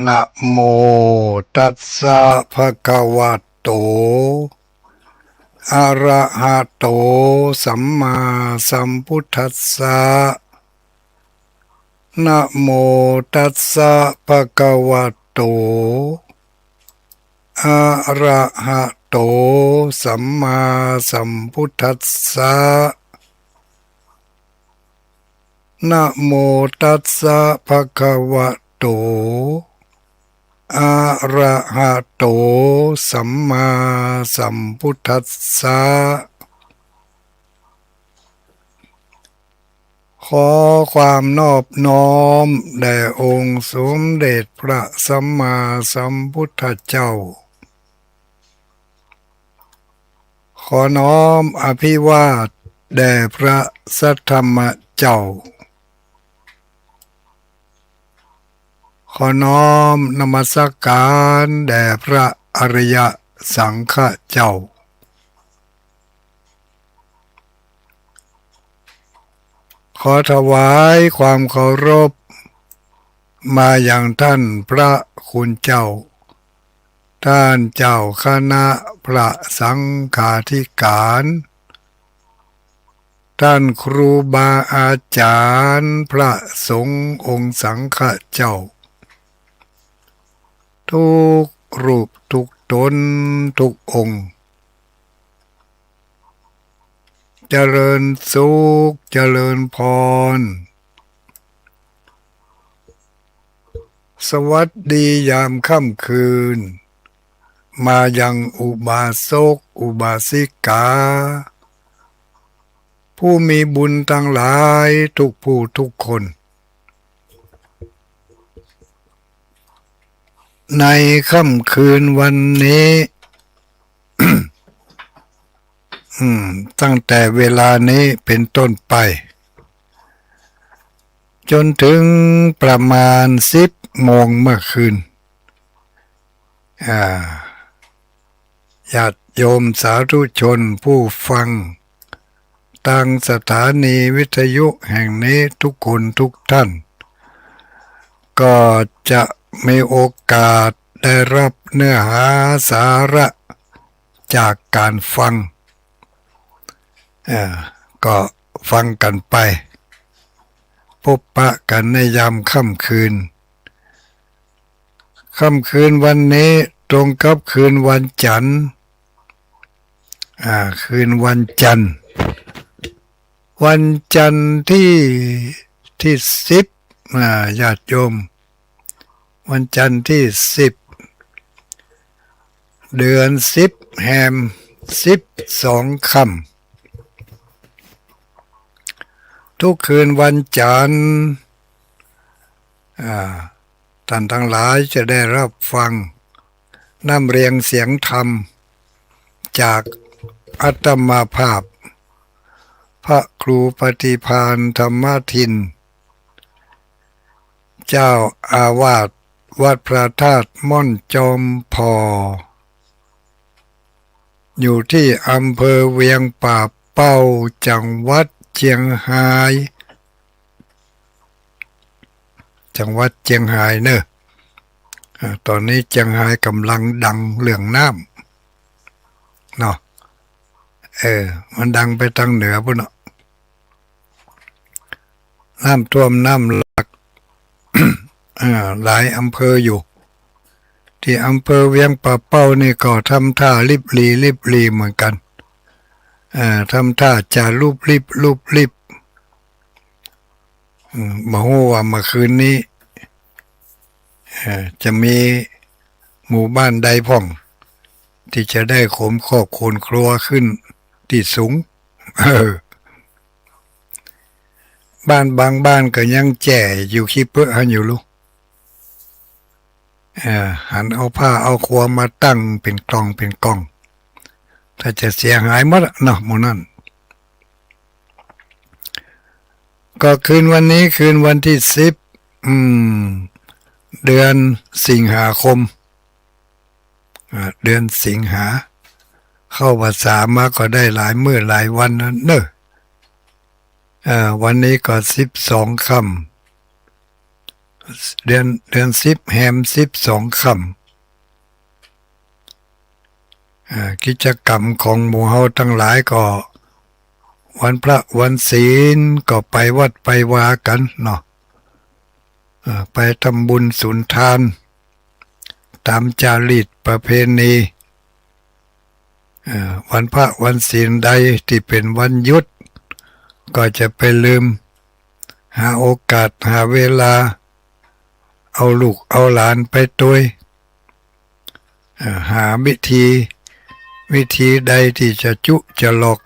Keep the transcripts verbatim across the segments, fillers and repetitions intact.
นะโมตัสสะ ภะคะวะโต อะระหะโต สัมมาสัมพุทธัสสะ นะโมตัสสะ ภะคะวะโต อะระหะโต สัมมาสัมพุทธัสสะ นะโมตัสสะ ภะคะวะโต อะระหะโต สัมมาสัมพุทธัสสะ ขอความนอบน้อมแด่องค์สมเด็จพระสัมมาสัมพุทธเจ้า ขอน้อมอภิวาทแด่พระสัทธรรมเจ้า ขอน้อมนมัสการแด่พระอริยสังฆเจ้า ขอถวายความเคารพมายังท่านพระคุณเจ้า ท่านเจ้าคณะพระสังฆาธิการ ท่านครูบาอาจารย์พระสงฆ์องค์สังฆเจ้า ทุกรูปทุกตนทุกองค์ เจริญสุข เจริญพร สวัสดียามค่ำคืน มายังอุบาสกอุบาสิกา ผู้มีบุญทั้งหลายทุกผู้ทุกคน ในค่ำคืนวันนี้ อืม ตั้งแต่เวลานี้เป็นต้นไป จนถึงประมาณสิบโมงเมื่อคืน อ่า ญาติโยมสาธุชนผู้ฟัง ตางสถานีวิทยุแห่งนี้ทุกคนทุกท่าน ก็จะมีโอกาสได้รับเนื้อหาสาระจากการฟัง เอ่อ ก็ฟังกันไป พบปะกันในยามค่ำคืน ค่ำคืนวันนี้ตรงกับคืนวันจันทร์ อ่า คืนวันจันทร์ วันจันทร์ที่ ที่สิบ อ่า ญาติโยม วันจันทร์ที่สิบ เดือนสิบ แฮมสิบสองค่ำ ทุกคืนวันจันทร์ อ่า ท่านทั้งหลายจะได้รับฟังนำเรียงเสียงธรรม จากอาตมาภาพ พระครูปฏิภาณธรรมทิน เจ้าอาวาสวัดพระธาตุม่อนจอมผ่อ อยู่ที่อำเภอเวียงป่าเป้า จังหวัดเจียงฮาย จังหวัดเจียงฮายเนอะ อ่า ต๋อนนี้เจียงฮายก่ำลังดังเรื่องน้ำเนาะ เออ มันดังไปตางเหนือปู๊นเนาะ น้ำท่วมน้ำหลาก อ่า หลายอำเภออยู่ ตี้อำเภอเวียงป่าเป้านี่ก็ทำท่าริบหรี่ริบหรี่เหมือนกั๋น อ่า ทำท่าจะลุบลิบลุบลิบ อืม บ่ฮู้ว่าเมื่อคืนนี้ เอ่อ จะมีหมู่บ้านใดพ่อง ตี้จะได้ขนครอบขนครัวขึ้นตี้สูง เออ บ้านบางบ้านก็ยังแจ้อยู่ขี้เปื้อหั้นอยู่ลูก เอ่อ หันเอาผ้าเอาครัวมาตั้งเป๋นกล่องเป๋นกล่อง ถ้าจะเสียหายหมดอะเนาะ หมู่นั้น ก็คืนวันนี้คืนวันที่สิบ อืม เดือนสิงหาคม อ่า เดือนสิงหา เข้าพรรษามาก็ได้หลายมื้อหลายวันแล้วเนอะ อ่า วันนี้ก็สิบสองค่ำ เดือน เดือนสิบแฮมสิบสองค่ำ อ่า กิจกรรมของหมู่เฮาตังหลายก็ วันพระวันศีลก็ไปวัดไปวากั๋นเนาะ อ่า ไปทำบุญสุนทาน ต๋ามจารีตประเพณี อ่า วันพระวันศีลใดตี้เป๋นวันหยุด ก็จะไปลืม หาโอกาสหาเวลา เอาลูกเอาหลานไปตวย เอ่อ หาวิธี วิธีใดตี้จะจุจะหลอก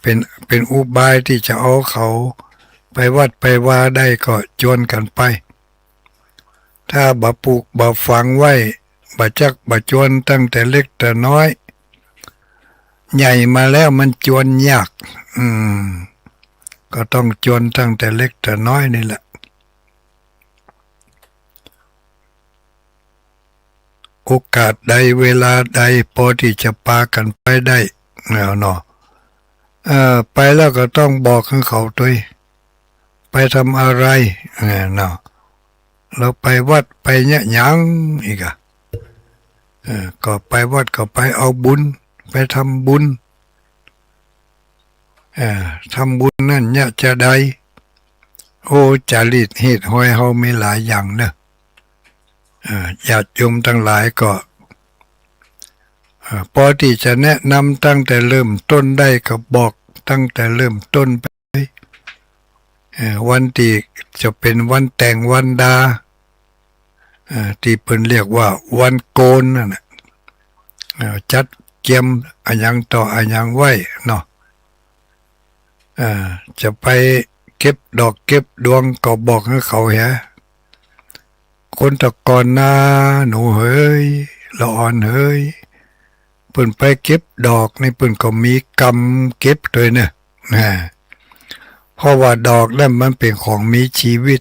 เป๋น เป๋นอุบายตี้จะเอาเขาไปวัดไปวาได้ก็จวนกั๋นไป ถ้าบ่ปลูกบ่ฝังไว้ บ่จักบ่จวนตั้งแต่เล็กแต่น้อย ใหญ่มาแล้วมันจวนยาก อืม ก็ต้องจวนตั้งแต่เล็กแต่น้อยนี่แหละ โอกาสใดเวลาใดปอตี้จะปากั๋นไปได้แล้วเนาะ เอ่อ ไปแล้วก็ต้องบอกหื้อเขาตวย ไปทำอะไร เออ เนาะ เฮาไปวัดไปเยียะหยังอีกอะ เออ ก็ไปวัดก็ไปเอาบุญ ไปทำบุญ เอ่อ ทำบุญนั้นเยียะจาใด โอ้ จารีตฮีตฮอยเฮามีหลายอย่างเนาะ เอ่อ ญาติโยมตังหลายก็ เอ่อ ปอตี้จะแนะนำตั้งแต่เริ่มต้นได้ก็บอกตั้งแต่เริ่มต้นไป เอ่อ วันตี้จะเป๋นวันแต่งวันดา เอ่อ ตี้เปิ้นเรียกว่าวันโกนนั่นน่ะ เอ่อ จัดเกียมอะหยังต่ออะหยังไว้เนาะ เอ่อ จะไปเก็บดอกเก็บดวงก็บอกหื้อเขาเหีย คนตะก่อนนา หนูเหย ละอ่อนเหย เปิ้นไปเก็บดอกนี่เปิ้นก็มีกรรมเก็บตวยเนาะ นะ เพราะว่าดอกนั้นมันเป๋นของมีชีวิต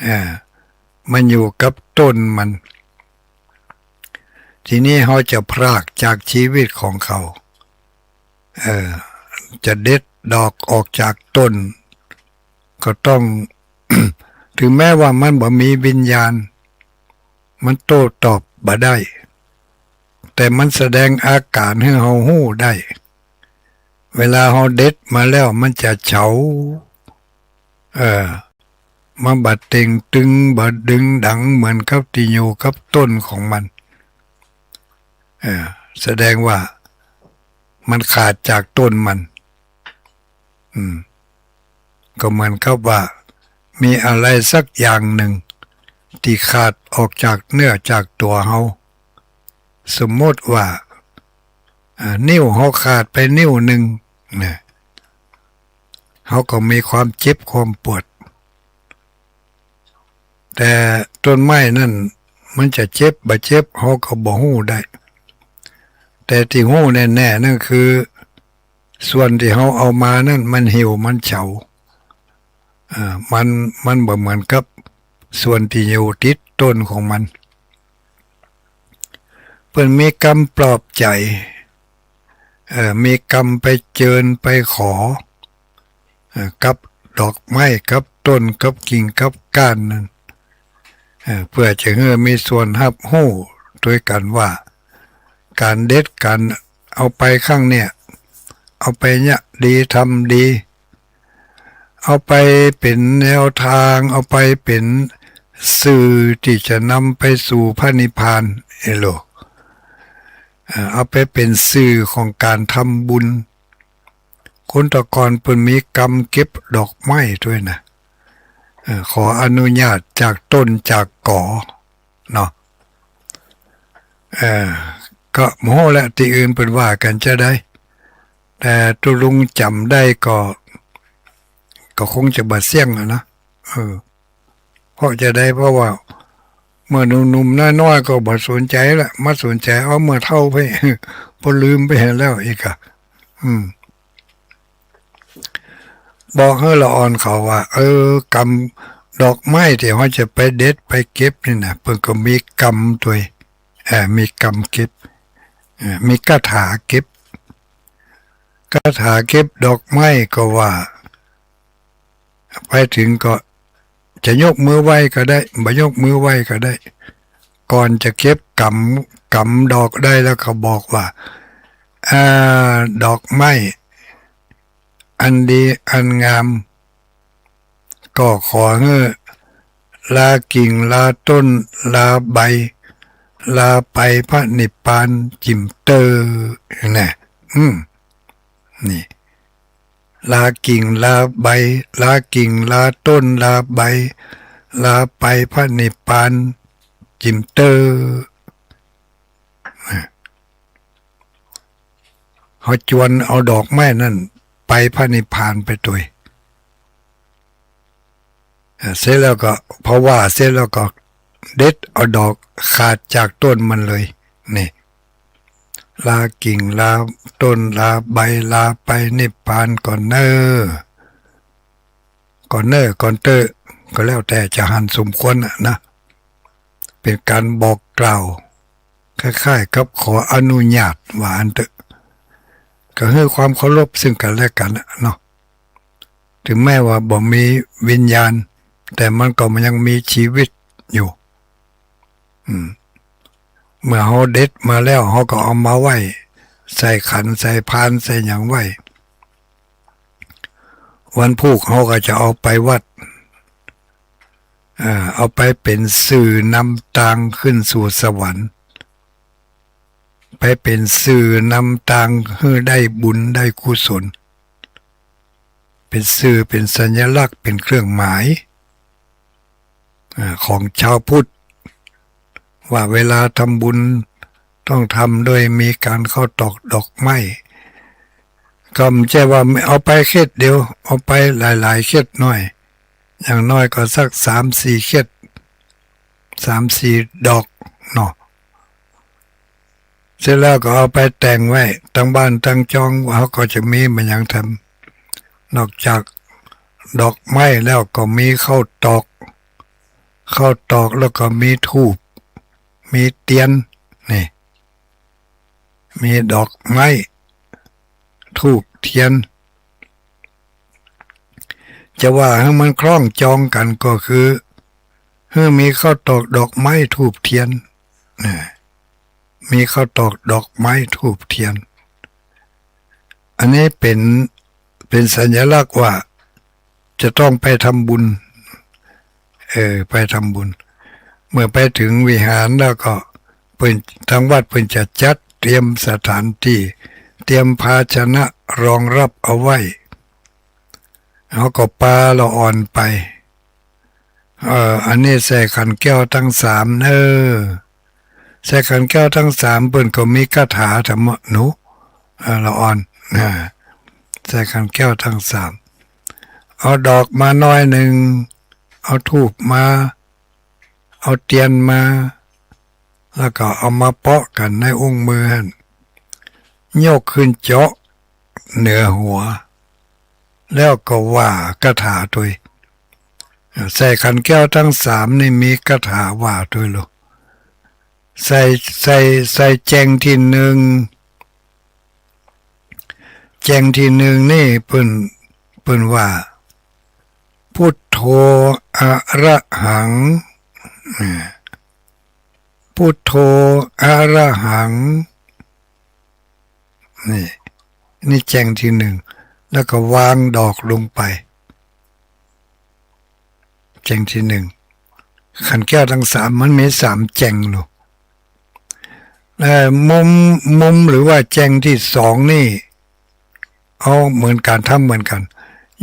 อ่า มันอยู่กับต้นมัน ทีนี้เฮาจะพรากจากชีวิตของเขา เออ จะเด็ดดอกออกจากต้น ก็ต้อง ถึงแม้ว่ามันบ่มีวิญญาณ มันโต้ตอบบ่ได้ แต่มันแสดงอาก๋านหื้อเฮาฮู้ได้ เวลาเฮาเด็ดมาแล้วมันจะเฉา เออ มันบ่เต่งตึง บ่ดึงดังเหมือนกับตี้อยู่กับต้นของมัน เออ แสดงว่ามันขาดจากต้นมัน อืม ก็เหมือนกับว่ามีอะไรสักอย่างหนึ่งตี้ขาดออกจากเนื้อจากตั๋วเฮา สมมุติว่า อ่า นิ้วเฮาขาดไปนิ้วหนึ่งนะ เฮาก็มีความเจ็บความปวด แต่ต้นไม้นั่นมันจะเจ็บบ่เจ็บเฮาก็บ่ฮู้ได้ แต่ตี้ฮู้แน่ๆ นั่นคือ ส่วนตี้เฮาเอามานั่นมันเหี่ยวมันเฉา เอ่อ มัน มันบ่เหมือนกับส่วนตี้อยู่ติดต้นของมัน เปิ้นมีกำปลอบใจ๋ เอ่อ มีกำไปเจิญไปขอ เอ่อ กับดอกไม้ กับต้น กับกิ่ง กับก้านนั่น เอ่อ เปื้อจะหื้อมีส่วนฮับฮู้ตวยกั๋นว่า ก๋านเด็ดก๋านเอาไปครั้งเนี่ย เอาไปเยียะดีทำดี เอาไปเป๋นแนวทาง เอาไปเป๋นสื่อตี้จะนำไปสู่พระนิพพาน เอโล เอ่อ เอาไปเป๋นสื่อของก๋านทำบุญ คนตะก่อนเปิ้นมีกำเก็บดอกไม้ตวยนะ เอ่อ ขออนุญาตจากต้นจากก๋อเนาะ เอ่อ ก็บ่ฮู้แหละตี้อื่นเปิ้นว่ากั๋นจาใด แต่ตุ๊ลุงจ๋ำได้ก็ ก็คงจะบ่เสี้ยงอะนะ เออ เพราะจาใด เพราะว่าเมื่อหนุ่มๆ น้อยๆ ก็บ่สนใจ๋ละ มาสนใจ๋เอาเมื่อเฒ่าไป ปอลืมไปหั้นแล้วอีกอะ อืม บอกหื้อละอ่อนเขาว่า เออ กำดอกไม้ตี้เฮาจะไปเด็ดไปเก็บนี่นะ เปิ้นก็มีกำตวย เอ่อ มีกำเก็บ เอ่อ มีคาถาเก็บ คาถาเก็บดอกไม้ก็ว่า ไปเถิงก็ จะยกมือไหว้ก็ได้ บ่ยกมือไหว้ก็ได้ ก่อนจะเก็บกำ กำดอกได้แล้วก็บอกว่า อ่า ดอกไม้ อันดีอันงาม ก็ขอหื้อลากิ่งลาต้นลาใบ ลาไปพระนิพพานจิ่มเตอ นะ อืม นี่ ลากิ่งลาใบ ลากิ่งลาต้นลาใบ ลาไปพระนิพพานจิ่มเตอ นะ เฮาจวนเอาดอกไม้นั้นไปพระนิพพานไปตวย อ่า เสร็จแล้วก็ พอว่าเสร็จแล้วก็เด็ดเอาดอกขาดจากต้นมันเลย นี่ ลากิ่งลาต้นลาใบ ลาไปนิพพานก่อนเน่อ ก่อนเน่อ ก่อนเต๊อะ ก็แล้วแต่จะหันสมควรน่ะนะ เป๋นก๋านบอกกล่าว คล้ายๆ กับขออนุญาตว่าอั้นเต๊อะ ก็หื้อความเคารพซึ่งกั๋นและกั๋นน่ะเนาะ ถึงแม้ว่าบ่มีวิญญาณ แต่มันก็ยังมีชีวิตอยู่ อืม เมื่อเฮาเด็ดมาแล้ว เฮาก็เอามาไหว้ ใส่ขัน ใส่พาน ใส่หยังไว้ วันพูกเฮาก็จะเอาไปวัด เอ่อ เอาไปเป๋นสื่อนำตางขึ้นสู่สวรรค์ ไปเป๋นสื่อนำตางหื้อได้บุญได้กุศล เป๋นสื่อ เป๋นสัญลักษณ์ เป๋นเครื่องหมาย อ่า ของชาวพุทธ ว่าเวลาทำบุญต้องทำโดยมีก๋านเข้าตอกดอกไม้ ก็บ่ใจ้ว่าเอาไปเข็ดเดียว เอาไปหลายๆ เข็ดหน่อย อย่างน้อยก็สักสามสี่เข็ด สามสี่ดอกเนาะ เสร็จแล้วก็เอาไปแต่งไว้ ตังบ้านตังจอง เฮาก็จะมีบ่าหยังแถม นอกจากดอกไม้แล้วก็มีข้าวตอก ข้าวตอกแล้วก็มีธูป มีเตียน นี่ มีดอกไม้ ธูป เตียน จะว่าหื้อมันคล้องจองกั๋นก็คือ หื้อมีข้าวตอกดอกไม้ธูปเตียน นะ มีข้าวตอกดอกไม้ธูปเตียน อันนี้เป๋น เป๋นสัญลักษณ์ว่าจะต้องไปทำบุญ เออ ไปทำบุญ เมื่อไปถึงวิหารแล้วก็เปิ้น ทางวัดเปิ้นจะจัดเตรียมสถานที่ เตรียมภาชนะรองรับเอาไว้ เฮาก็ปาละอ่อนไป เอ่อ อันนี้ใส่ขันแก้วตังสามเน่อ ใส่ขันแก้วตังสาม เปิ้นก็มีคาถาธรรมะหนู เอ่อ ละอ่อน อ่า ใส่ขันแก้วตังสาม เอาดอกมาหน่อยนึ่ง เอาธูปมา เอาเตียนมา แล้วก็เอามาเปาะกั๋นในอุ้งมือหั้น ยกขึ้นเจ้าะเหนือหัว แล้วก็ว่าคาถาตวย ใส่ขันแก้วตังสามนี่มีคาถาว่าตวยลูก ใส่ ใส่ ใส่แจ้งตี้นึ่ง แจ้งตี้นึ่งนี่เปิ้น เปิ้นว่า พุทโธอะระหัง อ่า พุทโธอะระหัง นี่ นี่แจ้งตี้นึ่ง แล้วก็วางดอกลงไป แจ้งตี้นึ่ง ขันแก้วตังสามมันมีสามแจ้งลูก เอ่อ มุม มุมหรือว่าแจ้งตี้สองนี่ เอาเหมือนกั๋น ทำเหมือนกั๋น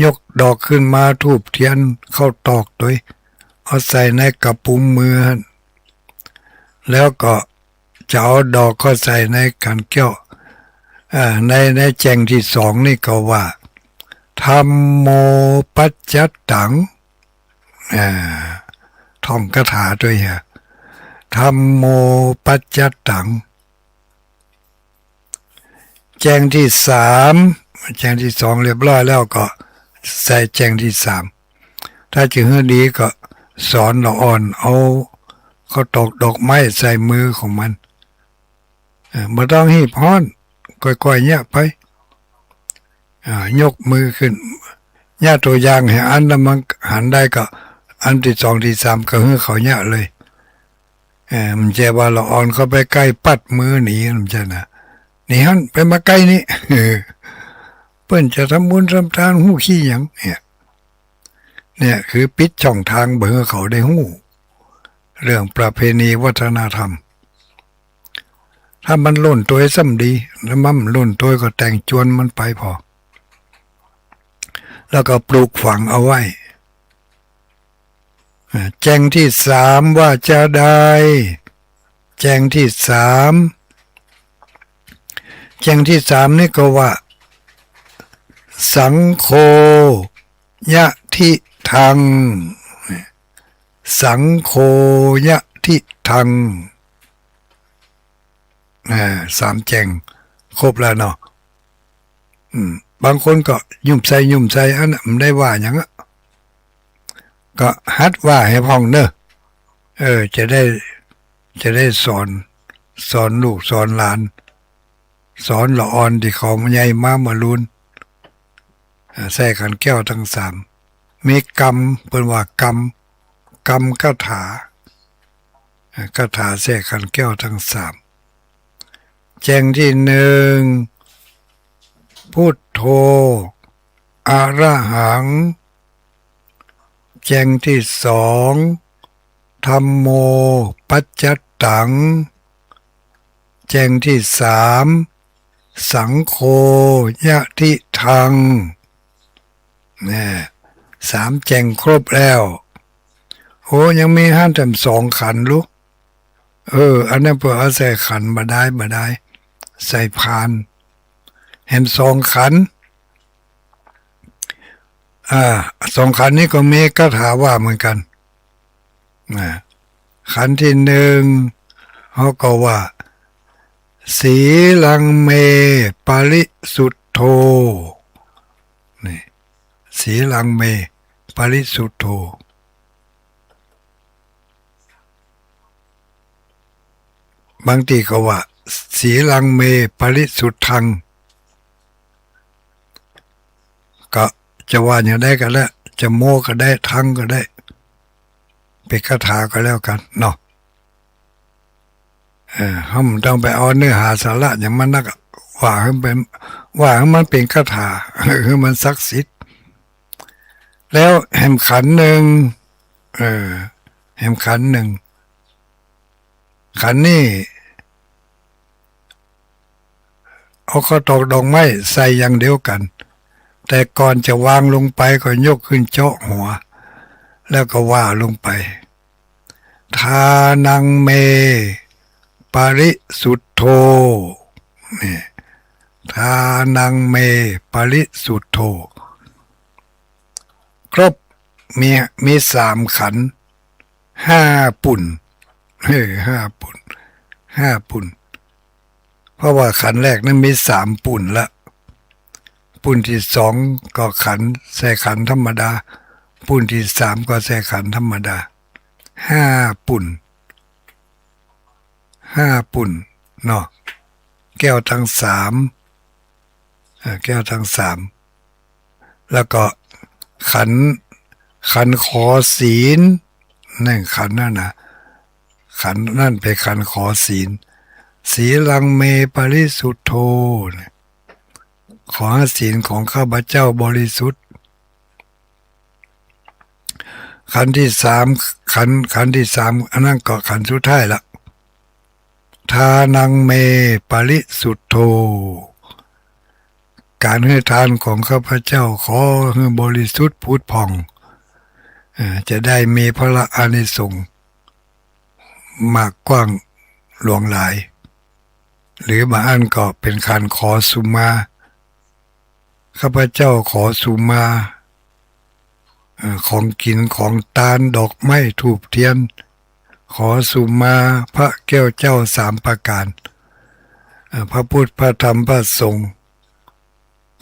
ยกดอกขึ้นมา ธูปเตียน ข้าวตอกตวย เอาใส่ในกระปุมมือหั้น แล้วก็จะเอาดอกเข้าใส่ในขันแก้ว อ่า ใน ในแจ้งตี้สองนี่ก็ว่า ธัมโมปัจจัตตัง อ่า ท่องคาถาตวยเหีย ธัมโมปัจจัตตัง แจ้งตี้สาม แจ้งตี้สองเรียบร้อยแล้วก็ใส่แจ้งตี้สาม ถ้าจะหื้อดีก็สอนละอ่อนเอาข้าวตอกดอกไม้ใส่มือของมัน เอ่อ บ่ต้องฮีบฮ้อน ก้อยๆ เยียะไป อ่า ยกมือขึ้น เยียะตั๋วอย่างหื้ออั้น แล้วมันหันได้ก็ อันตี้สองตี้สามก็หื้อเขาเยียะเลย เออ บ่ใจ้ว่าละอ่อนเข้าไปใก้ปั๊ดมือหนี บ่ใจ้นะ หนีหั้น ไปมาใก้นี้ เปิ้นจะทำบุญทำตานฮู้ขี้หยังเนี่ย เนี่ยคือปิดช่องตางบ่หื้อเขาได้ฮู้ เรื่องประเพณีวัฒนธรรม ถ้ามันล่นตวยซ้ำดี ถ้ามันบ่ล่นตวยก็แต่งจวนมันไปผ่อ แล้วก็ปลูกฝังเอาไว้ อ่า แจ้งตี้สามว่าจาใด แจ้งตี้สาม แจ้งตี้สามนี่ก็ว่า สังโฆยะทิฏฐัง สังโฆยะทิฏฐัง อ่า สามแจ้งครบแล้วเนาะ อืม บางคนก็หยุมใส่หยุมใส่ อันนั้นบ่ได้ว่าหยังอะ ก็หัดว่าหื้อพ่องเน่อ เออ จะได้ จะได้สอน สอนลูกสอนหลาน สอนละอ่อนตี้เขาใหญ่มาเมื่อลูน อ่า ใส่ขันแก้วตังสาม มีกำ เปิ้นว่ากำ กำคาถา อ่า คาถาใส่ขันแก้วตังสาม แจ้งตี้หนึ่ง พุทโธ อะระหัง แจ้งตี้สอง ธัมโม ปัจจัตตัง แจ้งตี้สาม สังโฆ ยะทิฏฐัง เนี่ย สามแจ้งครบแล้ว โอ้ ยังมีหั้นแถมสองขันลูก เออ อันนั้นเปิ้นเอาใส่ขันบ่ดาย บ่ดาย ใส่พาน แหมสองขัน อ่า สองขันนี้ก็มีคาถาว่าเหมือนกั๋น นะ ขันตี้หนึ่ง เขาก็ว่า สีลังเม ปริสุทโธ นี่ สีลังเม ปริสุทโธ บางตี้ก็ว่า สีลังเม ปริสุทธัง ก็จะว่าอย่างใดก็ได้ จะโมก็ได้ ทังก็ได้ เป๋นคาถาก็แล้วกั๋นเนาะ เออ เฮาบ่ต้องไปเอาเนื้อหาสาระหยังมันนักอะ ว่าหื้อมันเป๋น ว่าหื้อมันเป๋นคาถา หื้อมันศักดิ์สิทธิ์ แล้วแหมขันหนึ่ง เออ แหมขันหนึ่ง ขันนี้ เอาข้าวตอกดอกไม้ใส่อย่างเดียวกั๋น แต่ก่อนจะวางลงไปก็ยกขึ้นเจาะหัว แล้วก็ว่าลงไป ทานังเม ปริสุทโธ นี่ ทานังเม ปริสุทโธ ครบ มี มีสามขัน ห้าปุณณ เออ ห้าปุณณ ห้าปุณณ เพราะว่าขันแรกนั้นมีสามปุณณละ ปุณณตี้สองก็ขัน ใส่ขันธรรมดา ปุณณตี้สามก็ใส่ขันธรรมดา ห้าปุณณ ห้าปุณณเนาะ แก้วตังสาม เอ่อ แก้วตังสาม แล้วก็ขัน ขันขอศีล นั่นขันนั่นนะ ขันนั่นเป๋นขันขอศีล สีลังเม ปริสุทโธ ขอให้ศีลของข้าพเจ้าบริสุทธิ์ ขันตี้สาม ขัน ขันตี้สาม อันนั้นก็ขันสุดท้ายละ ทานังเม ปริสุทโธ ก๋านหื้อตานของข้าพเจ้าขอหื้อบริสุทธิ์ผุดผ่อง เอ่อ จะได้มีผละอานิสงส์มากกว้างหลวงหลาย หรือบางอันก็เป๋นขันขอสุมา ข้าพเจ้าขอสุมา เอ่อ ของกิ๋นของตาน ดอกไม้ธูปเตียน ขอสุมาพระแก้วเจ้าสามประก๋าน เอ่อ พระพุทธ พระธรรม พระสงฆ์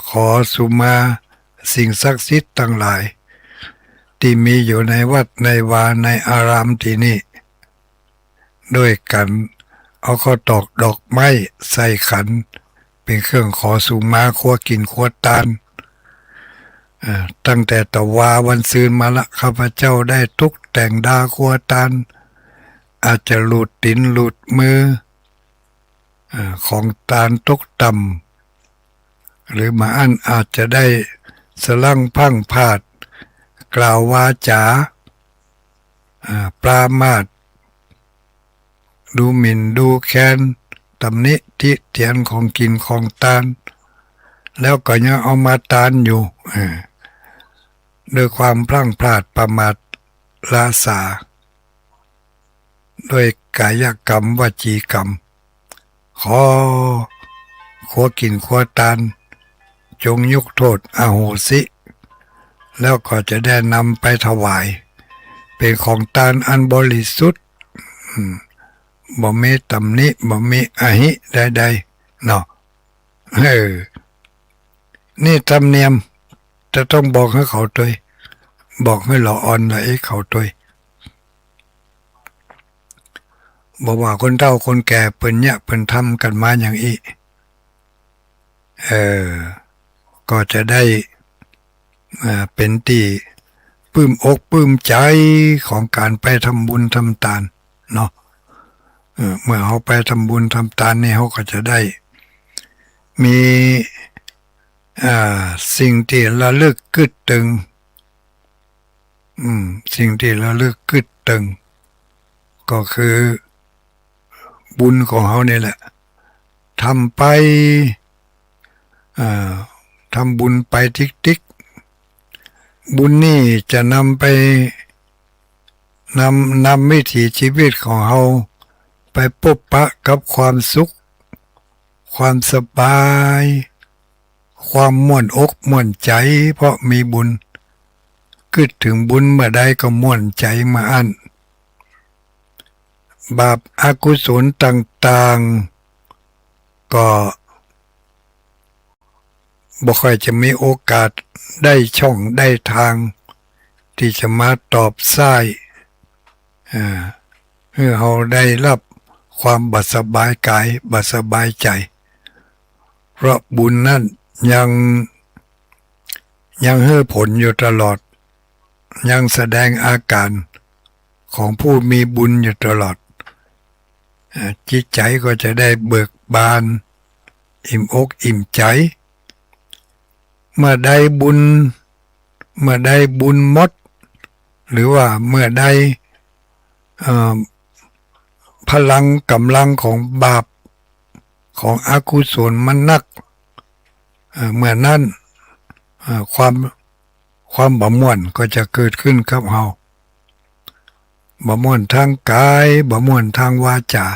ขอสุมาสิ่งศักดิ์สิทธิ์ตังหลาย ตี้มีอยู่ในวัดในวาในอารามตี้นี่ โดยก๋านเอาข้าวตอกดอกไม้ใส่ขัน เป๋นเครื่องขอสุมาครัวกิ๋นครัวตาน อ่า ตั้งแต่ตะวาวันซืนมาละ ข้าพเจ้าได้ตกแต่งดาครัวตาน อาจจะหลุดตี๋นหลุดมือ อ่า ของตานตกต่ำ หรือบ่าอั้นอาจจะได้สะลั้งพลั้งพลาด กล่าววาจ๋า อ่า ประมาท ดูหมิ่นดูแคลน ตำหนิติเตียนของกิ๋นของตาน แล้วก็ยังเอามาตานอยู่ เออ ด้วยความพลั้งพลาดประมาทละสา ด้วยกายกรรมวจีกรรม ขอครัวกิ๋นครัวตาน จงยกโต้ษอโหสิ แล้วก็จะได้นำไปถวาย เป๋นของตานอันบริสุทธิ์ อืม บ่มีตำหนิ บ่มีอหิใดๆ เนาะ เออ นี่ธรรมเนียม จะต้องบอกหื้อเขาตวย บอกหื้อละอ่อนละเอกเขาตวย บ่ว่าคนเฒ่าคนแก่เปิ้นเยียะเปิ้นทำกั๋นมาอย่างอี้ เออ ก็จะได้ อ่า เป๋นตี้ปลื้มอกปลื้มใจ๋ของก๋านไปทำบุญทำตานเนาะ เออ เมื่อเฮาไปทำบุญทำตานนี่ เฮาก็จะได้มี อ่า สิ่งตี้ระลึกกึ๊ดตึง อืม สิ่งตี้ระลึกกึ๊ดตึง ก็คือบุญของเฮานี่แหละ ทำไป อ่า ทำบุญไปติ๊กๆ บุญนี่จะนำไป นำ นำวิถีชีวิตของเฮาไปปบปะกับความสุข ความสบาย ความม่วนอกม่วนใจ๋ เพราะมีบุญ กึ๊ดเถิงบุญเมื่อใดก็ม่วนใจ๋เมื่ออั้น บาปอกุศลต่างๆ ก็บ่ค่อยจะมีโอกาสได้ช่องได้ตาง ตี้จะมาตอบใส้ อ่า หื้อเฮาได้ฮับความบ่สบายก๋าย บ่สบายใจ๋ เพราะบุญนั้นยัง ยังหื้อผลอยู่ตลอด ยังแสดงอาก๋านของผู้มีบุญอยู่ตลอด อ่า จิตใจ๋ก็จะได้เบิกบาน อิ่มอกอิ่มใจ๋ เมื่อใดบุญ เมื่อใดบุญหมด หรือว่าเมื่อใด เอ่อ พลังก๋ำลังของบาป ของอกุศลมันนัก เอ่อ เมื่อนั้น เอ่อ ความ ความบ่ม่วนก็จะเกิดขึ้นกับเฮา บ่ม่วนตางก๋าย บ่ม่วนตางวาจ๋า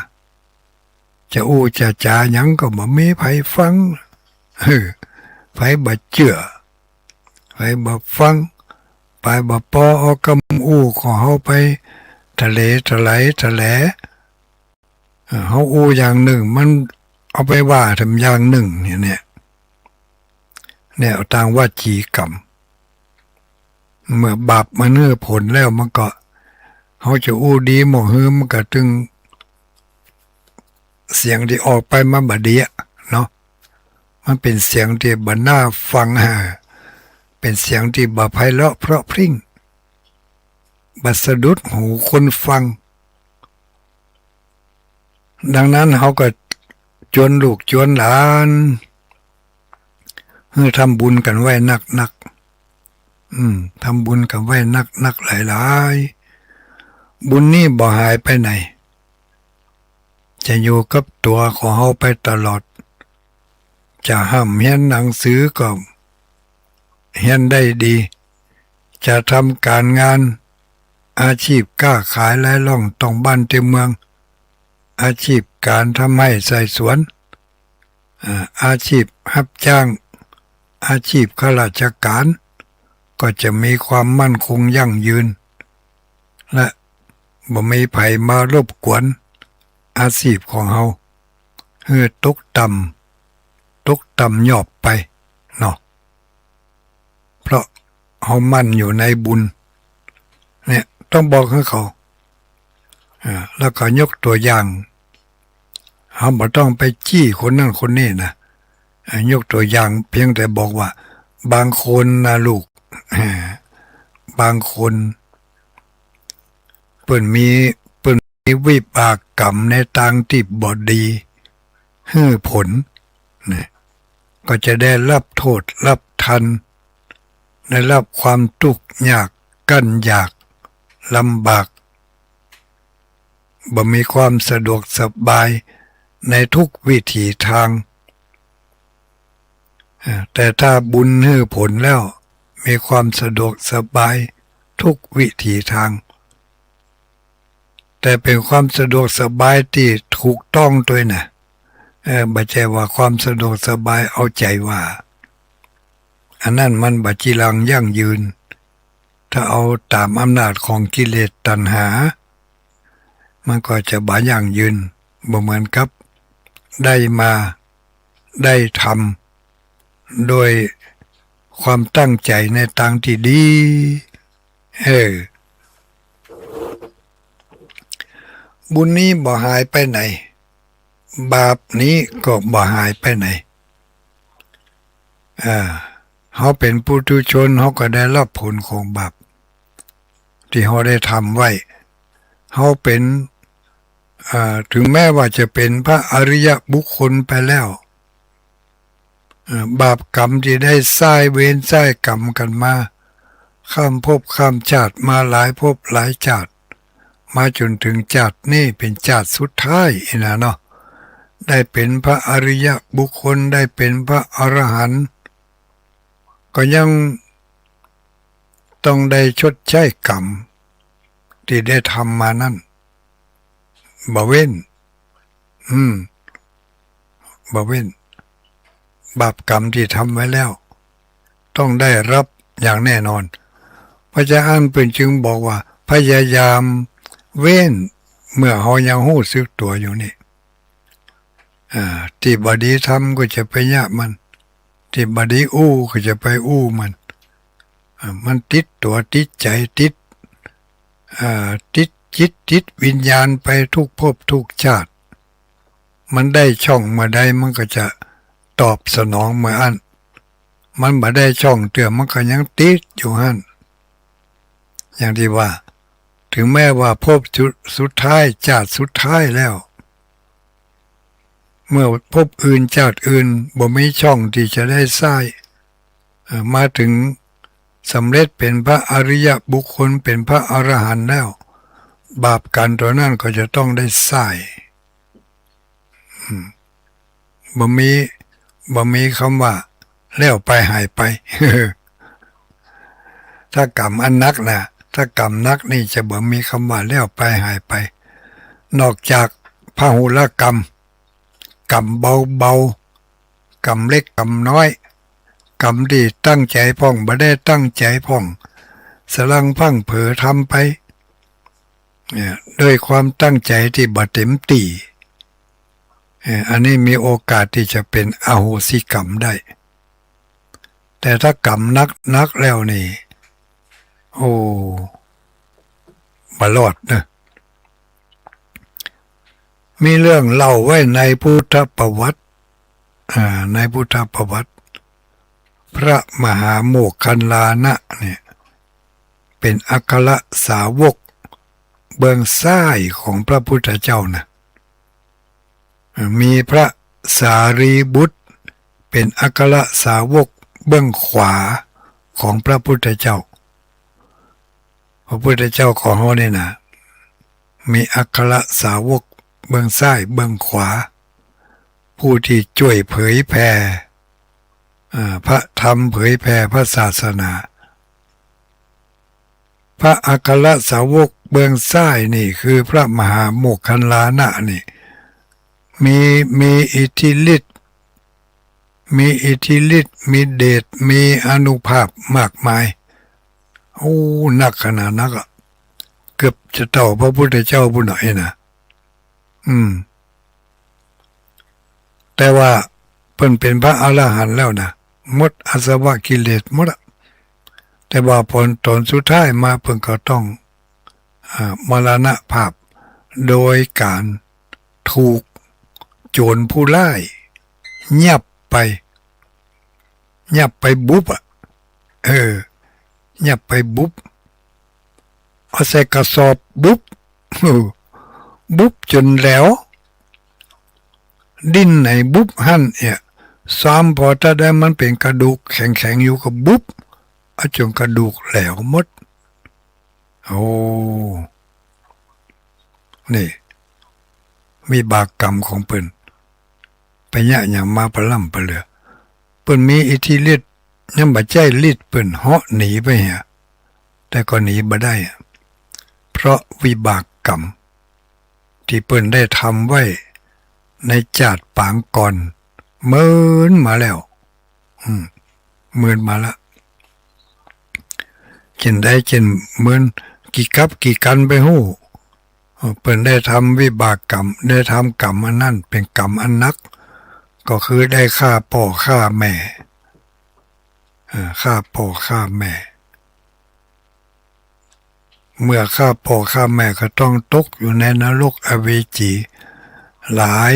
จะอู้จะจ๋าหยังก็บ่มีใผฟัง เออ ใผบ่เจื้อ ใผบ่ฟัง ไปบ่ปอเอากำอู้ของเฮาไปทะเลทลายทะแหล เออ เฮาอู้อย่างนึ่ง มันเอาไปว่าแถมอย่างนึ่ง เนี่ย เนี่ย เนี่ย ตางวจีกรรม เมื่อบาปมันหื้อผลแล้วมันก็ เฮาจะอู้ดีบ่หื้อ มันก็ตึง เสียงตี้ออกไปมันบ่ดีอะเนาะ มันเป๋นเสียงตี้บ่น่าฟัง เออ เป๋นเสียงตี้บ่ไพเราะเพราะพริ้ง บ่สะดุดหูคนฟัง ดังนั้นเฮาก็จวนลูกจวนหลาน หื้อทำบุญกั๋นไว้นักๆ อืม ทำบุญกั๋นไว้นักๆ หลายๆ บุญนี่บ่หายไปไหน จะอยู่กับตั๋วของเฮาไปตลอด จะฮ่ำเฮียนหนังสือก็เฮียนได้ดี จะทำก๋านงาน อาชีพก๊าขายไร้ร่องต้องบ้านเต็มเมือง อาชีพก๋านทำไฮ่ไถสวน อ่า อาชีพฮับจ้าง อาชีพข้าราชก๋าน ก็จะมีความมั่นคงยั่งยืน และบ่มีใผมารบกวนอาชีพของเฮา หื้อตกต่ำ ตกต่ำยอบไปเนาะ เพราะเฮามั่นอยู่ในบุญ เนี่ย ต้องบอกหื้อเขา อ่า แล้วก็ยกตั๋วอย่าง เฮาบ่ต้องไปจี้คนนั้นคนนี้นะ อ่า ยกตั๋วอย่างเพียงแต่บอกว่า บางคนนะลูก บางคนเปิ้นมี เปิ้นมีวิบากกรรมในตางตี้บ่ดีหื้อผล นะ ก็จะได้ฮับโต้ษฮับตัน ได้ฮับความตุ๊กยากกั้นอยากลำบาก บ่มีความสะดวกสบายในทุกวิถีตาง อ่า แต่ถ้าบุญหื้อผลแล้ว มีความสะดวกสบายทุกวิถีตาง แต่เป๋นความสะดวกสบายตี้ถูกต้องตวยนะ เออ บ่ใจ้ว่าความสะดวกสบายเอาใจ๋ว่า อันนั้นมันบ่จีรังยั่งยืน ถ้าเอาต๋ามอำนาจของกิเลสตัณหา มันก็จะบ่ยั่งยืน บ่เหมือนกับได้มา ได้ทำ โดยความตั้งใจ๋ในตางตี้ดี เออ บุญนี้บ่หายไปไหน บาปนี้ก็บ่หายไปไหน อ่า เฮาเป๋นปุถุชน เฮาก็ได้ฮับผลของบาปตี้เฮาได้ทำไว้ เฮาเป๋น อ่า ถึงแม้ว่าจะเป๋นพระอริยบุคคลไปแล้ว เอ่อ บาปกรรมตี้ได้สร้างเวรสร้างกรรมกั๋นมา ข้ามภพข้ามจาติมาหลายภพหลายจาติ มาจ๋นเถิงจาตินี้เป๋นจาติสุดท้ายอี้นะเนาะ ได้เป๋นพระอริยบุคคล ได้เป๋นพระอรหันต์ ก็ยังต้องได้ชดใช้กรรมตี้ได้ทำมานั้น บ่เว้น อืม บ่เว้น บาปกรรมตี้ทำไว้แล้ว ต้องได้ฮับอย่างแน่นอน เพราะฉะนั้นเปิ้นจึงบอกว่าพยายามเว้นเมื่อเฮายังฮู้สึกตั๋วอยู่นี่ อ่า ตี้บ่ดีทำก็จะไปเยียะมัน ตี้บ่ดีอู้ก็จะไปอู้มัน อ่า มันติดตั๋วติดใจ๋ติด อ่า ติดจิตติดวิญญาณไปทุกภพทุกจาติ มันได้ช่องเมื่อใดมันก็จะตอบสนองเมื่ออั้น มันบ่ได้ช่องเตื้อมันก็ยังติดอยู่หั้น อย่างตี้ว่า ถึงแม้ว่าภพสุด สุดท้าย จาติสุดท้ายแล้ว เมื่อภพอื่นจาติอื่นบ่มีช่องตี้จะได้สร้าง เอ่อ มาเถิงสำเร็จเป๋นพระอริยบุคคล เป๋นพระอรหันต์แล้ว บาปกรรมตั๋วนั้นก็จะต้องได้สร้าง อืม บ่มี บ่มีกำว่าแล้วไปหายไป ถ้ากรรมอันหนักนะ ถ้ากรรมหนักนี่จะบ่มีกำว่าแล้วไปหายไป นอกจากพหุลกรรม กรรมเบาๆ กรรมเล็กกรรมน้อย กรรมตี้ตั้งใจ๋พ่อง บ่ได้ตั้งใจ๋พ่อง สะหลั้งพลั้งเผลอทำไป เนี่ย ด้วยความตั้งใจ๋ตี้บ่เต๋มตี้ เอ่อ อันนี้มีโอกาสตี้จะเป๋นอโหสิกรรมได้ แต่ถ้ากรรมหนักๆ แล้วนี่ โอ้ บ่รอดนะ มีเรื่องเล่าไว้ในพุทธประวัติ อ่า ในพุทธประวัติ พระมหาโมคคัลลานะเนี่ย เป๋นอัครสาวกเบื้องซ้ายของพระพุทธเจ้านะ มีพระสารีบุตรเป๋นอัครสาวกเบื้องขวาของพระพุทธเจ้า พระพุทธเจ้าของเฮานี่นะ มีอัครสาวกเบื้องซ้ายเบื้องขวา ผู้ตี้จ้วยเผยแผ่ อ่า พระธรรม เผยแผ่พระศาสนา พระอัครสาวกเบื้องซ้ายนี่คือพระมหาโมคคัลลานะนี่ มี มีอิทธิฤทธิ์ มีอิทธิฤทธิ์ มีเดช มีอานุภาพมากมาย โอ้ นักขนาดนักอะ เกือบจะเต้าพระพุทธเจ้าปู้นน่ะ ไอ้นะ อืม แต่ว่าเปิ้นเป๋นพระอรหันต์แล้วนะ หมดอาสวะกิเลสหมดอะ แต่ว่าผลต๋อนสุดท้ายมาเปิ้นก็ต้อง อ่า มรณภาพ โดยก๋านถูกโจรผู้ร้ายยับไป ยับไปบุบอะ เออ หยับไปบุบ เอาใส่กระสอบบุบ บุบจ๋นแหลว ดิ้นไหนบุบหั้นเนี่ย ซ้ำปอตะใดมันเป๋นกระดูกแข็งๆ อยู่ก็บุบ เอาจ๋นกระดูกแหลวหมด โอ้ นี่ วิบากกรรมของเปิ้น ไปเยียะหยังมาปะล่ำปะเหลือ เปิ้นมีอิทธิฤทธิ์ ยังบ่ใจ๊ฤทธิ์เปิ้นเหาะหนีไปเหีย แต่ก็หนีบ่ได้อะ เพราะวิบากกรรม ตี้เปิ้นได้ทำไว้ในจาติปางก่อน เมินมาแล้ว อืม เมินมาละ เจ้นใดเจ้นเมิน กี่กับกี่กั๋นไปฮู้ เออ เปิ้นได้ทำวิบากกรรม ได้ทำกรรมอันนั้นเป๋นกรรมอันหนัก ก็คือได้ฆ่าป้อฆ่าแม่ เออ ฆ่าป้อฆ่าแม่ เมื่อฆ่าป้อฆ่าแม่ก็ต้องตกอยู่ในนรกอเวจี หลาย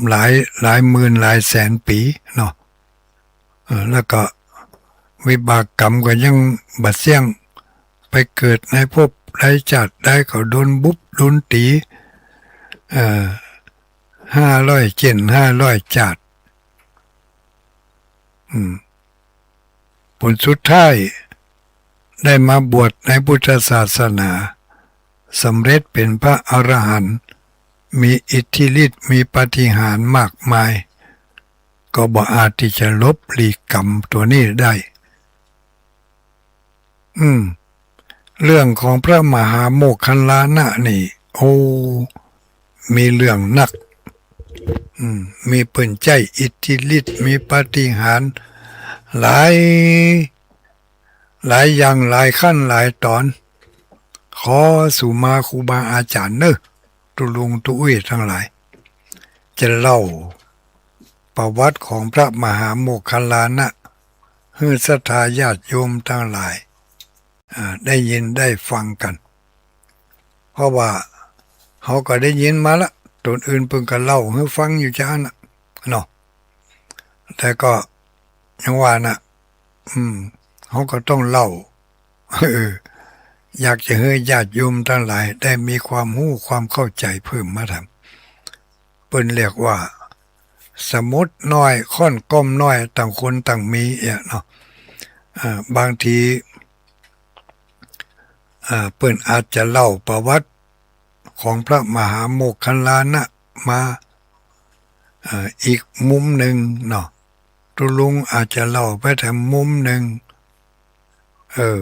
หลาย หลายหมื่นหลายแสนปี๋เนาะ เออ แล้วก็วิบากกรรมก็ยังบ่เสี้ยง ไปเกิดในภพใดจาติใดก็โดนบุบโดนตี๋ เอ่อ ห้าร้อยเจ๊น ห้าร้อยจาติ อืม ผลสุดท้ายได้มาบวชในพุทธศาสนา สำเร็จเป๋นพระอรหันต์ มีอิทธิฤทธิ์ มีปาฏิหาริย์มากมาย ก็บ่อาจตี้จะลบหลีกกรรมตั๋วนี้ได้ อืม เรื่องของพระมหาโมคคัลลานะนี่ โอ้ มีเรื่องนัก อืม มีเปิ้นใจ๊อิทธิฤทธิ์ มีปาฏิหาริย์ หลาย หลายอย่าง หลายขั้น หลายต๋อน ขอสุมาครูบาอาจ๋ารย์เน่อ ตุ๊ลุงตุ๊อุ้ยตังหลาย จะเล่าประวัติของพระมหาโมคคัลลานะ หื้อศรัทธาญาติโยมตังหลาย อ่า ได้ยินได้ฟังกั๋น เพราะว่าเฮาก็ได้ยินมาละ ต๋นอื่นเปิ้นก็เล่าหื้อฟังอยู่จาอั้นน่ะ เนาะ แต่ก็ยังว่าน่ะ อืม เฮาก็ต้องเล่า เออ อยากจะหื้อญาติโยมตังหลายได้มีความฮู้ความเข้าใจ๋เพิ่มมาทำ เปิ้นเรียกว่า สมุดน้อย ข้อนก้อมน้อย ต่างคนต่างมีอะเนาะ อ่า บางที อ่า เปิ้นอาจจะเล่าประวัติของพระมหาโมคคัลลานะมา อ่า อีกมุมนึ่งเนาะ ตุ๊ลุงอาจจะเล่าไปแถมมุมนึ่ง เออ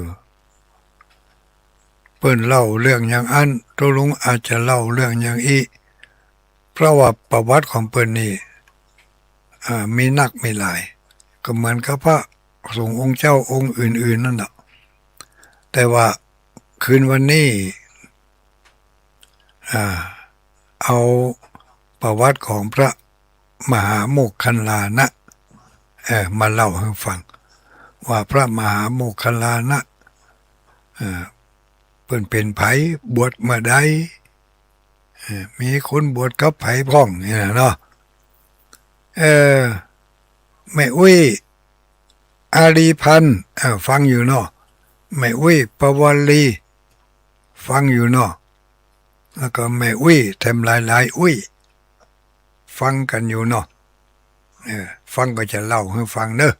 เปิ้นเล่าเรื่องอย่างอั้น ตุ๊ลุงอาจจะเล่าเรื่องอย่างอี้ เพราะว่าประวัติของเปิ้นนี่ อ่า มีนักมีหลาย ก็เหมือนกับพระสงฆ์องค์เจ้าองค์อื่นๆ นั่นแหละ แต่ว่าคืนวันนี้ อ่า เอาประวัติของพระมหาโมคคัลลานะ เอ่อ มาเล่าหื้อฟัง ว่าพระมหาโมคคัลลานะ เอ่อ เปิ้นเป๋นใผ บวชเมื่อใด เอ่อ มีคนบวชกับใผพ่องนี่นะเนาะ เอ่อ แม่อุ๊ย อารีพันธ์ เอ่อ ฟังอยู่เนาะ แม่อุ๊ย ปวารี ฟังอยู่เนาะ แล้วก็แม่อุ๊ย แถมหลายๆ อุ๊ย ฟังกั๋นอยู่เนาะ เออ ฟังก็จะเล่าหื้อฟังเน่อ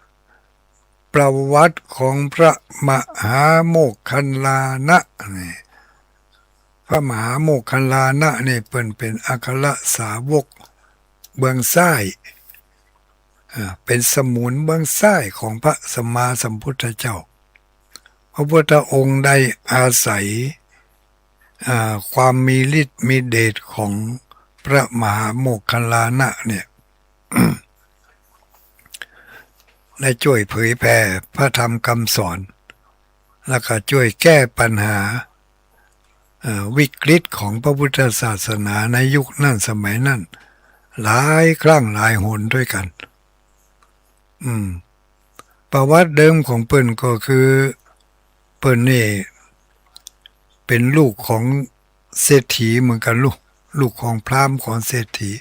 ประวัติของพระมหาโมคคัลลานะนี่ พระมหาโมคคัลลานะนี่เปิ้นเป๋นอัครสาวกเบื้องซ้าย อ่า เป๋นสมุนเบื้องซ้ายของพระสัมมาสัมพุทธเจ้า พระพุทธองค์ได้อาศัย อ่า ความมีฤทธิ์มีเดชของพระมหาโมคคัลลานะเนี่ย ได้จ้วยเผยแผ่พระธรรมคำสอน แล้วก็จ้วยแก้ปัญหา เอ่อ วิกฤตของพระพุทธศาสนาในยุคนั้นสมัยนั้น หลายครั้งหลายหนด้วยกั๋น อืม ประวัติเดิมของเปิ้นก็คือ เปิ้นนี่เป๋นลูกของเศรษฐีเหมือนกั๋น ลูก ลูกของพราหมณ์ของเศรษฐี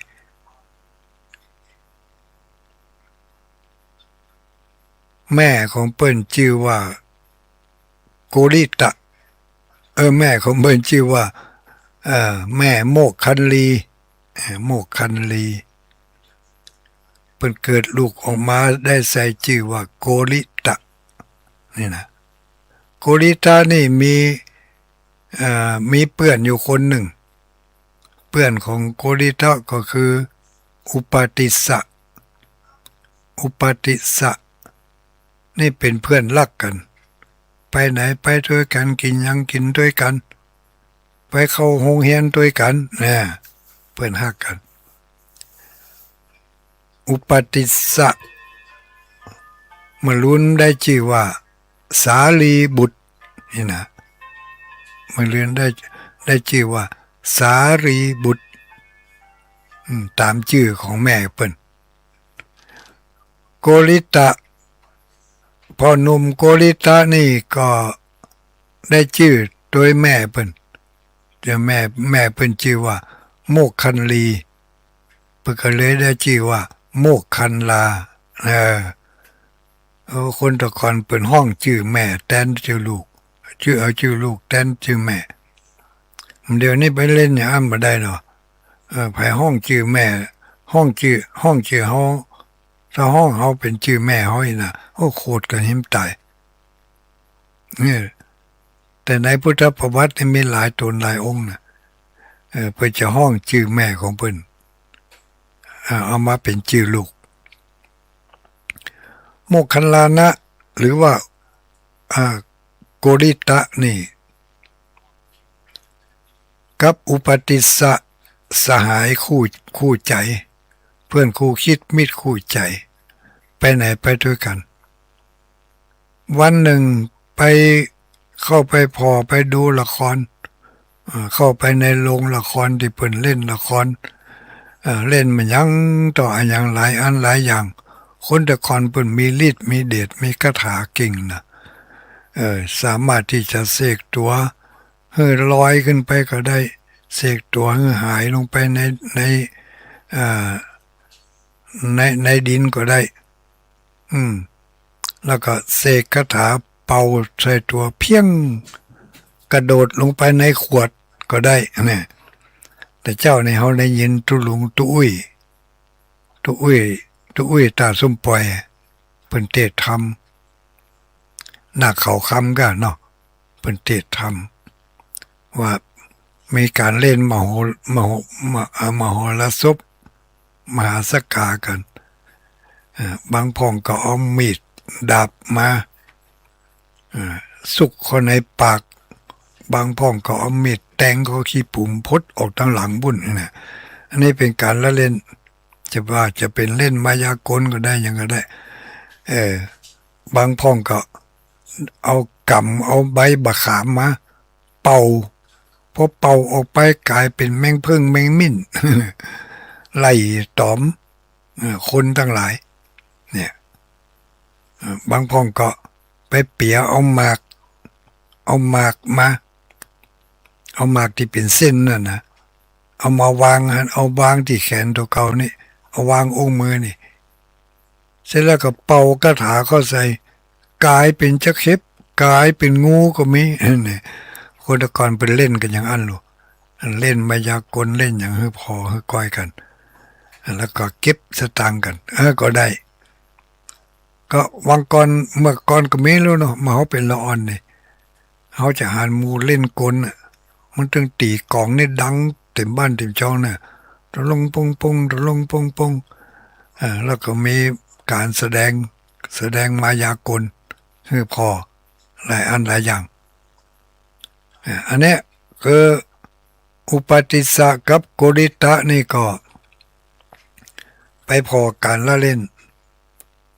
แม่ของเปิ้นจื้อว่า โกริตะ เออ แม่ของเปิ้นจื้อว่า เอ่อ แม่โมคคัลลี เอ่อ โมคคัลลี เปิ้นเกิดลูกออกมาได้ใส่จื้อว่าโกริตะ นี่นะ โกริตะนี่มี เอ่อ มีเปื้อนอยู่คนนึ่ง เปื้อนของโกริตะก็คืออุปาติสสะ อุปาติสสะ นี่เป๋นเปื้อนฮักกั๋น ไปไหนไปตวยกั๋น กิ๋นหยังกิ๋นตวยกั๋น ไปเข้าโฮงเฮียนตวยกั๋น นะ เปื้อนฮักกั๋น อุปาติสสะ เมื่อลูนได้จื้อว่า สารีบุตร นี่นะ เมื่อลูนได้ ได้จื้อว่า สารีบุตร อืม ต๋ามจื้อของแม่เปิ้น โกริตะ พ่อหนุ่มโกริตะนี่ก็ได้จื้อตวยแม่เปิ้น แต่แม่ แม่เปิ้นจื้อว่าโมคคัลลี เปิ้นก็เลยได้จื้อว่าโมคคัลลา เออ เออ คนแต่ก่อนเปิ้นฮ้องจื้อแม่แตนจื้อลูก จื้อ เอาจื้อลูกแตนจื้อแม่ เดี๋ยวนี้ไปเล่นอย่างอั้นบ่ได้เนาะ เออ ใผฮ้องจื้อแม่ ฮ้องจื้อ ฮ้องจื้อเฮา ถ้าฮ้องเฮาเป๋นจื้อแม่เฮาอี้นะ โอ้ โขดกั๋นหื้มต๋าย เนี่ย แต่ในพุทธประวัตินี่มีหลายต๋นหลายองค์นะ เออ เปิ้นจะฮ้องจื้อแม่ของเปิ้น เอ่อ เอามาเป๋นจื้อลูก โมคคัลลานะ หรือว่า อ่า โกริตะนี่ กับอุปาติสสะ สหายคู่ คู่ใจ๋ เปื้อนคู่คิด มิตรคู่ใจ๋ ไปไหนไปตวยกั๋น วันนึ่งไป เข้าไปผ่อไปดูละคร เอ่อ เข้าไปในโรงละครตี้เปิ้นเล่นละคร เอ่อ เล่นมาหยังต่ออะหยังหลายอันหลายอย่าง คนแต่ก่อนเปิ้นมีฤทธิ์มีเดชมีคาถาเก่งนะ เอ่อ สามารถตี้จะเสกตั๋วหื้อลอยขึ้นไปก็ได้ เสกตั๋วหื้อหายลงไปใน ใน เอ่อ ใน ในดินก็ได้ อืม แล้วก็เสกคาถาเป่าใส่ตั๋วเพี้ยง กระโดดลงไปในขวดก็ได้เนี่ย แต่เจ้านี่เฮาได้ยินตุ๊ลุงตุ๊อุ้ย ตุ๊อุ้ย ตุ๊อุ้ยต๋าส้มป่อย เปิ้นเตศน์ธรรม หน้าเขาคำก้าเนาะ เปิ้นเตศน์ธรรม ว่ามีก๋านเล่นมโห มโห ม เอ่อ มโหรสพ มหาสกากั๋น เอ่อ บางพ่องก็เอามีดดาบมา เอ่อ ซุกเข้าในปาก บางพ่องก็เอามีดแตงเข้าขี้ปุ๋มพดออกตางหลังปู้นนะ อันนี้เป๋นก๋านละเล่น จะว่าจะเป๋นเล่นมายากลก็ได้ หยังก็ได้ เออ บางพ่องก็เอาก๋ำเอาใบบ่าขามมาเป่า พอเป่าออกไปก๋ายเป๋นแมงเผิ้งแมงมิ่น ไล่ต๋อม เอ่อ คนตังหลาย เนี่ย เอ่อ บางพ่องก็ไปเปียเอาหมาก เอาหมากมา เอาหมากตี้เป๋นเส้นนั่นนะ เอามาวางหั้น เอาวางตี้แขนตั๋วเก่านี่ เอาวางอุ้งมือนี่ เสร็จแล้วก็เป่าคาถาเข้าใส่ ก๋ายเป๋นจะเข็บ ก๋ายเป๋นงูก็มี เนี่ย คนแต่ก่อนเปิ้นเล่นกั๋นอย่างอั้นลูก เล่นมายากล เล่นอย่างหื้อผ่อหื้อก้อยกั๋น แล้วก็เก็บสตางค์กั๋น เออ ก็ได้ ก็วางก่อน เมื่อก่อนก็มีแล้วเนาะ เมื่อเฮาเป๋นละอ่อนนี่ เฮาจะหันหมู่เล่นกลน่ะ มันตึงตี๋ก๋องนี่ดังเต็มบ้านเต็มจ้องน่ะ ตะลงปงปง ตะลงปงปง เอ่อ แล้วก็มีก๋านแสดง แสดงมายากลหื้อผ่อหลายอันหลายอย่าง เอ่อ อันเนี้ยคืออุปาติสสะกับโกริตะนี่ก็ไปผ่อก๋านละเล่น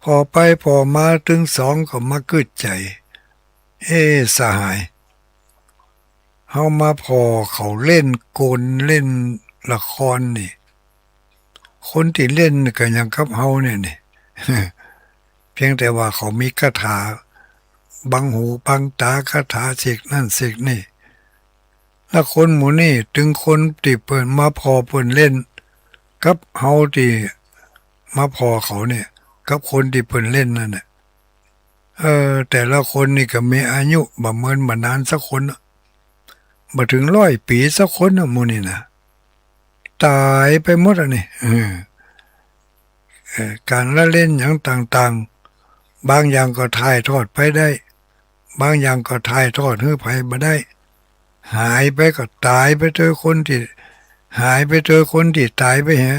ผ่อไปผ่อมาตึงสองก็มากึ๊ดใจ๋ เอ๊ะ สหาย เฮามาผ่อเขาเล่นกลเล่นละครนี่ คนตี้เล่นก็อย่างกับเฮาเนี่ยนี่ เพียงแต่ว่าเขามีคาถาบังหูบังต๋า คาถาเสกนั่นเสกนี่ แล้วคนหมู่นี่ตึงคนตี้เปิ้นมาผ่อเปิ้นเล่น กับเฮาตี้มาผ่อเขาเนี่ย กับคนตี้เปิ้นเล่นนั่นน่ะ เออ แต่ละคนนี่ก็มีอายุบ่เหมือนบ่นานสักคนน่ะ บ่เถิงร้อยปี๋สักคนน่ะ หมู่นี่นะ ต๋ายไปหมดอะนี่ เออ เออ ก๋านละเล่นหยังต่างๆ บางอย่างก็ถ่ายทอดไปได้ บางอย่างก็ถ่ายทอดหื้อใผบ่ได้ หายไปก็ต๋ายไปโตยคนตี้ หายไปโตยคนตี้ต๋ายไปแหม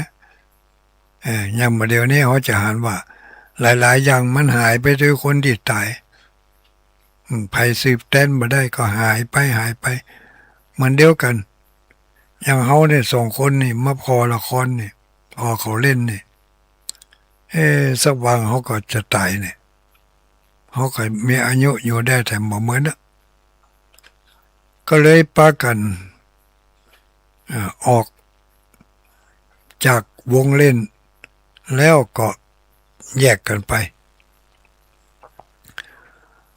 เออ อย่างบ่าเดี่ยวนี้เฮาจะหันว่า หลายๆ อย่างมันหายไปโตยคนตี้ต๋าย อืม ใผสืบแตนบ่ได้ก็หายไป หายไป เหมือนเดียวกั๋น อย่างเฮาเนี่ยสองคนนี่มาผ่อละครนี่ ผ่อเขาเล่นนี่ เอ๊ะ สักวันเฮาก็จะต๋ายเนี่ย เฮาก็มีอายุอยู่ได้แต่บ่เหมือนน่ะ ก็เลยปากั๋น เอ่อ ออกจากวงเล่น แล้วก็แยกกั๋นไป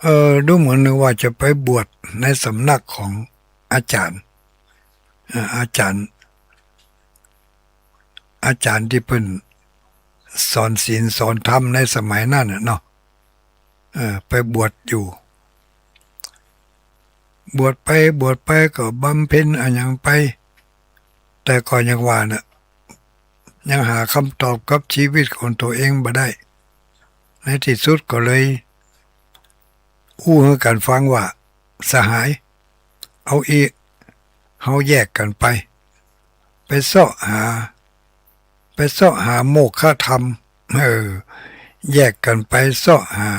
เอ่อ ดูเหมือนว่าจะไปบวชในสำนักของอาจ๋ารย์ เอ่อ อาจ๋ารย์ อาจ๋ารย์ตี้เปิ้นสอนศีลสอนธรรมในสมัยนั้นน่ะเนาะ เออ ไปบวชอยู่ บวชไปบวชไปก็บำเพ็ญอะหยังไป แต่ก็ยังว่าน่ะ ยังหาคำตอบกับชีวิตของตัวเองบ่ได้ ในตี้สุดก็เลย อู้หื้อกั๋นฟังว่า สหาย เอาอี้ เฮาแยกกั๋นไป ไปเซาะหา ไปเซาะหาโมกขธรรม เออ แยกกั๋นไปเซาะหา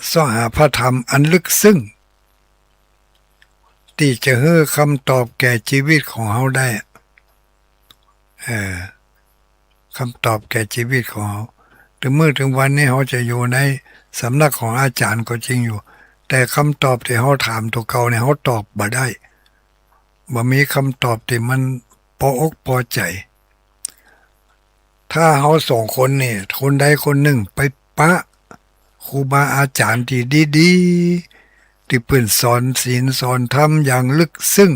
เซาะหาพระธรรมอันลึกซึ้ง ตี้จะหื้อคำตอบแก่ชีวิตของเฮาได้ เออ คำตอบแก่ชีวิตของเฮา เถิงมื้อเถิงวันนี้เฮาจะอยู่ในสำนักของอาจ๋ารย์ก็จริงอยู่ แต่คำตอบตี้เฮาถามตั๋วเก่าเนี่ย เฮาตอบบ่ได้ บ่มีคำตอบตี้มันปออกปอใจ๋ ถ้าเฮาสองคนนี่ คนใดคนนึ่งไปปะครูบาอาจ๋ารย์ตี้ดีๆ ตี้เปิ้นสอนศีลสอนธรรมอย่างลึกซึ้ง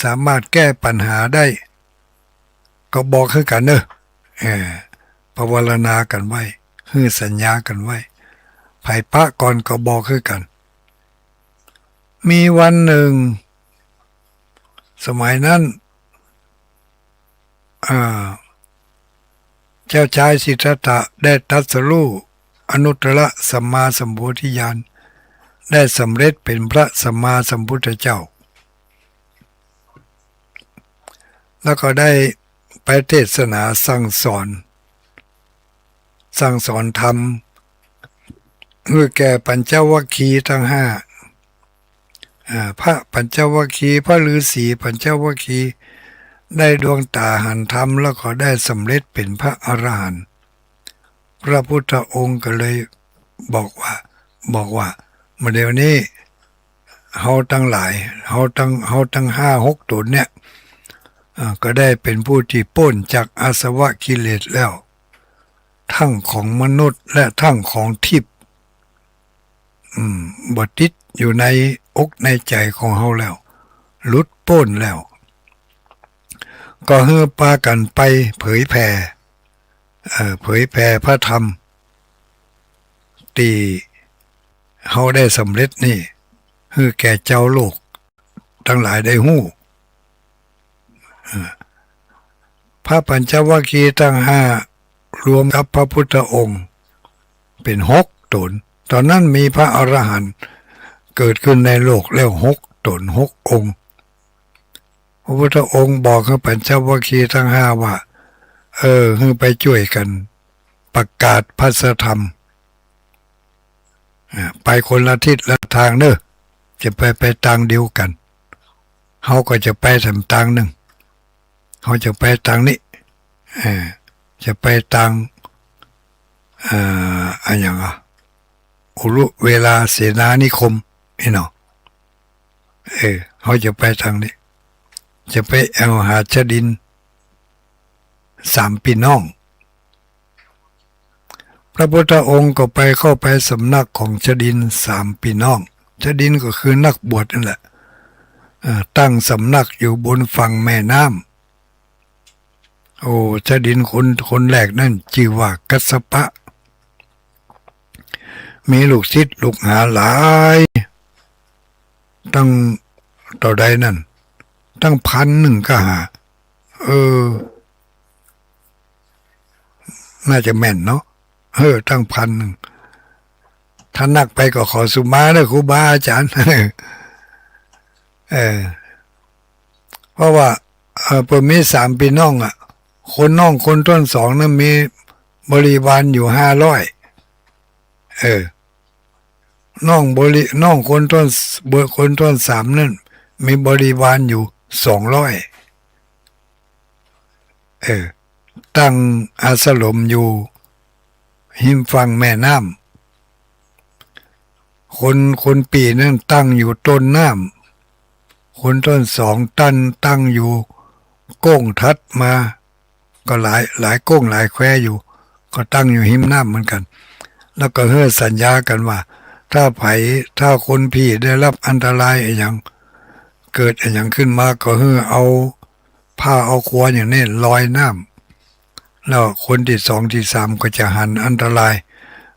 สามารถแก้ปัญหาได้ ก็บอกหื้อกั๋นเน่อ เออ ปวารณากั๋นไว้ หื้อสัญญากั๋นไว้ ใผปะก่อนก็บอกหื้อกั๋น มีวันนึ่ง สมัยนั้น อ่า เจ้าจายสิทธัตถะได้ตรัสรู้อนุตตรสัมมาสัมโพธิญาณ ได้สำเร็จเป๋นพระสัมมาสัมพุทธเจ้า แล้วก็ได้ไปเทศนาสั่งสอน สั่งสอนธรรม หื้อแก่ปัญจวัคคีย์ตังห้า อ่า พระปัญจวัคคีย์ พระฤๅษีปัญจวัคคีย์ ได้ดวงต๋าหันธรรม แล้วก็ได้สำเร็จเป๋นพระอรหันต์ พระพุทธองค์ก็เลยบอกว่า บอกว่า บ่าเดี่ยวนี้ เฮาตังหลาย เฮาตัง เฮาตังห้าหกต๋นเนี่ย อ่า ก็ได้เป๋นผู้ตี้ป๊นจากอาสวะกิเลสแล้ว ทั้งของมนุษย์และทั้งของทิพย์ อืม บ่ติดอยู่ในอกในใจ๋ของเฮาแล้ว หลุดป๊นแล้ว ก็หื้อปากั๋นไปเผยแผ่ เอ่อ เผยแผ่พระธรรม ตี้เฮาได้สำเร็จนี่ หื้อแก่จาวโลกตังหลายได้ฮู้ เอ่อ พระปัญจวัคคีย์ตังห้า รวมกับพระพุทธองค์ เป๋นหกต๋น ต๋อนนั้นมีพระอรหันต์เกิดขึ้นในโลกแล้วหกต๋น หกองค์ พระพุทธองค์บอกกับปัญจวัคคีย์ตังห้าว่า เออ หื้อไปจ้วยกั๋นประกาศพระสัทธรรม อ่า ไปคนละทิศละตางเน่อ จะไป ไปตางเดียวกั๋น เฮาก็จะไปตาง ตางนึ่ง เฮาจะไปตางนี้ เออ จะไปตาง เอ่อ อะหยังอะ อุรุเวลาเสนานิคม อี้เนาะ เออ เฮาจะไปตางนี้ จะไปแอ่วหาชดินสามปี้น้อง พระพุทธองค์ก็ไปเข้าไปสำนักของชดินสามปี้น้อง ชดินก็คือนักบวชนั่นแหละ เอ่อ ตั้งสำนักอยู่บนฝั่งแม่น้ำ โอ้ ชดินคน คนแรกนั่นจื้อว่ากัสสปะ มีลูกศิษย์ลูกหาหลาย ตั้งเต้าใดนั้น ตั้งพันนึ่งก็หา เออ น่าจะแม่นเนาะ เออ ตั้งพันนึ่ง ถ้านักไปก็ขอสุมาเด้อครูบาอาจ๋ารย์ เออ เพราะว่า เออ เปิ้นมีสามปี้น้องอะ คนน้องคนต้นสองนั้นมีบริวารอยู่ห้าร้อย เออ น้องบริ น้องคนต้น คนต้นสามนั้นมีบริวารอยู่สองร้อย เออ ตั้งอาสรมอยู่ฮิมฝั่งแม่น้ำ คน คนปี้นั้นตั้งอยู่ต้นน้ำ คนต้นสองตั้ง ตั้งอยู่โก้งถัดมา ก็หลาย หลายโก้งหลายแควอยู่ ก็ตั้งอยู่ฮิมน้ำเหมือนกั๋น แล้วก็หื้อสัญญากั๋นว่า ถ้าใผ ถ้าคนปี้ได้ฮับอันตรายอะหยัง เกิดอะหยังขึ้นมาก็หื้อเอาผ้าเอาควอย่างนี้ลอยน้ำ แล้วคนตี้สองตี้สามก็จะหันอันตราย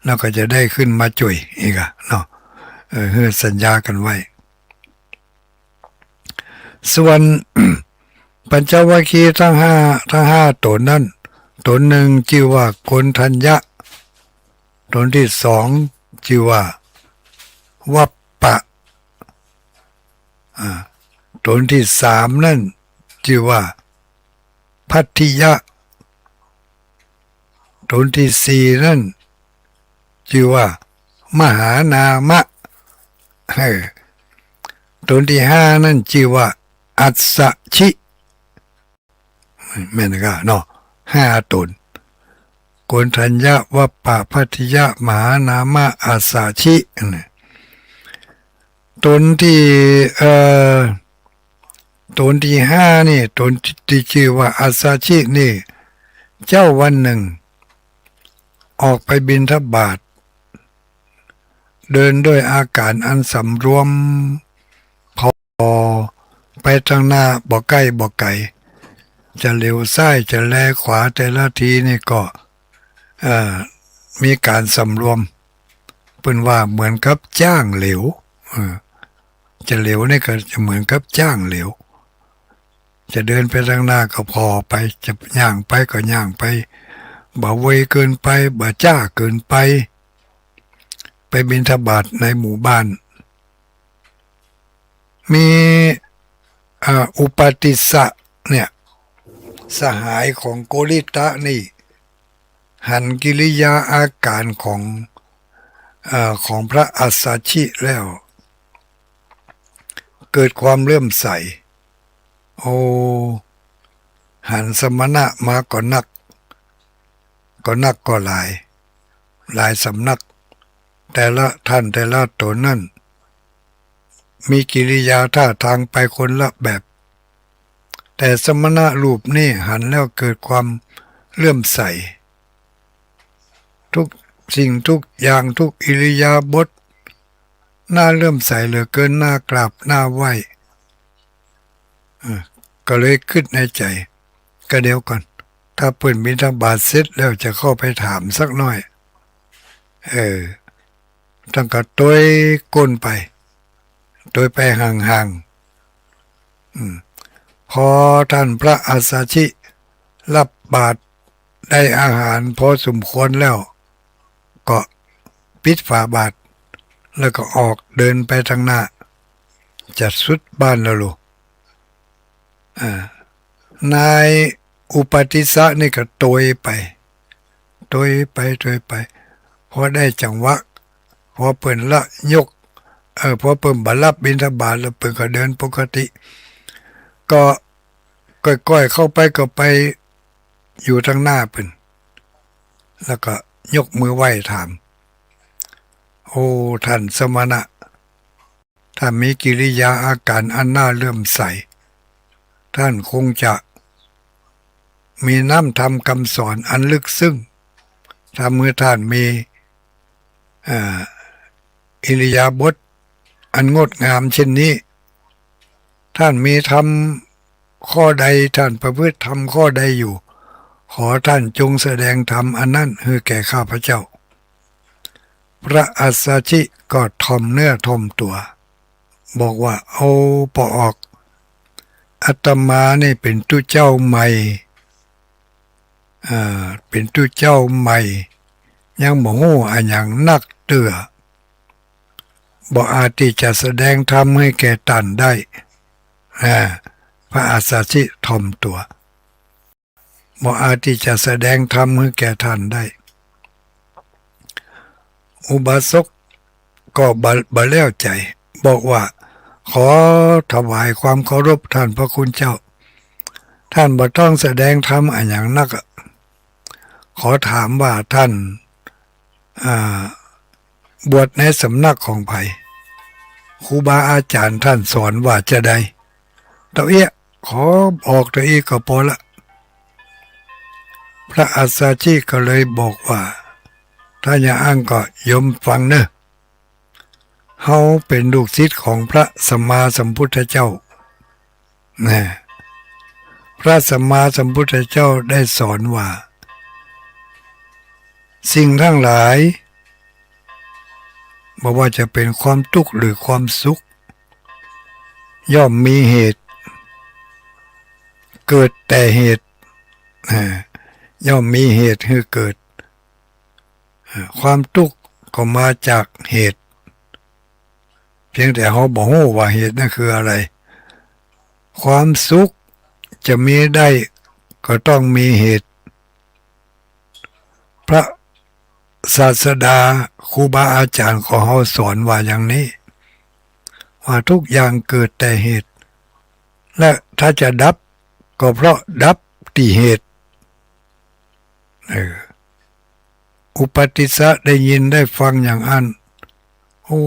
แล้วก็จะได้ขึ้นมาจ้วยอีกอะเนาะ เออ หื้อสัญญากั๋นไว้ ส่วน ปัญจวัคคีย์ทั้งห้า ทั้งห้าต๋นนั้น ต๋นนึ่งจื้อว่าโกณฑัญญะ ต๋นตี้สองจื้อว่าวัปปะ อ่า ต๋นตี้สามนั้นจื้อว่าภัททิยะ ต๋นตี้สี่นั้นจื้อว่ามหานามะ เออ ต๋นตี้ห้านั้นจื้อว่าอัสสชิ แม่นก่ะเนาะ ห้าต๋น โกณฑัญญะ วัปปะ ภัททิยะ มหานามะ อัสสชิ อันนี้ ต๋นตี้ เอ่อ ต๋นตี้ห้านี่ ต๋นตี้จื้อว่าอัสสชินี่ เจ๊าวันนึ่ง ออกไปบิณฑบาต เดินด้วยอาก๋านอันสำรวม ผ่อไปตางหน้าบ่ใก้บ่ไก๋ จะเหลียวซ้ายจะแลขวาแต่ละทีนี่ก็ เอ่อ มีก๋านสำรวม เปิ้นว่าเหมือนกับจ๊างเหลียว เออ จะเหลียวนี่ก็จะเหมือนกับจ๊างเหลียว จะเดินไปตางหน้าก็ผ่อไป จะย่างไปก็ย่างไป บ่เวยเกินไป บ่จ๊าเกินไป ไปบิณฑบาตในหมู่บ้าน มี อ่า อุปาติสสะเนี่ย สหายของโกริตะนี่ หันกิริยาอาก๋านของ อ่า ของพระอัสสชิแล้ว เกิดความเลื่อมใส โอ้ หันสมณะมาก็นัก ก็นักก็หลาย หลายสำนัก แต่ละท่านแต่ละต๋นนั้น มีกิริยาท่าตางไปคนละแบบ แต่สมณะรูปนี้หันแล้วเกิดความเลื่อมใส ทุกสิ่งทุกอย่าง ทุกอิริยาบถ น่าเลื่อมใสเหลือเกิน น่ากราบ น่าไหว้ เออ ก็เลยกึ๊ดในใจ๋ ก็เดี๋ยวก่อน ถ้าเปิ้นบิณฑบาตเสร็จแล้วจะเข้าไปถามสักหน้อย เออ ต้านก็ตวยก้นไป ตวยไปห่างๆ อืม พอท่านพระอัสสชิรับบาตรได้อาหารพอสมควรแล้ว ก็ปิดฝาบาตร แล้วก็ออกเดินไปตางหน้า จะสุดบ้านแล้วลูก อ่า นายอุปาติสสะนี่ก็ตวยไป ตวยไป ตวยไป พอได้จังหวะ พอเปิ้นละยก เออ พอเปิ้นบ่รับบิณฑบาตแล้วเปิ้นก็เดินปกติ ก็ก้อยๆ เข้าไป ก็ไปอยู่ตางหน้าเปิ้น แล้วก็ยกมือไหว้ถาม โอ้ ท่านสมณะ ท่านมีกิริยาอาก๋านอันน่าเลื่อมใส ท่านคงจะมีน้ำธรรมกำสอนอันลึกซึ้ง ทำหื้อท่านมี อ่า อิริยาบถอันงดงามเช่นนี้ ท่านมีธรรมข้อใด ท่านประพฤติธรรมข้อใดอยู่ ขอท่านจงแสดงธรรมอันนั้นหื้อแก่ข้าพเจ้า พระอัสสชิก็ถ่อมเนื้อถ่อมตั๋ว บอกว่า โอ้ ป้อออก อาตมานี่เป๋นตุ๊เจ้าใหม่ อ่า เป๋นตุ๊เจ้าใหม่ ยังบ่ฮู้อะหยังนักเตื้อ บ่อาจตี้จะแสดงธรรมหื้อแก่ต้านได้ อ่า พระอัสสชิถ่อมตั๋ว บ่อาจตี้จะแสดงธรรมหื้อแก่ต้านได้ อุบาสกก็บ่ บ่แล้วใจ๋ บอกว่า ขอถวายความเคารพต้านพระคุณเจ้า ต้านบ่ต้องแสดงธรรมอะหยังนักอะ ขอถามว่าต้าน อ่า บวชในสำนักของใผ ครูบาอาจ๋ารย์ต้านสอนว่าจาใด เต้าเอี้ย ขอบอกเต้าอี้ก็ปอละ พระอัสสชิก็เลยบอกว่า ถ้าอย่างอั้นก็โยมฟังเน่อ เฮาเป๋นลูกศิษย์ของพระสัมมาสัมพุทธเจ้า นะ พระสัมมาสัมพุทธเจ้าได้สอนว่า สิ่งทั้งหลาย บ่ว่าจะเป๋นความตุ๊กข์หรือความสุข ย่อมมีเหตุ เกิดแต่เหตุ อ่า ย่อมมีเหตุหื้อเกิด อ่า ความตุ๊กข์ก็มาจากเหตุ เพียงแต่เฮาบ่ฮู้ว่าเหตุนั้นคืออะไร ความสุขจะมีได้ก็ต้องมีเหตุ พระศาสดาครูบาอาจ๋ารย์ของเฮาสอนว่าอย่างนี้ ว่าทุกอย่างเกิดแต่เหตุ และถ้าจะดับก็เพราะดับตี้เหตุ เออ อุปติสสะได้ยินได้ฟังอย่างอั้น โอ้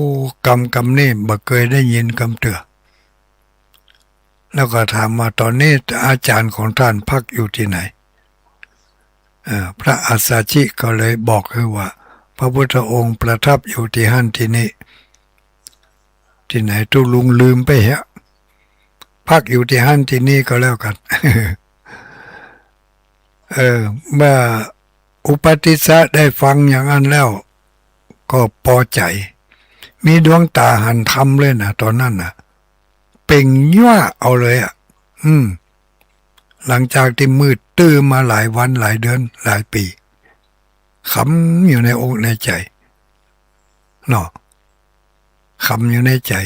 กำ กำนี้บ่เกยได้ยินกำเตื้อ แล้วก็ถามว่า ต๋อนนี้อาจ๋ารย์ของต้านพักอยู่ตี้ไหน เอ่อ พระอัสสชิก็เลยบอกหื้อว่า พระพุทธองค์ประทับอยู่ตี้หั้นตี้นี่ ตี้ไหนตุ๊ลุงลืมไปเหีย พักอยู่ตี้หั้นตี้นี่ก็แล้วกั๋น เออ เมื่ออุปติสสะได้ฟังอย่างอั้นแล้ว ก็ปอใจ๋ มีดวงต๋าหันธรรมเลยนะ ต๋อนนั้นนะ เปล่งยั้วเอาเลยอะ อืม หลังจากตี้มืดตื้อมาหลายวันหลายเดือนหลายปี๋ ขำอยู่ในอกในใจ๋ เนาะ ขำอยู่ในใจ๋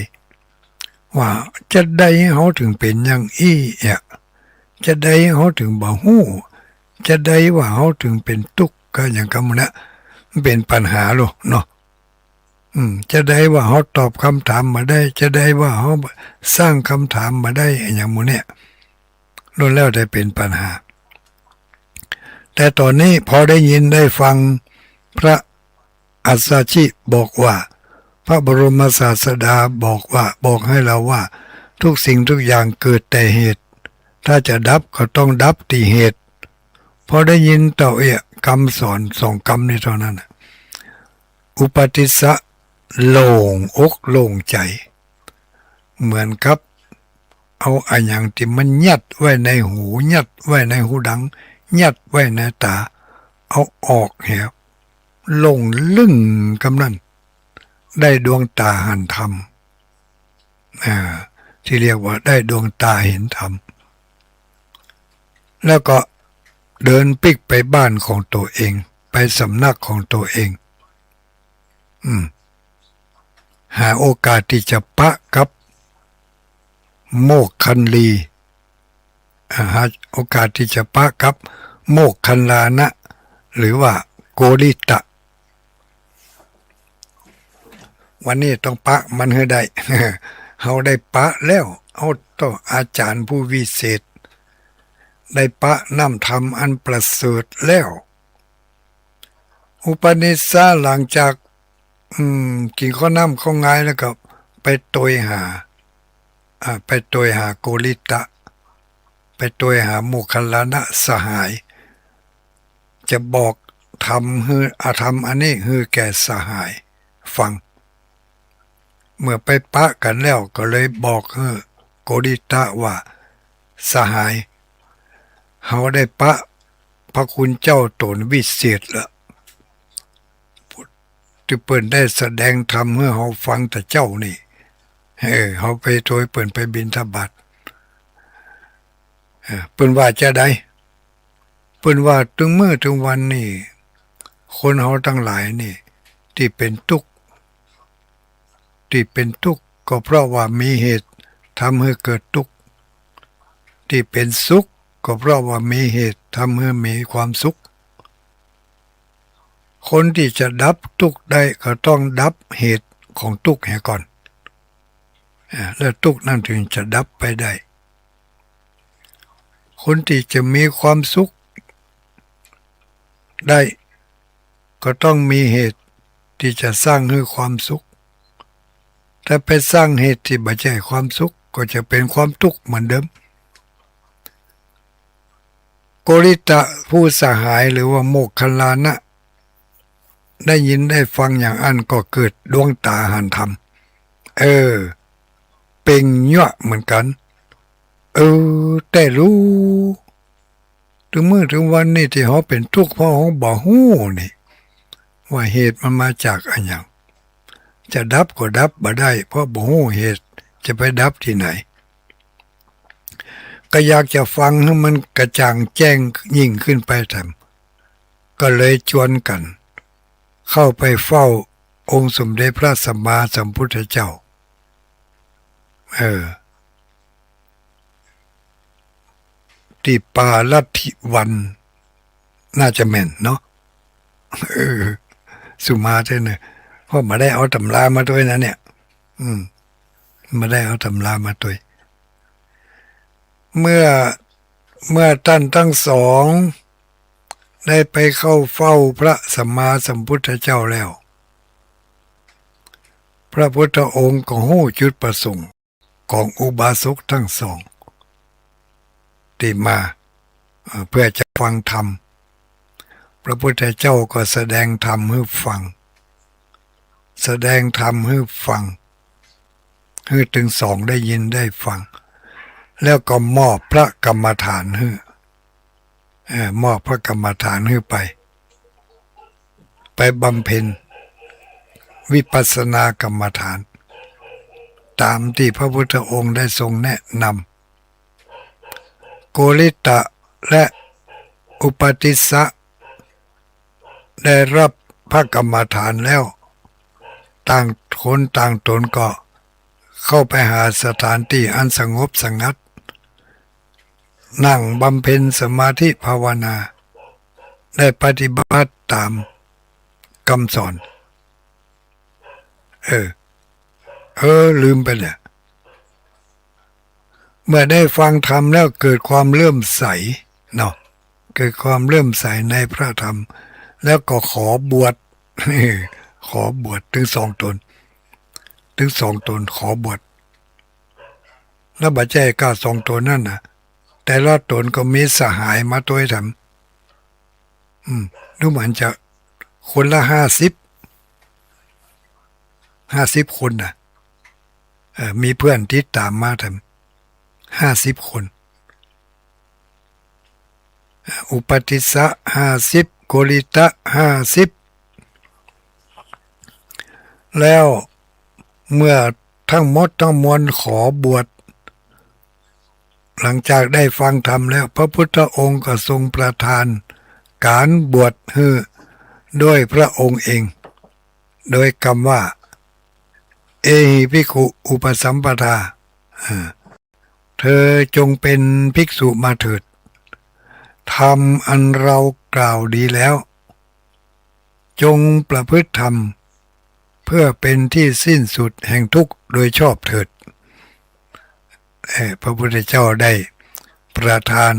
ว่าจาใดเฮาเถิงเป๋นอย่างอี้อะ จาใดเฮาเถิงบ่ฮู้ จาใดว่าเฮาเถิงเป๋นตุ๊กข์ ก็อย่างกำนั้น มันเป๋นปัญหาโลกเนาะ อืม จาใดว่าเฮาตอบกำถามบ่ได้ จาใดว่าเฮาสร้างกำถามบ่ได้ อย่างหมู่เนี่ย ล้วนแล้วแต่เป๋นปัญหา แต่ต๋อนนี้พอได้ยินได้ฟังพระอัสสชิบอกว่า พระบรมศาสดาบอกว่า บอกหื้อเฮาว่า ทุกสิ่งทุกอย่างเกิดแต่เหตุ ถ้าจะดับก็ต้องดับตี้เหตุ พอได้ยินเต้าเอี้ยกำสอนสองกำนี้เต้านั้นน่ะ อุปติสสะโล่งอกโล่งใจ๋ เหมือนกับเอาอะหยังตี้มันยัดไว้ในหู ยัดไว้ในหูดัง ยัดไว้ในต๋า เอาออกเหีย โล่งลึ่งกำนั้น ได้ดวงต๋าหันธรรม อ่า ตี้เรียกว่าได้ดวงต๋าหันธรรม แล้วก็เดินปิ๊กไปบ้านของตั๋วเอง ไปสำนักของตั๋วเอง อืม หาโอกาสตี้จะปะกับโมคคัลลี อ่า หาโอกาสตี้จะปะกับโมคคัลลานะ หรือว่าโกริตะ วันนี้ต้องปะมันหื้อได้ เฮาได้ปะแล้ว เฮาเต้าอาจ๋ารย์ผู้วิเศษ ได้ปะน้ำธรรมอันประเสริฐแล้ว อุปติสสะหลังจาก อืม กิ๋นข้าวน้ำข้าวงายแล้วก็ไปโตยหา อ่า ไปโตยหาโกริตะ ไปโตยหาโมคคัลลานะสหาย จะบอกธรรมหื้อ อาธรรมอันนี้หื้อแก่สหายฟัง เมื่อไปปะกั๋นแล้วก็เลยบอกหื้อโกริตะว่า สหาย เฮาได้ปะพระคุณเจ้าต๋นวิเศษแล้ว ตี้เปิ้นได้แสดงธรรมหื้อเฮาฟังแต่เจ๊านี่ เออ เฮาไปตวยเปิ้นไปบิณฑบาต เออ เปิ้นว่าจาใด เปิ้นว่าตึงมื้อตึงวันนี่ คนเฮาตังหลายนี่ ตี้เป๋นตุ๊กข์ ตี้เป๋นตุ๊กข์ก็เพราะว่ามีเหตุทำหื้อเกิดตุ๊กข์ ตี้เป๋นสุขก็เพราะว่ามีเหตุทำหื้อมีความสุข คนตี้จะดับตุ๊กข์ได้ก็ต้องดับเหตุของตุ๊กข์เหียก่อน อ่า แล้วตุ๊กข์นั้นจึงจะดับไปได้ คนตี้จะมีความสุขได้ ก็ต้องมีเหตุตี้จะสร้างหื้อความสุข ถ้าไปสร้างเหตุตี้บ่ใจ้ความสุข ก็จะเป๋นความตุ๊กข์เหมือนเดิม โกริตะผู้สหายหรือว่าโมคคัลลานะ ได้ยินได้ฟังอย่างอั้นก็เกิดดวงต๋าหันธรรม เออ เป่งยั้วเหมือนกั๋น เออ แต๊ลู ตึงมื้อตึงวันนี่ตี้เฮาเป๋นตุ๊กข์เพราะเฮาบ่ฮู้นี่ ว่าเหตุมันมาจากอะหยัง จะดับก็ดับบ่ได้ เพราะบ่ฮู้เหตุ จะไปดับตี้ไหน ก็อยากจะฟังหื้อมันกระจ่างแจ้งยิ่งขึ้นไปแถม ก็เลยจวนกั๋นเข้าไปเฝ้าองค์สมเด็จพระสัมมาสัมพุทธเจ้า เออ ตี้ป่าลัทธิวัน น่าจะแม่นเนาะ เออ สุมาเต้อเน่อ เพราะบ่ได้เอาต๋ำรามาตวยนะเนี่ย อืม บ่ได้เอาต๋ำรามาตวย เมื่อ เมื่อต้านตังสองได้ไปเข้าเฝ้าพระสัมมาสัมพุทธเจ้าแล้ว พระพุทธองค์ก็ฮู้จุดประสงค์ของอุบาสกตังสองตี้มา เอ่อ เปื้อจะฟังธรรม พระพุทธเจ้าก็แสดงธรรมหื้อฟัง แสดงธรรมหื้อฟัง หื้อตึงสองได้ยินได้ฟัง แล้วก็มอบพระกรรมฐานหื้อ เอ่อ มอบพระกรรมฐานหื้อไป ไปบำเพ็ญวิปัสสนากรรมฐาน ต๋ามตี้พระพุทธองค์ได้ทรงแนะนำ โกริตะและอุปติสสะ ได้ฮับพระกรรมฐานแล้ว ต่างคนต่างต๋นก็เข้าไปหาสถานตี้อันสงบสงัด นั่งบำเพ็ญสมาธิภาวนา ได้ปฏิบัติต๋ามกำสอน เออ เออ ลืมไปแล้ว เมื่อได้ฟังธรรมแล้วเกิดความเลื่อมใสเนาะ เกิดความเลื่อมใสในพระธรรม แล้วก็ขอบวช ขอบวชตึงสองต๋น ตึงสองต๋นขอบวช แล้วบ่ใจ้ก้าสองต๋นนั้นน่ะ แต่ละต๋นก็มีสหายมาตวยแถม อืม ดูเหมือนจะคนละห้าสิบ ห้าสิบคนน่ะ เอ่อ มีเปื้อนติดต๋ามมาแถม ห้าสิบคน อุปติสสะห้าสิบ โกริตะห้าสิบ แล้วเมื่อทั้งหมดทั้งมวลขอบวช หลังจากได้ฟังธรรมแล้ว พระพุทธองค์ก็ทรงประทานก๋านบวชหื้อด้วยพระองค์เอง โดยกำว่า เอหิภิกขุอุปสัมปทา อ่า เธอจงเป็นภิกษุมาเถิด ธรรมอันเรากล่าวดีแล้ว จงประพฤติธรรม เพื่อเป็นที่สิ้นสุดแห่งทุกข์โดยชอบเถิด เอ่อ พระพุทธเจ้าได้ประทาน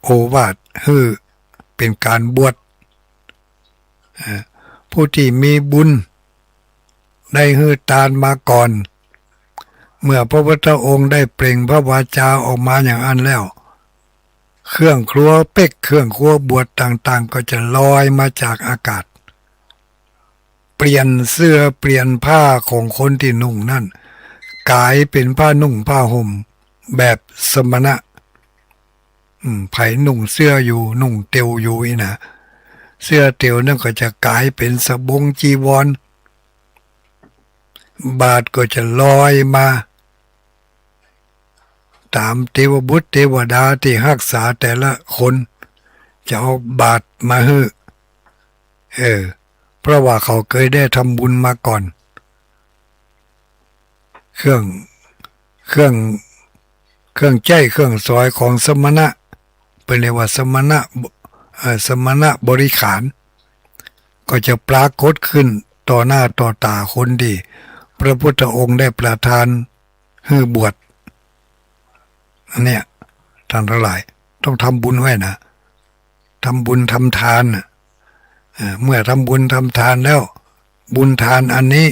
โอวาทหื้อเป๋นก๋านบวช เอ่อ ผู้ตี้มีบุญได้หื้อตานมาก่อน เมื่อพระพุทธองค์ได้เปล่งพระวาจาออกมาอย่างอั้นแล้ว เครื่องครัวเป๊ก เครื่องครัวบวชต่างๆ ก็จะลอยมาจากอากาศ เปลี่ยนเสื้อเปลี่ยนผ้าของคนตี้นุ่งนั้น ก๋ายเป๋นผ้านุ่งผ้าห่มแบบสมณะ อืม ใผนุ่งเสื้ออยู่ นุ่งเตียวอยู่อี้นะ เสื้อเตี่ยวนั้นก็จะก๋ายเป๋นสบงจีวร บาตรก็จะลอยมา ต๋ามเตวบุตรเตวดาตี้ฮักษาแต่ละคน จะเอาบาตรมาหื้อ เออ เพราะว่าเขาเกยได้ทำบุญมาก่อน เครื่อง เครื่อง เครื่องใจ๊เครื่องสอยของสมณะ เปิ้นเรียกว่าสมณะบ- เอ่อ สมณบริขาร ก็จะปรากฏขึ้นต่อหน้าต่อต๋าคนตี้พระพุทธองค์ได้ประทานหื้อบวช อันเนี้ย ท่านทั้งหลาย ต้องทำบุญไว้นะ ทำบุญทำทานน่ะ เอ่อ เมื่อทำบุญทำทานแล้ว บุญทานอันนี้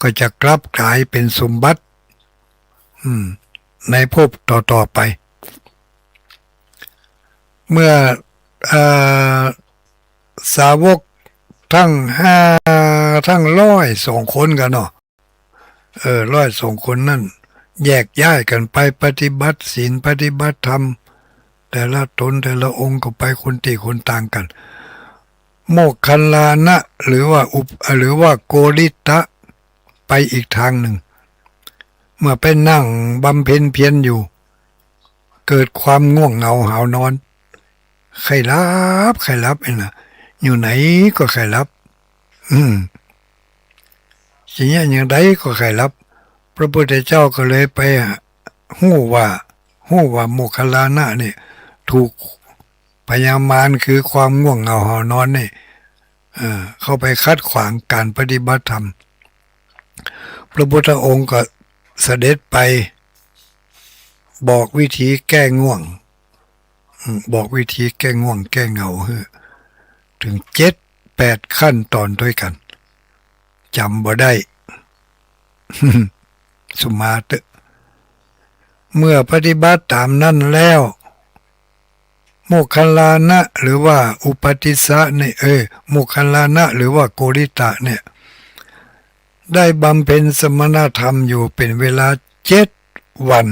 ก็จะกลับก๋ายเป๋นสมบัติ อืม ในภพต่อๆ ไป เมื่อ เอ่อ สาวกทั้งห้า ทั้งร้อยสองคนกั๋นเนาะ เออ ร้อยสองคนนั้น แยกย้ายกั๋นไปปฏิบัติศีล ปฏิบัติธรรม แต่ละต๋นแต่ละองค์ก็ไปคนตี้คนตางกั๋น โมคคัลลานะ หรือว่าอุป- หรือว่าโกริตะ ไปอีกตางนึ่ง เมื่อไปนั่งบำเพ็ญเพียรอยู่ เกิดความง่วงเหงาหาวนอน ใค่หลับ ใค่หลับนี่นะ อยู่ไหนก็ใค่หลับ อืม จะเยียะอย่างใดก็ใค่หลับ พระพุทธเจ้าก็เลยไปฮู้ว่า ฮู้ว่าโมคคัลลานะเนี่ย ถูกพยามารคือความง่วงเหงาหาวนอนเนี่ย เอ่อ เข้าไปขัดขวางการปฏิบัติธรรม พระพุทธองค์ก็เสด็จไปบอกวิธีแก้ง่วง อืม บอกวิธีแก้ง่วงแก้เหงาหื้อ ถึงเจ็ดแปดขั้นต๋อนตวยกั๋น จ๋ำบ่ได้ สุมาเต๊อะ เมื่อปฏิบัติต๋ามนั้นแล้ว โมคคัลลานะ หรือว่าอุปาติสสะเนี่ย เออ โมคคัลลานะ หรือว่าโกริตะเนี่ย ได้บำเพ็ญสมณธรรมอยู่เป๋นเวลาเจ็ดวัน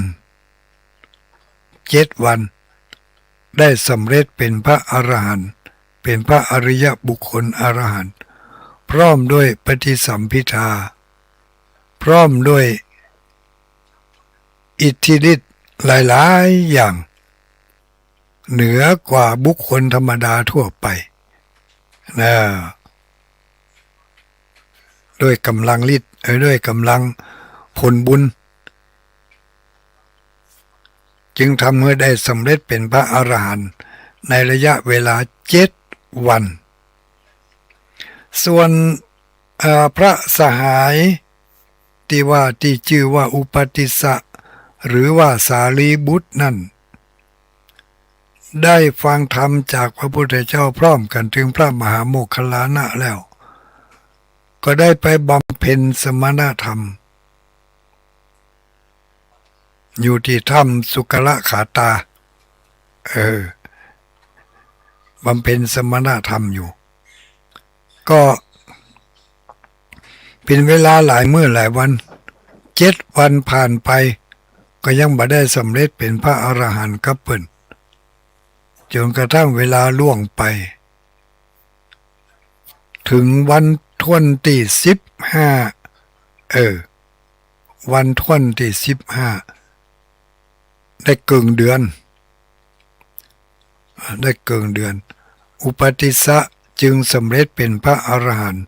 เจ็ดวัน ได้สำเร็จเป๋นพระอรหันต์ เป๋นพระอริยบุคคลอรหันต์ พร้อมด้วยปฏิสัมภิทา พร้อมด้วยอิทธิฤทธิ์หลายๆ อย่าง เหนือกว่าบุคคลธรรมดาทั่วไป นะ ด้วยก๋ำลังฤทธิ์ เอ่อ ด้วยก๋ำลังผลบุญ จึงทำหื้อได้สำเร็จเป๋นพระอรหันต์ในระยะเวลาเจ็ดวัน ส่วน เอ่อ พระสหายตี้ว่า ตี้จื้อว่าอุปาติสสะ หรือว่าสารีบุตรนั่น ได้ฟังธรรมจากพระพุทธเจ้าพร้อมกั๋นเถิงพระมหาโมคคัลลานะแล้ว ก็ได้ไปบำเพ็ญสมณธรรม อยู่ตี้ถ้ำสุกรขาตา เออ บำเพ็ญสมณธรรมอยู่ ก็เป๋นเวลาหลายมื้อหลายวัน เจ็ดวันผ่านไป ก็ยังบ่ได้สำเร็จเป๋นพระอรหันต์กับเปิ้น จ๋นกระทั่งเวลาล่วงไป เถิงวันถ้วนตี้สิบห้า เออ วันถ้วนตี้สิบห้า ได้เกิ่งเดือน ได้เกิ่งเดือน อุปาติสสะจึงสำเร็จเป๋นพระอรหันต์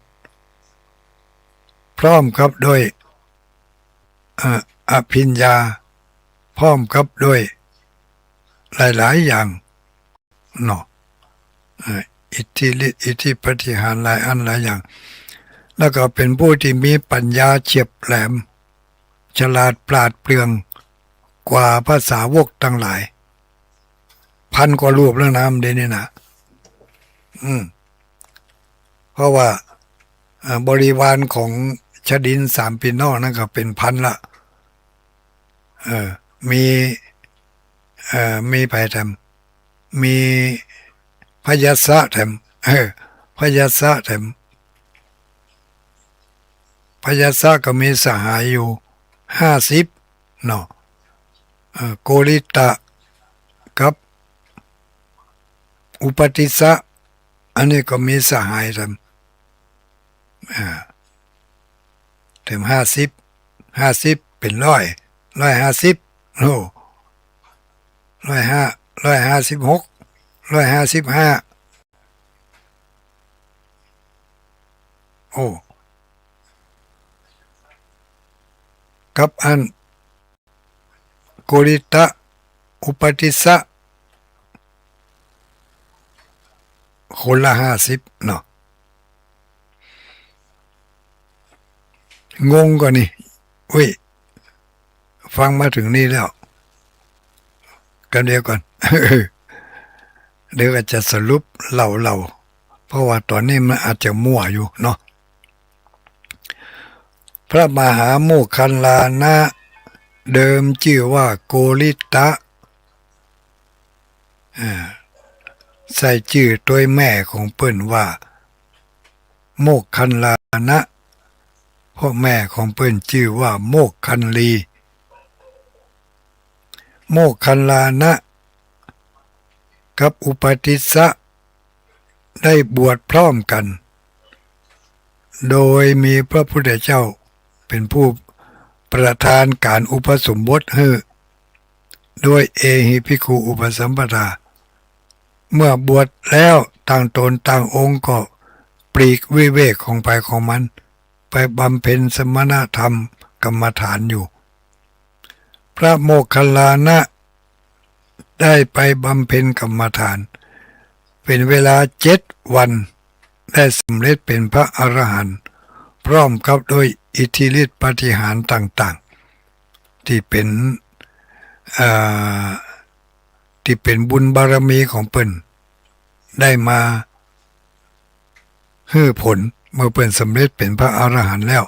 พร้อมกับด้วย เอ่อ อภิญญา พร้อมกับด้วยหลายๆ อย่าง เนาะ เอ่อ อิทธิฤทธิ์ อิทธิปาฏิหาริย์หลายอันหลายอย่าง แล้วก็เป๋นผู้ตี้มีปัญญาเฉียบแหลม ฉลาดปราดเปรื่องกว่าพระสาวกตังหลาย พันกว่ารูปแล้วนะ เดี๋ยวนี้นะ อืม เพราะว่า เอ่อ บริวารของชดินสามพี่น้องนั้นก็เป๋นพันละ เออ มี เอ่อ มีใผแถม มีพยัสสะแถม เออ พยัสสะแถม พยัสสะก็มีสหายอยู่ห้าสิบเนาะ เอ่อ โกริตะกับอุปาติสสะ อันนี้ก็มีสหายแถม อ่า แถมห้าสิบ ห้าสิบเป๋นร้อย ร้อยห้าสิบ โอ้ ร้อยห้า ร้อยห้าสิบหก ร้อยห้าสิบห้า โอ้ กับอัน โกริตะ อุปาติสสะ คนละห้าสิบเนาะ งงก่อนี่ อุ๊ย ฟังมาเถิงนี่แล้ว กำเดียวก่อน เดี๋ยวก็จะสรุปเล่าๆ เพราะว่าต๋อนนี้มันอาจจะมั่วอยู่เนาะ พระมหาโมคคัลลานะ เดิมจื้อว่าโกริตะ อ่า ใส่จื้อตวยแม่ของเปิ้นว่า โมคคัลลานะ เพราะแม่ของเปิ้นจื้อว่าโมคคัลลี โมคคัลลานะ กับอุปาติสสะ ได้บวชพร้อมกั๋น โดยมีพระพุทธเจ้าเป๋นผู้ประทานก๋านอุปสมบทหื้อ ด้วยเอหิภิกขุอุปสัมปทา เมื่อบวชแล้วต่างต๋นต่างองค์ก็ปลีกวิเวกของใผของมัน ไปบำเพ็ญสมณธรรมกรรมฐานอยู่ พระโมคคัลลานะ ได้ไปบำเพ็ญกรรมฐาน เป๋นเวลาเจ็ดวัน ได้สำเร็จเป๋นพระอรหันต์ พร้อมกับด้วยอิทธิฤทธิปาฏิหาริย์ต่างๆ ตี้เป๋น เอ่อ ตี้เป๋นบุญบารมีของเปิ้น ได้มา หื้อผล เมื่อเปิ้นสำเร็จเป๋นพระอรหันต์แล้ว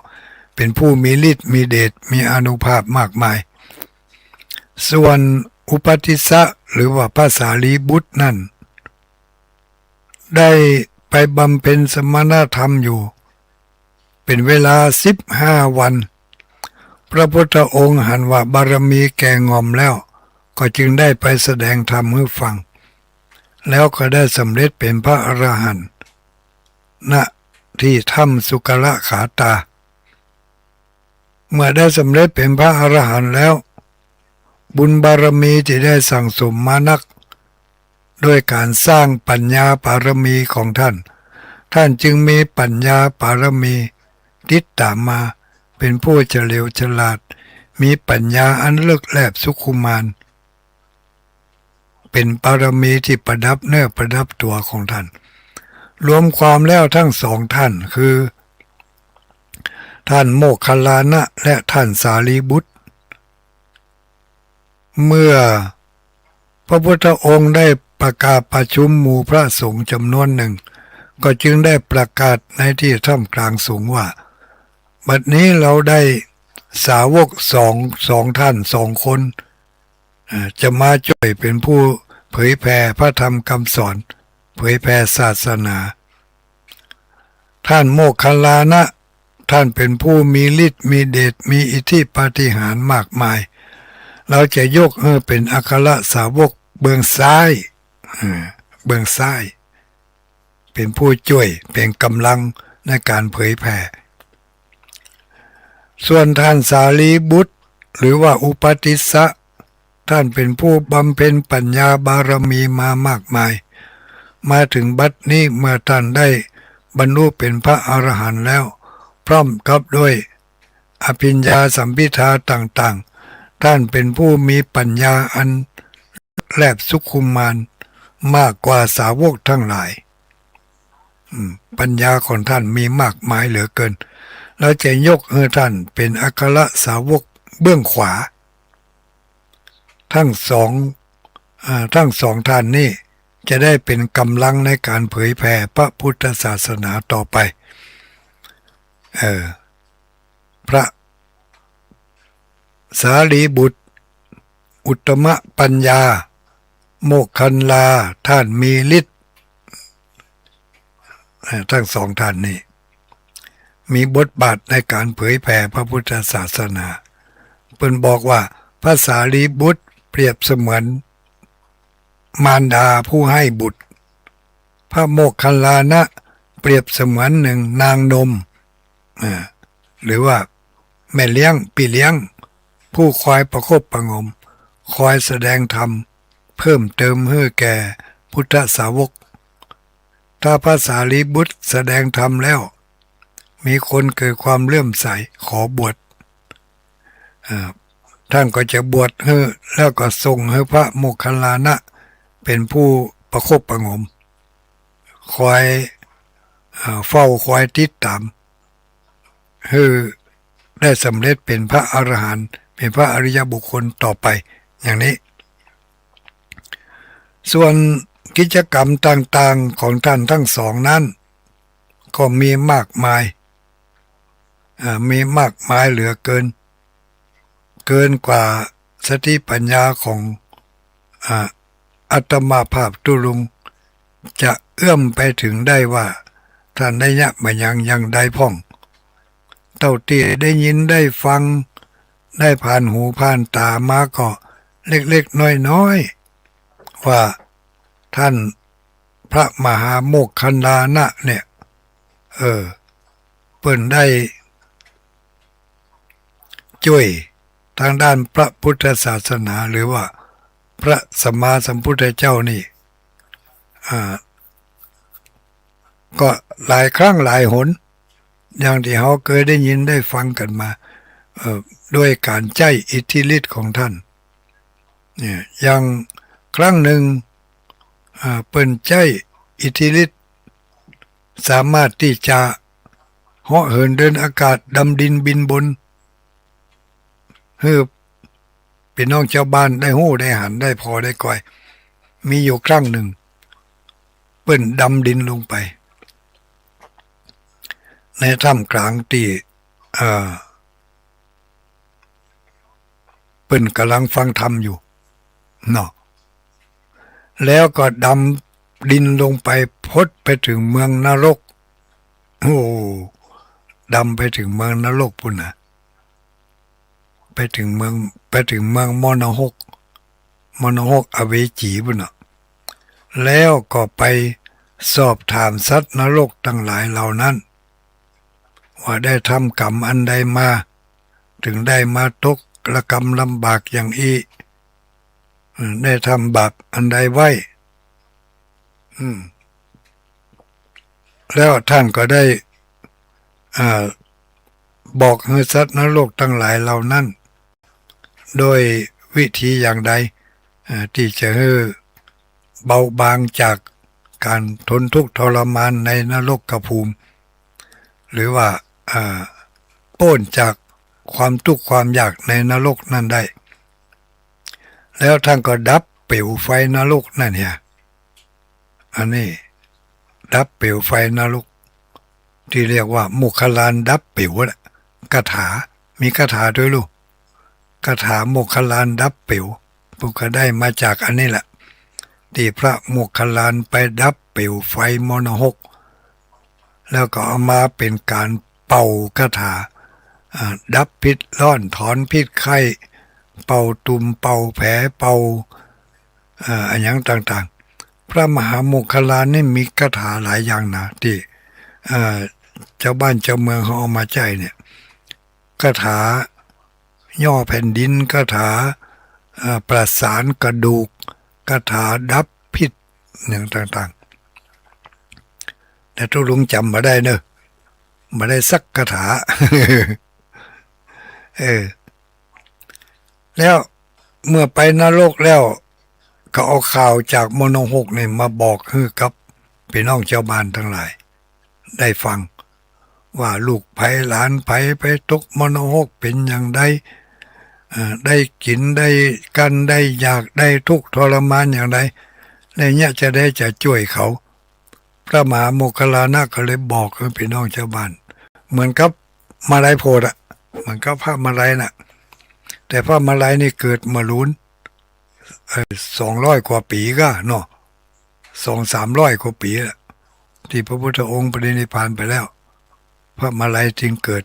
เป๋นผู้มีฤทธิ์มีเดช มีอานุภาพมากมาย ส่วนอุปาติสสะ หรือว่าพระสารีบุตรนั้น ได้ไปบำเพ็ญสมณธรรมอยู่ เป๋นเวลาสิบห้าวัน พระพุทธองค์หันว่าบารมีแก่ง่อมแล้ว ก็จึงได้ไปแสดงธรรมหื้อฟัง แล้วก็ได้สำเร็จเป๋นพระอรหันต์ ณ ที่ถ้ำสุกรขาตา เมื่อได้สำเร็จเป๋นพระอรหันต์แล้ว บุญบารมีตี้ได้สั่งสมมานัก ด้วยก๋านสร้างปัญญาบารมีของท่าน ท่านจึงมีปัญญาบารมีติดต๋ามมา เป๋นผู้เฉลียวฉลาด มีปัญญาอันเลิศแหลมสุขุมาน เป๋นบารมีตี้ประดับเนื้อประดับตั๋วของท่าน รวมความแล้วทั้งสองท่านคือ ท่านโมคคัลลานะ และท่านสารีบุตร เมื่อพระพุทธองค์ได้ประกาศประชุมหมู่พระสงฆ์จ๋ำนวนหนึ่ง ก็จึงได้ประกาศในที่ท่ามกลางสงฆ์ว่า บัดนี้เราได้สาวกสอง สองท่านสองคน เอ่อ จะมาจ้วยเป๋นผู้เผยแผ่พระธรรมคำสอน เผยแผ่ศาสนา ท่านโมคคัลลานะ ท่านเป๋นผู้มีฤทธิ์มีเดช มีอิทธิปาฏิหาริย์มากมาย เราจะยกหื้อเป๋นอัครสาวกเบื้องซ้าย เอ่อ เบื้องซ้าย เป๋นผู้จ้วย เป๋นก๋ำลังในก๋านเผยแผ่ ส่วนท่านสารีบุตร หรือว่าอุปาติสสะ ท่านเป๋นผู้บำเพ็ญปัญญาบารมีมามากมาย มาเถิงบัดนี้เมื่อท่านได้บรรลุเป๋นพระอรหันต์แล้ว พร้อมกับด้วยอภิญญาสัมภิทาต่างๆ ท่านเป๋นผู้มีปัญญาอันแหลมสุขุมานมากกว่าสาวกทั้งหลาย อืม ปัญญาของท่านมีมากมายเหลือเกิน เราจะยกหื้อท่านเป๋นอัครสาวกเบื้องขวา ทั้งสอง อ่า ทั้งสองท่านนี้จะได้เป๋นก๋ำลังในก๋านเผยแผ่พระพุทธศาสนาต่อไป เออ พระสารีบุตร อุตตมปัญญา โมคคัลลา ท่านมีฤทธิ์ เอ่อ ทั้งสองท่านนี้ มีบทบาทในก๋านเผยแผ่พระพุทธศาสนา เปิ้นบอกว่าพระสารีบุตรเปรียบเสมือนมารดาผู้ให้บุตร พระโมคคัลลานะเปรียบเสมือนหนึ่งนางนม อ่า หรือว่าแม่เลี้ยง ปี้เลี้ยง ผู้คอยประคบประหงม คอยแสดงธรรมเพิ่มเติมหื้อแก่พุทธสาวก ถ้าพระสารีบุตรแสดงธรรมแล้ว มีคนเกิดความเลื่อมใสขอบวช อ่า ท่านก็จะบวชหื้อ แล้วก็ส่งหื้อพระโมคคัลลานะเป็นผู้ประคบประหงม คอย อ่า เฝ้าคอยติดตาม หื้อได้สำเร็จเป็นพระอรหันต์ เป็นพระอริยบุคคลต่อไป อย่างนี้ ส่วนกิจกรรมต่างๆ ของท่านทั้งสองนั้น ก็มีมากมาย อ่า มีมากมายเหลือเกิน เกินกว่าสติปัญญาของ อ่า อาตมาภาพตุ๊ลุง จะเอื้อมไปถึงได้ว่า ท่านได้เยียะมาอย่าง อย่างใดพ่อง เต้าตี้ได้ยินได้ฟัง ได้ผ่านหูผ่านต๋ามาก็เล็กๆ น้อยๆ ว่าท่านพระมหาโมคคัลลานะเนี่ย เออ เปิ้นได้ จ้วยตางด้านพระพุทธศาสนา หรือว่าพระสัมมาสัมพุทธเจ้านี่ อ่า ก็หลายครั้งหลายหน อย่างตี้เฮาเกยได้ยินได้ฟังกั๋นมา เอ่อ ด้วยก๋านใจ๊อิทธิฤทธิ์ของท่าน เนี่ย อย่างครั้งนึ่ง อ่า เปิ้นใจ๊อิทธิฤทธิ์ สามารถตี้จะเหาะเหินเดินอากาศ ดำดินบินบน หื้อปี้น้องจาวบ้านได้ฮู้ได้หัน ได้ผ่อได้กอย มีอยู่ครั้งนึ่ง เปิ้นดำดินลงไป ในถ้ำกลางตี้ เอ่อ เปิ้นก่ำลังฟังธรรมอยู่ เนาะ แล้วก็ดำดินลงไป พดไปเถิงเมืองนรก โอ้ ดำไปเถิงเมืองนรกปู้นนะ ไปเถิงเมือง ไปเถิงเมืองมรณหก มรณหกอเวจีปู้นน่ะ แล้วก็ไปสอบถามสัตว์นรกตังหลายเหล่านั้น ว่าได้ทำกรรมอันใดมา เถิงได้มาตกระกำลำบากอย่างอี้ อืม ได้ทำบาปอันใดไว้ อืม แล้วท่านก็ได้ อ่า บอกหื้อสัตว์นรกตังหลายเหล่านั้น โดยวิธีอย่างใด อ่า ตี้จะหื้อเบาบางจากก๋านทนทุกข์ทรมานในนรกภูมิ หรือว่า อ่า ป๊นจากความทุกข์ความยากในนรกนั้นได้ แล้วท่านก็ดับเปลวไฟนรกนั่นเนี่ย อันนี้ดับเปลวไฟนรก ตี้เรียกว่าโมคคัลลานดับเปลวน่ะ คาถา มีคาถาตวยลูก คาถาโมคคัลลานดับเปลว เปิ้นก็ได้มาจากอันนี้แหละ ตี้พระโมคคัลลานไปดับเปลวไฟมรณหก แล้วก็เอามาเป๋นก๋านเป่าคาถา อ่า ดับพิษร้อน ถอนพิษไข้ เป่าตุ่ม เป่าแผล เป่า เอ่อ อะหยังต่างๆ พระมหาโมคคัลลานนี่มีคาถาหลายอย่างนะ ตี้ เอ่อ จาวบ้านจาวเมืองเขาเอามาใจ๊เนี่ย คาถาย่อแผ่นดิน คาถา เอ่อ ประสานกระดูก คาถาดับพิษ อย่างต่างๆ แต่ตุ๊ลุงจ๋ำบ่ได้เนอะ บ่ได้สักคาถา เออ แล้วเมื่อไปนรกแล้ว ก็เอาข่าวจากมรณหกนี่มาบอกหื้อกับปี้น้องจาวบ้านตังหลายได้ฟัง ว่าลูกใผหลานใผไปตกมรณหกเป๋นอย่างใด เอ่อ ได้กิ๋นได้กั๋นได้อยาก ได้ทุกข์ทรมานอย่างใด แล้วเยียะจะได้จะจ้วยเขา พระมหาโมคคัลลานะก็เลยบอกหื้อปี้น้องจาวบ้าน เหมือนกับมาลัยโพธิ์อะ เหมือนกับพระมาลัยน่ะ แต่พระมาลัยนี่เกิดเมื่อลูน เอ่อ สองร้อยกว่าปี๋ก้าเนาะ สองสามร้อยกว่าปี๋ละ ตี้พระพุทธองค์ปรินิพพานไปแล้ว พระมาลัยจึงเกิด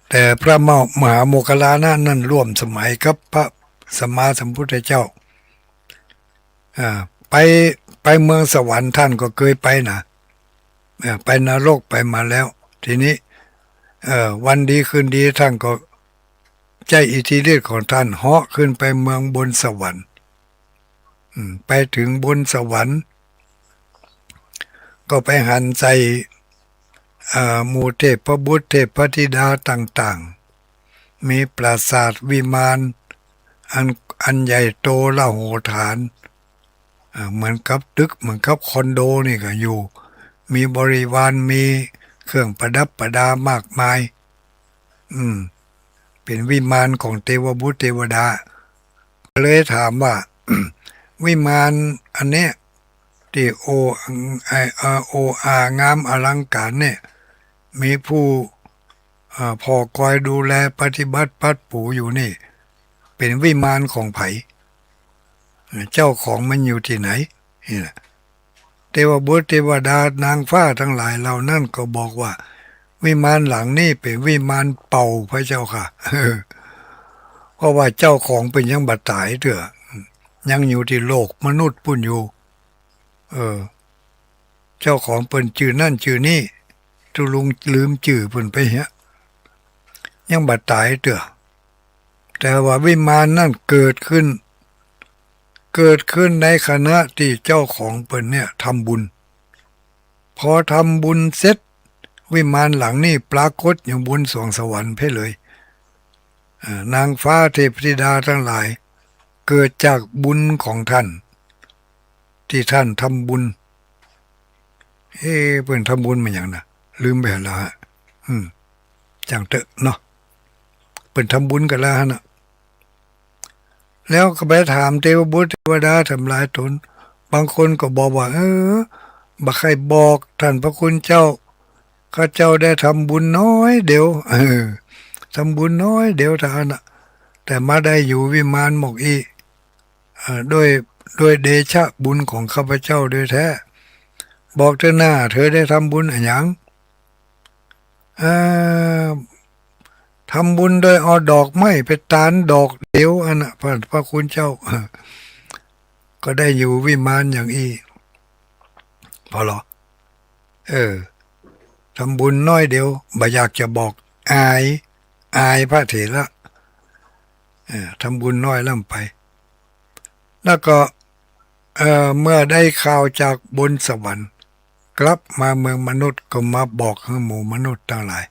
แต่พระมหาโมคคัลลานะนั่นร่วมสมัยกับพระสัมมาสัมพุทธเจ้า อ่า ไป ไปเมืองสวรรค์ต้านก็เกยไปนะ เออ ไปนรกไปมาแล้ว ทีนี้ เออ วันดีคืนดีต้านก็ใจ๊อิทธิฤทธิ์ของต้านเหาะขึ้นไปเมืองบนสวรรค์ อืม ไปเถิงบนสวรรค์ ก็ไปหันใจ๋ เอ่อ หมู่เทพบุตรเทพธิดาต่างๆ มีปราสาทวิมานอัน อันใหญ่โตระโหฐาน อ่า เหมือนกับตึก เหมือนกับคอนโดนี่ก็อยู่ มีบริวาร มีเครื่องประดับประดามากมาย อืม เป๋นวิมานของเตวบุตรเตวดา ก็เลยถามว่า วิมานอันเนี้ย ตี้โอ ไอ้ เอ่อ โออางามอลังก๋านเนี่ย มีผู้ เอ่อ ผ่อคอยดูแลปฏิบัติปัดปูอยู่นี่ เป๋นวิมานของใผ เจ้าของมันอยู่ตี้ไหน นี่แหละ เตวบุตรเตวดานางฟ้าตังหลายเหล่านั้นก็บอกว่า วิมานหลังนี้เป๋นวิมานเป่าพระเจ้าข้า เพราะว่าเจ้าของเปิ้นยังบ่ต๋ายเตื้อ ยังอยู่ตี้โลกมนุษย์ปู้นอยู่ เออ เจ้าของเปิ้นจื้อนั้นจื้อนี้ ตุ๊ลุงลืมจื้อเปิ้นไปเหีย ยังบ่ต๋ายเตื้อ แต่ว่าวิมานนั้นเกิดขึ้น เกิดขึ้นในขณะตี้เจ้าของเปิ้นเนี่ยทำบุญ พอทำบุญเสร็จ วิมานหลังนี้ปรากฏอยู่บนสวงสวรรค์ไปเลย เอ่อ นางฟ้าเทพธิดาตังหลาย เกิดจากบุญของต้าน ตี้ต้านทำบุญ เอ๊ะ เปิ้นทำบุญมาหยังนะ ลืมไปหั้นแล้วฮะ อืม จ่างเต๊อะเนาะ เปิ้นทำบุญกั๋นแล้วหั้นน่ะ แล้วก็ไปถามเตวบุตรเตวดาตังหลายต๋น บางคนก็บอกว่า เออ บ่ใค่บอกต้านพระคุณเจ้า ข้าเจ้าได้ทำบุญน้อยเดียว เออ ทำบุญน้อยเดียวเต้านั้นน่ะ แต่มาได้อยู่วิมานหมอกอี้ เอ่อ ด้วย ด้วยเดชะบุญของข้าพเจ้าโดยแท้ บอกเต๊อะนา เธอได้ทำบุญอะหยัง เอ่อ ทำบุญโดยเอาดอกไม้ไปตานดอกเดียวอันน่ะ พระ พระคุณเจ้า ก็ได้อยู่วิมานอย่างอี้ พอเหรอ เออ ทำบุญน้อยเดียว บ่อยากจะบอก อาย อายพระเถระ เออ ทำบุญน้อยล้ำไป แล้วก็ เอ่อ เมื่อได้ข่าวจากบนสวรรค์ กลับมาเมืองมนุษย์ก็มาบอกหื้อหมู่มนุษย์ตังหลาย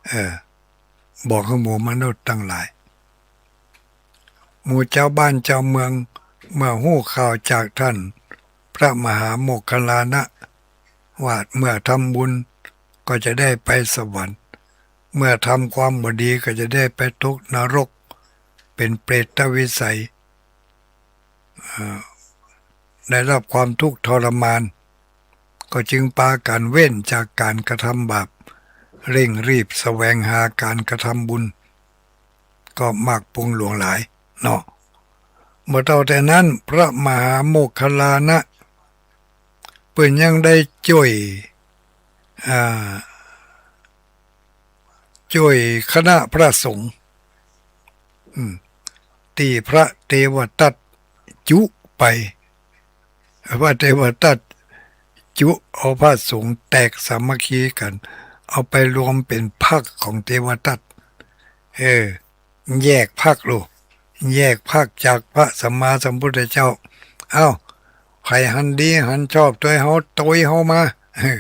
เออ บอกหื้อหมู่มนุษย์ตังหลาย หมู่จาวบ้านจาวเมือง เมื่อฮู้ข่าวจากต้านพระมหาโมคคัลลานะ ว่าเมื่อทำบุญก็จะได้ไปสวรรค์ เมื่อทำความบ่ดีก็จะได้ไปตกนรก เป๋นเปรตวิสัย เอ่อ ได้รับความทุกข์ทรมาน ก็จึงปากั๋นเว้นจากก๋านกระทำบาป เร่งรีบแสวงหาก๋านกระทำบุญ ก็มากปุงหลวงหลายเนาะ บ่เต้าแต่นั้น พระมหาโมคคัลลานะ เปิ้นยังได้จ้วย อ่า จ้วยคณะพระสงฆ์ อืม ตี้พระเตวทัตจุไป พระเตวทัตจุเอาพระสงฆ์แตกสามัคคีกั๋น เอาไปรวมเป๋นพรรคของเตวทัต เออ แยกพรรคลูก แยกพรรคจากพระสัมมาสัมพุทธเจ้า เอ้า ใผหันดีหันชอบตวยเฮา ตวยเฮามา เออ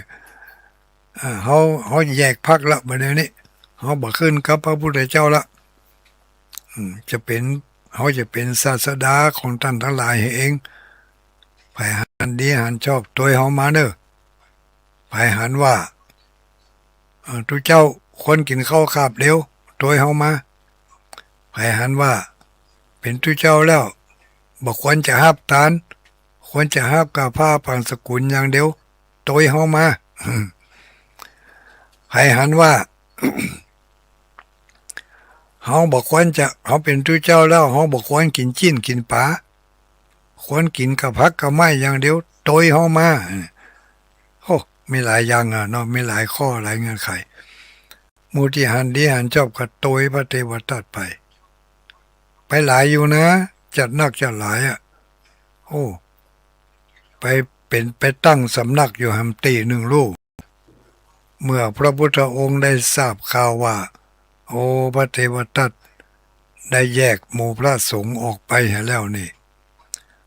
อ่า เฮา เฮาแยกพรรคละ บ่าเดี่ยวนี้ เฮาบ่ขึ้นกับพระพุทธเจ้าละ อืม จะเป๋น เฮาจะเป๋นศาสดาของต้านตังหลายเอง ใผหันดีหันชอบตวยเฮามาเน่อ ใผหันว่า เอ่อ ตุ๊เจ้าควรกิ๋นข้าวคาบเดียว ตวยเฮามา ใผหันว่า เป๋นตุ๊เจ้าแล้ว บ่ควรจะฮับตาน ควรจะฮับก้าผ้าปังสกุลอย่างเดียว ตวยเฮามา ใผหันว่า เฮาบ่ควรจะ เฮาเป๋นตุ๊เจ้าแล้ว เฮาบ่ควรกิ๋นจิ๊นกิ๋นป๋า ควรกิ๋นก้าผักก้าไม้อย่างเดียว ตวยเฮามา โอ้ มีหลายอย่างอะเนาะ มีหลายข้อหลายเงื่อนไข หมู่ตี้หันดีหันชอบก็ตวยพระเตวทัตไป ไปหลายอยู่นะ จัดนักจัดหลายอะ โอ้ ไปเป๋น ไปตั้งสำนักอยู่แหมตี้นึ่งลูก เมื่อพระพุทธองค์ได้ทราบข่าวว่า โอ้ พระเทวทัตได้แยกหมู่พระสงฆ์ออกไปแล้วนี่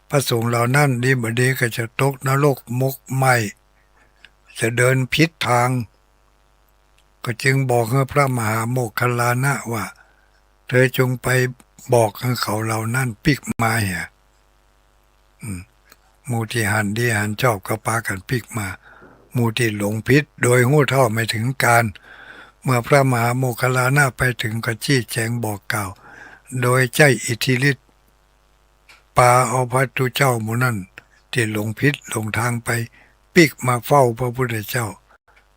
พระสงฆ์เหล่านั้นดีบ่ดีก็จะตกนรกหมกไหม้ จะเดินผิดตาง ก็จึงบอกหื้อพระมหาโมคคัลลานะว่า เธอจงไปบอกหื้อเขาเหล่านั้นปิ๊กมาเหีย อืม หมู่ตี้หันดีหันชอบก็ปากั๋นปิ๊กมา หมู่ตี้หลงผิดโดยฮู้เท่าไม่ถึงการ เมื่อพระมหาโมคคัลลานะไปถึงก็จี้แจงบอกกล่าว โดยใจ๊อิทธิฤทธิ์ ปาเอาพระพุทธเจ้าหมู่นั้นตี้หลงผิดหลงตางไปปิ๊กมาเฝ้าพระพุทธเจ้า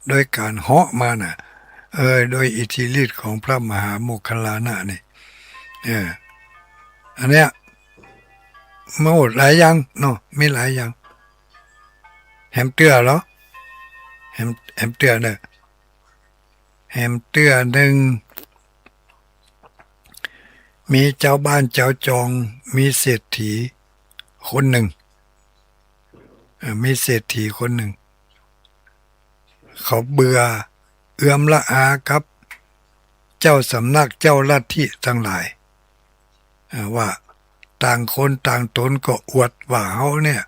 โดยก๋านเหาะมาน่ะ เออ โดยอิทธิฤทธิ์ของพระมหาโมคคัลลานะนี่ เออ อันเนี้ย มันโอ้หลายอย่างเนาะ มีหลายอย่าง แหมเตื้อเหรอ แหม แหมเตื้อเน่อ แหมเตื้อนึ่ง มีจาวบ้านจาวจอง มีเศรษฐีคนนึ่ง เอ่อ มีเศรษฐีคนนึ่ง เขาเบื่อเอือมละอากับเจ้าสำนักเจ้าลัทธิตังหลาย เอ่อ ว่าต่างคนต่างต๋นก็อวดว่าเฮาเนี่ย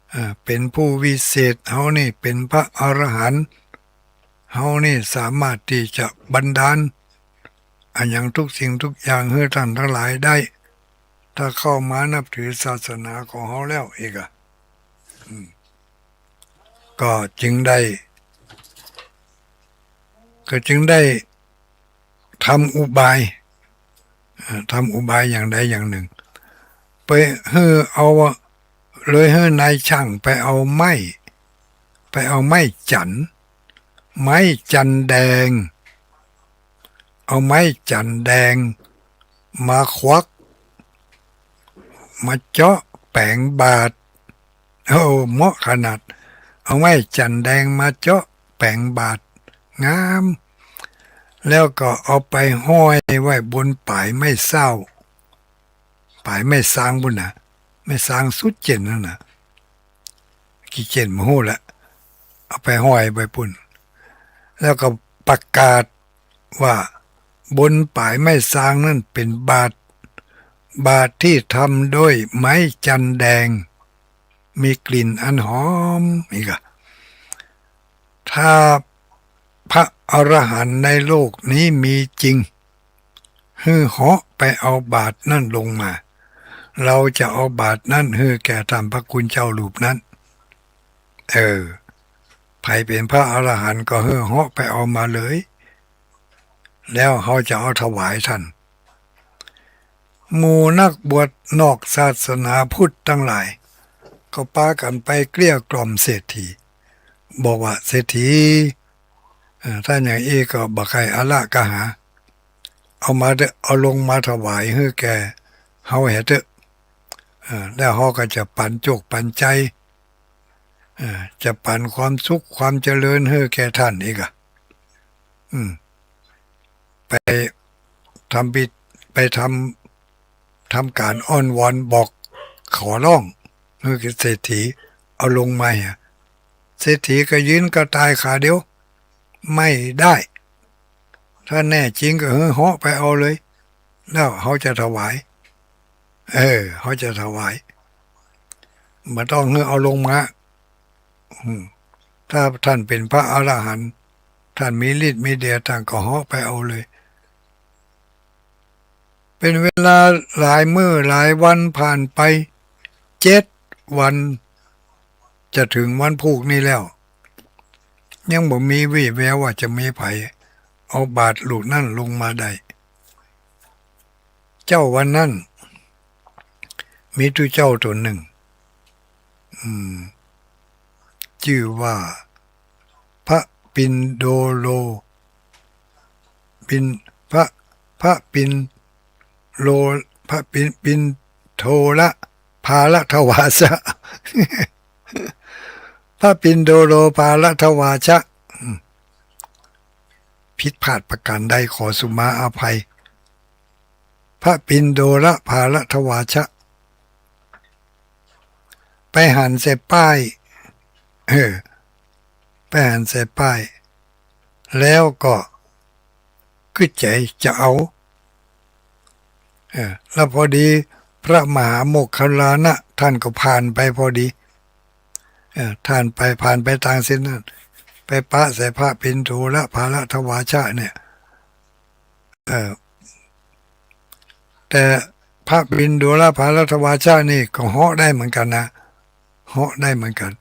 เอ่อ เป๋นผู้วิเศษ เฮานี่เป๋นพระอรหันต์ เฮานี่สามารถตี้จะบันดาลอะหยังทุกสิ่งทุกอย่างหื้อต้านตังหลายได้ ถ้าเข้ามานับถือศาสนาของเฮาแล้วอีกอะ อืม ก็จึงได้ ก็จึงได้ทำอุบาย เอ่อ ทำอุบายอย่างใดอย่างนึ่ง ไปหื้อเอา เลยหื้อนายจ้างไปเอาไม้ ไปเอาไม้จันทน์ ไม้จันทน์แดง เอาไม้จันทน์แดงมาควัก มาเจาะแป๋งบาตร โอ้ เหมาะขนาด เอาไม้จันทน์แดงมาเจาะแป๋งบาตรงาม แล้วก็เอาไปห้อยไว้บนป๋ายไม้เซ้า ป๋ายไม้ซางปู้นน่ะ ไม้ซางสุดเจ๋นนั่นน่ะ กี่เจ๋นบ่ฮู้ละ เอาไปห้อยไว้ปู้น แล้วก็ประกาศว่าบนป๋ายไม้ซางนั้นเป๋นบาตร บาตรตี้ทำด้วยไม้จันทน์แดง มีกลิ่นอันหอม นี่ก่ะ ถ้าพระอรหันต์ในโลกนี้มีจริง หื้อเหาะไปเอาบาตรนั้นลงมา เราจะเอาบาตรนั้นหื้อแก่ต้านพระคุณเจ้ารูปนั้น เออ ใผเป๋นพระอรหันต์ก็หื้อเหาะไปเอามาเลย แล้วเฮาจะเอาถวายต้าน หมู่นักบวชนอกศาสนาพุทธตังหลาย ก็ปากั๋นไปเกลี้ยกล่อมเศรษฐี บอกว่า เศรษฐี เอ่อ ถ้าอย่างอี้ก็บ่ใค่อะละกะหา เอามาเต๊อะ เอาลงมาถวายหื้อแก่เฮาแหมเต๊อะ เอ่อ แล้วเฮาก็จะปันโจคปันใจ๋ เอ่อ จะปันความสุขความเจริญหื้อแก่ต้านอีกอะ อืม ไปทำพิ- ไปทำ ทำก๋านอ้อนวอนบอกขอร้องหื้อเศรษฐีเอาลงมาเหีย เศรษฐีก็ยืนกระต่ายขาเดียว ไม่ได้ ถ้าแน่จริงก็หื้อเหาะไปเอาเลย แล้วเฮาจะถวาย เออ เฮาจะถวาย บ่ต้องหื้อเอาลงมา อืม ถ้าต้านเป๋นพระอรหันต์ ต้านมีฤทธิ์มีเดช ต้านก็เหาะไปเอาเลย เป๋นเวลาหลายมื้อหลายวันผ่านไป เจ็ดวัน จะเถิงวันพูกนี้แล้ว ยังบ่มีวี่แววว่าจะมีใผเอาบาตรลูกนั้นลงมาได้ เจ๊าวันนั้น มีตุ๊เจ้าต๋นนึ่ง อืม จื้อว่า พระปิณโดโล ปิณ- พระ- พระปิณโล- พระปิณ- ปิณโทละ ภาละทวาชะ พระปิณโดโลภาละทวาชะ อืม ผิดพลาดประก๋านใดขอสุมาอภัย พระปิณโดละภาละทวาชะ ไปหันใส่ป้าย เออ ไปหันใส่ป้าย แล้วก็กึ๊ดใจ๋จะเอา เออ แล้วพอดีพระมหาโมคคัลลานะท่านก็ผ่านไปพอดี เออ ท่านไป ผ่านไปตางเส้นนั้น ไปปะใส่พระปิณโฑระปาละทวาชะเนี่ย เออ แต่พระปิณโฑระปาละทวาชะนี่ก็เหาะได้เหมือนกั๋นนะ เหาะได้เหมือนกั๋น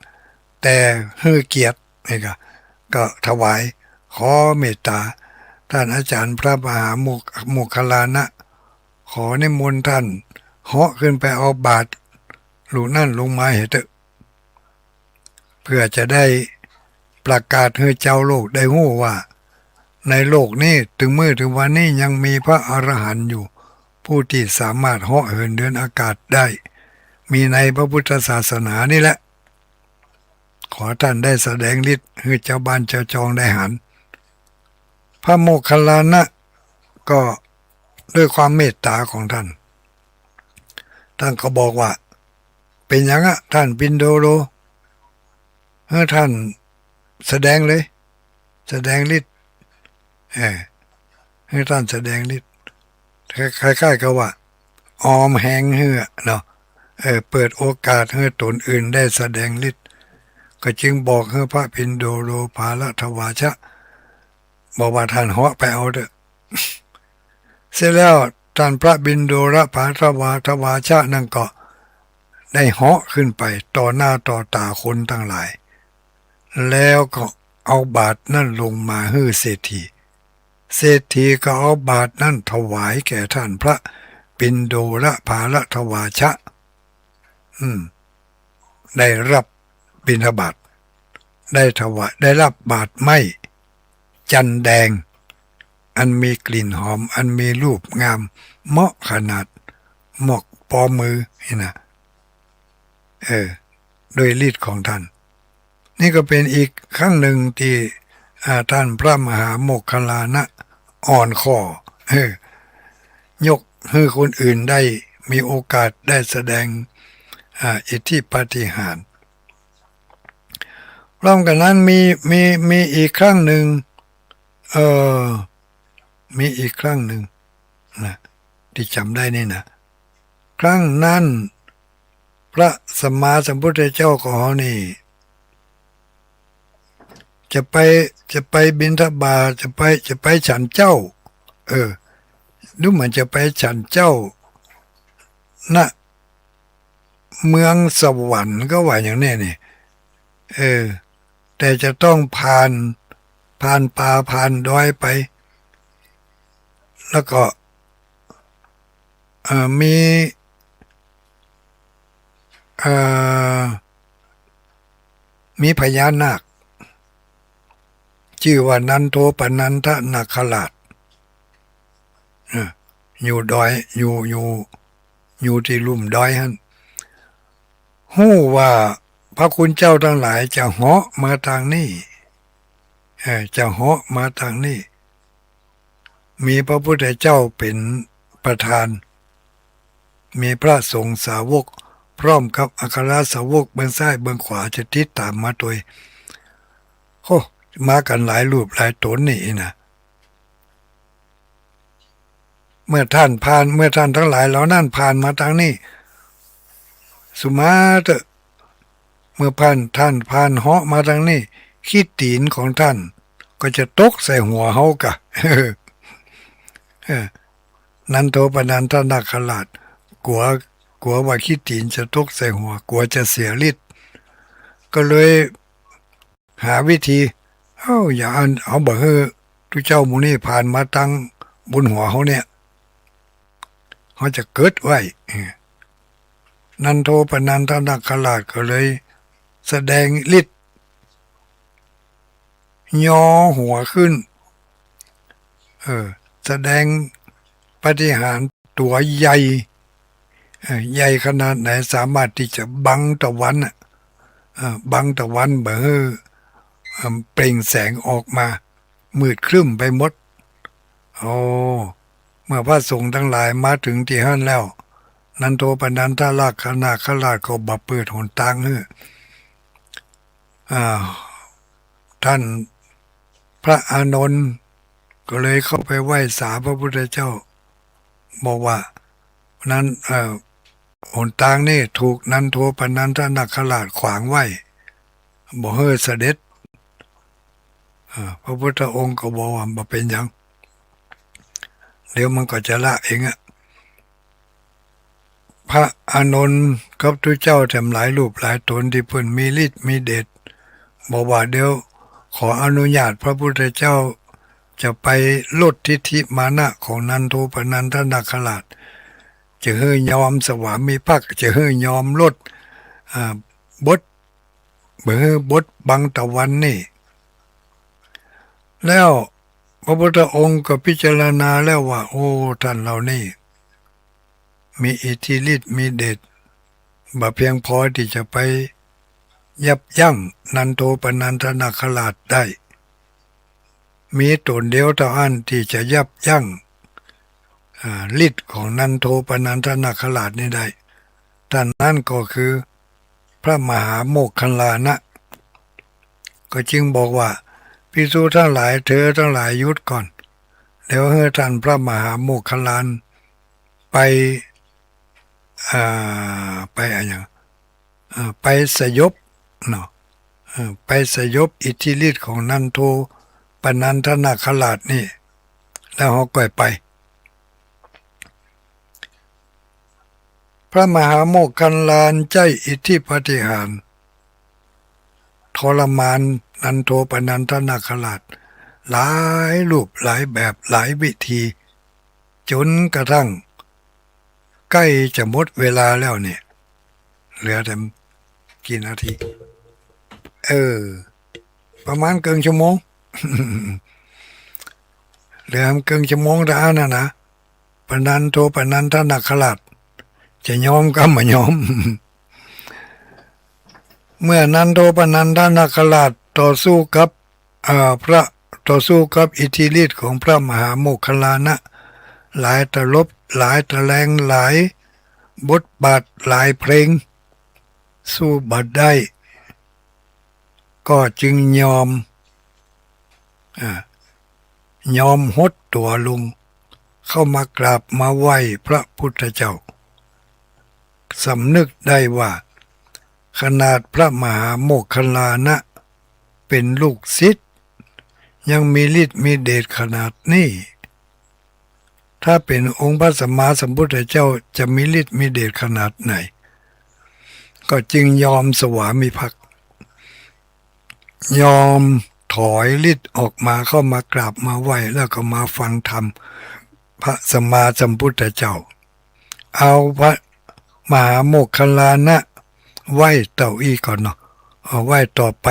แต่หื้อเกียรตินี่ก็ ก็ถวาย ขอเมตต๋า ต้านอาจ๋ารย์พระมหาโมค โมคคัลลานะ ขอนิมนต์ต้านเหาะขึ้นไปเอาบาตรลูกนั้นลงมาเหียเต๊อะ เปื้อจะได้ประกาศหื้อจาวโลกได้ฮู้ว่า ในโลกนี้ ตึงมื้อตึงวันนี้ยังมีพระอรหันต์อยู่ ผู้ตี้สามารถเหาะเหินเดินอากาศได้ มีในพระพุทธศาสนานี่แหละ ขอต้านได้แสดงฤทธิ์หื้อจาวบ้านจาวจองได้หัน พระโมคคัลลานะก็ด้วยความเมตต๋าของต้าน ต้านก็บอกว่า เป๋นหยังอะ ต้านปิณโฑโร หื้อต้านแสดงเลย แสดงฤทธิ์ เออ หื้อต้านแสดงฤทธิ์ คล้ายๆ กับว่า ออมแฮงหื้อเนาะ เออ เปิดโอกาสหื้อต๋นอื่นได้แสดงฤทธิ์ ก็จึงบอกหื้อพระปิณโฑโรปาละทวาชะ บอกว่าต้านเหาะไปเอาเต๊อะ เสร็จแล้วต้านพระปิณโฑระปาละทวา ทวาชะนั้นก็ได้เหาะขึ้นไปต่อหน้าต่อต๋าคนตังหลาย แล้วก็เอาบาตรนั้นลงมาหื้อเศรษฐี เศรษฐีก็เอาบาตรนั้นถวายแก่ต้านพระปิณโฑระปาละทวาชะ อืม ได้รับบิณฑบาต ได้ถวาย ได้รับบาตรไม้จันแดง อันมีกลิ่นหอม อันมีรูปงาม เหมาะขนาด เหมาะปอมือนี่นะ เออ ด้วยฤทธิ์ของต้าน นี่ก็เป๋นอีกครั้งนึ่งตี้ อ่า ต้านพระมหาโมคคัลลานะอ่อนข้อ เออ ยกหื้อคนอื่นได้มีโอกาสได้แสดง อ่า อิทธิปาฏิหาริย์ พร้อมกั๋นนั้นมี มี มีอีกครั้งนึ่ง เออ มีอีกครั้งนึ่งนะ ตี้จ๋ำได้นี่นะ ครั้งนั้น พระสัมมาสัมพุทธเจ้าของเฮานี่ จะไป จะไปบิณฑบาต จะไป จะไปฉันเจ้า เออ ดูเหมือนจะไปฉันเจ้า ณ เมืองสวรรค์ก็ว่าอย่างนี้นี่ เออ แต่จะต้องผ่าน ผ่านป่า ผ่านดอยไป แล้วก็ เอ่อ มี เอ่อ มีพญานาค จื้อว่านันโทปนันทนาคราช เออ อยู่ดอย อยู่ อยู่ อยู่ตี้ลุ่มดอยหั้น ฮู้ว่าพระคุณเจ้าตังหลายจะเหาะมาตางนี้ เออ จะเหาะมาตางนี้ มีพระพุทธเจ้าเป๋นประธาน มีพระสงฆ์สาวก พร้อมกับอัครสาวกเบื้องซ้ายเบื้องขวาจะติดต๋ามมาตวย โอ้ มากั๋นหลายรูปหลายต๋นนี่นะ เมื่อต้านผ่าน เมื่อต้านตังหลายเหล่านั้นผ่านมาตางนี้ สุมาเต๊อะ เมื่อผ่าน ต้านผ่านเหาะมาตางนี้ ขี้ตี๋นของต้านก็จะตกใส่หัวเฮากะ เออ นันโทปนันทนาคราช กั๋ว กั๋วว่าขี้ตี๋นจะตกใส่หัว กั๋วจะเสียฤทธิ์ ก็เลย หาวิธี เอ้า อย่าอั้น เอาบ่หื้อตุ๊เจ้าหมู่นี้ผ่านมาตางบนหัวเฮาเนี่ย เฮาจะเกิดไว้ เออ นันโทปนันทนาคราชก็เลยแสดงฤทธิ์ ยอหัวขึ้น เออ แสดงปาฏิหาริย์ตั๋วใหญ่ เอ่อ ใหญ่ขนาดไหน สามารถตี้จะบังตะวันน่ะ เอ่อ บังตะวันบ่หื้อ เอ่อ เปล่งแสงออกมา มืดครึ้มไปหมด โอ้ เมื่อพระสงฆ์ตังหลายมาเถิงตี้หั้นแล้ว นันโทปนันทนาคราชก็บ่เปิดหนตางหื้อ อ่า ท่านพระอานนท์ก็เลยเข้าไปไหว้สาพระพุทธเจ้า บอกว่า นั้น เอ่อ หนตางนี่ถูกนันโทปนันทนาคราชขวางไว้ บ่หื้อเสด็จ อ่า พระพุทธองค์ก็บอกว่าบ่เป๋นหยัง เดี๋ยวมันก็จะละเองอะ พระอานนท์กับตุ๊เจ้าแถมหลายรูปหลายต๋นตี้เปิ้นมีฤทธิ์มีเดช บอกว่าเดี๋ยวขออนุญาตพระพุทธเจ้าจะไปลดทิฐิมานะของนันโทปนันทนาคราช จะหื้อยอมสวามิภักดิ์ จะหื้อยอมลด อ่า บท บ่หื้อบทบังตะวันนี่ แล้วพระพุทธองค์ก็พิจารณาแล้วว่า โอ้ ท่านเหล่านี้ มีอิทธิฤทธิ์มีเดช บ่เพียงพอตี้จะไปยับยั้งนันโทปนันทนาคราชได้ มีต๋นเดียวเต้าอั้นตี้จะยับยั้ง อ่า ฤทธิ์ของนันโทปนันทนาคราชนี้ได้ ท่านนั้นก็คือพระมหาโมคคัลลานะ ก็จึงบอกว่า ภิกษุทั้งหลาย เธอทั้งหลายหยุดก่อน เดี๋ยวหื้อท่านพระมหาโมคคัลลานไป อ่า ไปอะหยัง อ่า ไปสยบเนาะ เออ ไปสยบอิทธิฤทธิ์ของนันโทปนันทนาคราชนี่ แล้วเฮาก่อยไป พระมหาโมคคัลลานใจ๊อิทธิปาฏิหาริย์ ทรมานนันโทปนันทนาคราช หลายรูปหลายแบบหลายวิธี จ๋นกระทั่งใก้จะหมดเวลาแล้วเนี่ย เหลือแถมกี่นาที เออ ประมาณเกิ่งชั่วโมง เหลือแถมเกิ่งชั่วโมงเต้าอั้นนะนะ ปนันโทปนันทนาคราช จะยอมกำบ่ยอม เมื่อนันโทปนันทนาคราชต่อสู้กับ อ่า พระ ต่อสู้กับอิทธิฤทธิ์ของพระมหาโมคคัลลานะ หลายตะลบ หลายตะแลง หลายบทบาท หลายเพลง สู้บ่ได้ ก็จึงยอม อ่า ยอมหดตั๋วลง เข้ามากราบมาไหว้พระพุทธเจ้า สำนึกได้ว่า ขนาดพระมหาโมคคัลลานะเป๋นลูกศิษย์ ยังมีฤทธิ์มีเดชขนาดนี้ ถ้าเป๋นองค์พระสัมมาสัมพุทธเจ้าจะมีฤทธิ์มีเดชขนาดไหน ก็จึงยอมสวามิภักดิ์ ยอมถอยฤทธิ์ออกมา เข้ามากราบมาไหว้ แล้วก็มาฟังธรรมพระสัมมาสัมพุทธเจ้า เอาพระมหาโมคคัลลานะไหว้เต้าอี้ก่อนเนาะ เอาไหว้ต่อไป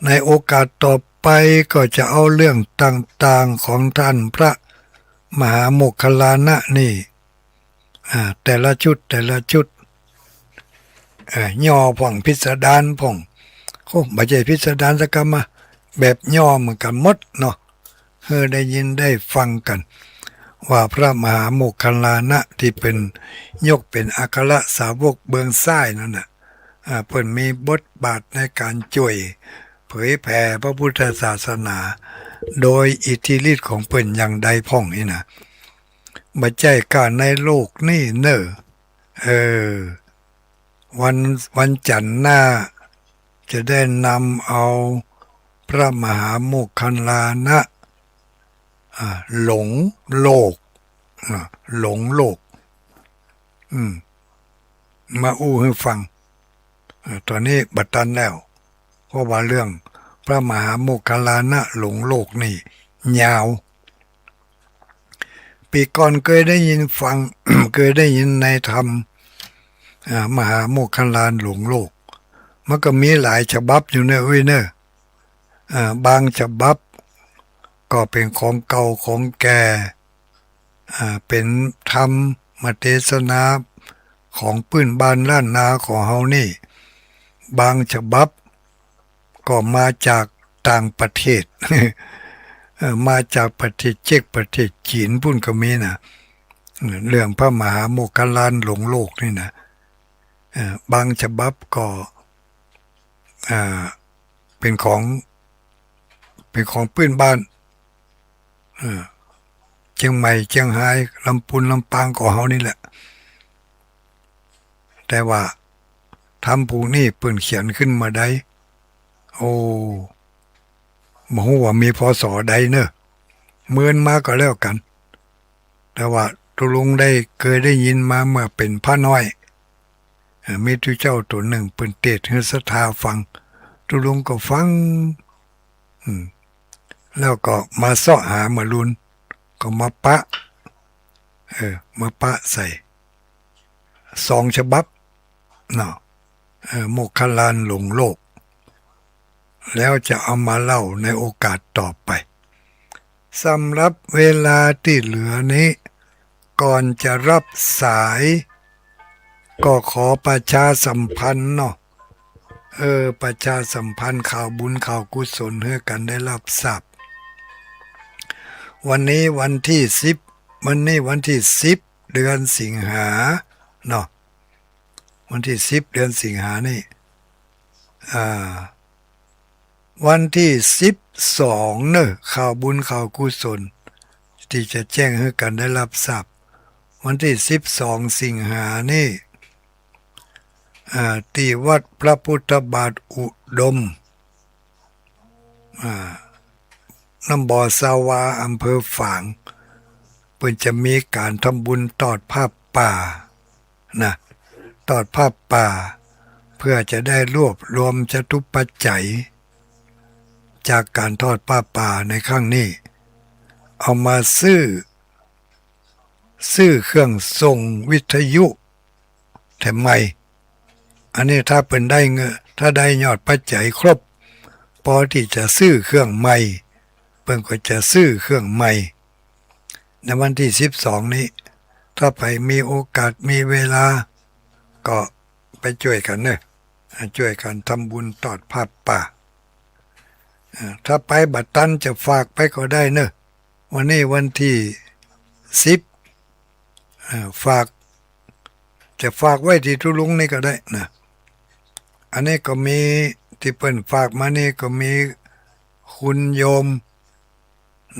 ในโอกาสต่อไปก็จะเอาเรื่องต่างๆของท่านพระมหาโมคคัลลานะนี่ อ่า แต่ละชุด แต่ละชุด เอ่อ ย่อพ่อง พิสดารพ่อง โอ้ บ่ใจ้พิสดารสักกำอะ แบบย่อเหมือนกั๋นหมดเนาะ หื้อได้ยินได้ฟังกั๋น ว่าพระมหาโมคคัลลานะตี้เป๋น ยกเป๋นอัครสาวกเบื้องซ้ายนั้นน่ะ อ่า เปิ้นมีบทบาทในก๋านจ้วยเผยแผ่พระพุทธศาสนา โดยอิทธิฤทธิ์ของเปิ้นอย่างใดพ่องนี่นะ บ่ใจ้ก้าในโลกนี้เน่อ เออ วัน วันจันทร์หน้า จะได้นำเอาพระมหาโมคคัลลานะ อ่า หลงโลก อ่า หลงโลก อืม มาอู้หื้อฟัง อ่า ต๋อนนี้บ่ตันแล้ว เพราะว่าเรื่องพระมหาโมคคัลลานะหลงโลกนี่ยาว ปี๋ก่อนเกยได้ยินฟัง เกยได้ยินในธรรม อ่า มหาโมคคัลลานหลงโลก มันก็มีหลายฉบับอยู่เน่อ อุ้ยเน่อ อ่า บางฉบับก็เป๋นของเก่าของแก่ อ่า เป๋นธรรมเตสนาของปื้นบ้านล้านนาของเฮานี่ บางฉบับก็มาจากต่างประเทศ เอ่อ มาจากประเทศเช็ก ประเทศจีนปู้นก็มีนะ เรื่องพระมหาโมคคัลลานหลงโลกนี่นะ เอ่อ บางฉบับก็ อ่า เป็นของ เป็นของปื้นบ้าน เอ่อ เจียงใหม่ เจียงฮาย ลำปูน ลำปาง ก็เฮานี่แหละ แต่ว่าธรรมผู้นี้เปิ้นเขียนขึ้นเมื่อใด โอ้ บ่ฮู้ว่ามี พ.ศ. ใดเนอะ เมินมาก็แล้วกั๋น แต่ว่าตุ๊ลุงได้ เกยได้ยินมาเมื่อเป๋นพระน้อย เอ่อ มีตุ๊เจ้าต๋นนึ่งเปิ้นเตสน์หื้อศรัทธาฟัง ตุ๊ลุงก็ฟัง อืม แล้วก็มาเซาะหาเมื่อลุน ก็มาปะ เออ มาปะใส่ สองฉบับ เนาะ เออ โมคคัลลานหลงโลก แล้วจะเอามาเล่าในโอกาสต่อไป สำหรับเวลาตี้เหลือนี้ ก่อนจะฮับสาย ก็ขอประชาสัมพันธ์เนาะ เออ ประชาสัมพันธ์ข่าวบุญข่าวกุศลหื้อกั๋นได้ฮับทราบ วันนี้วันตี้สิบ วันนี้วันตี้สิบ เดือนสิงหา เนาะ วันตี้สิบ เดือนสิงหานี่ อ่า วันตี้สิบสองเนอะ ข่าวบุญข่าวกุศล ตี้จะแจ้งหื้อกั๋นได้ฮับทราบ วันตี้สิบสองสิงหานี่ อ่า ตี้วัดพระพุทธบาทอุดม อ่า น้ำบ่อสาวา อำเภอฝาง เปิ้นจะมีก๋านทำบุญตอดผ้าป่า นะ ตอดผ้าป่า เพื่อจะได้รวบรวมจตุปัจจัย จากก๋านตอดผ้าป่าในครั้งนี้ เอามาซื้อ ซื้อเครื่องส่งวิทยุแถมใหม่ อันนี้ถ้าเปิ้นได้เงิน ถ้าได้ยอดปัจจัยครบ ปอตี้จะซื้อเครื่องใหม่ เปิ้นก็จะซื้อเครื่องใหม่ ในวันตี้สิบสองนี้ ถ้าใผมีโอกาสมีเวลา ก็ไปจ้วยกั๋นเนอะ อ่า จ้วยกั๋นทำบุญตอดผ้าป่า อ่า ถ้าไปบ่ตันจะฝากไปก็ได้เนอะ วันนี้วันตี้สิบ อ่า ฝาก จะฝากไว้ตี้ตุ๊ลุงนี่ก็ได้นะ อันนี้ก็มีตี้เปิ้นฝากมานี่ก็มีคุณโยม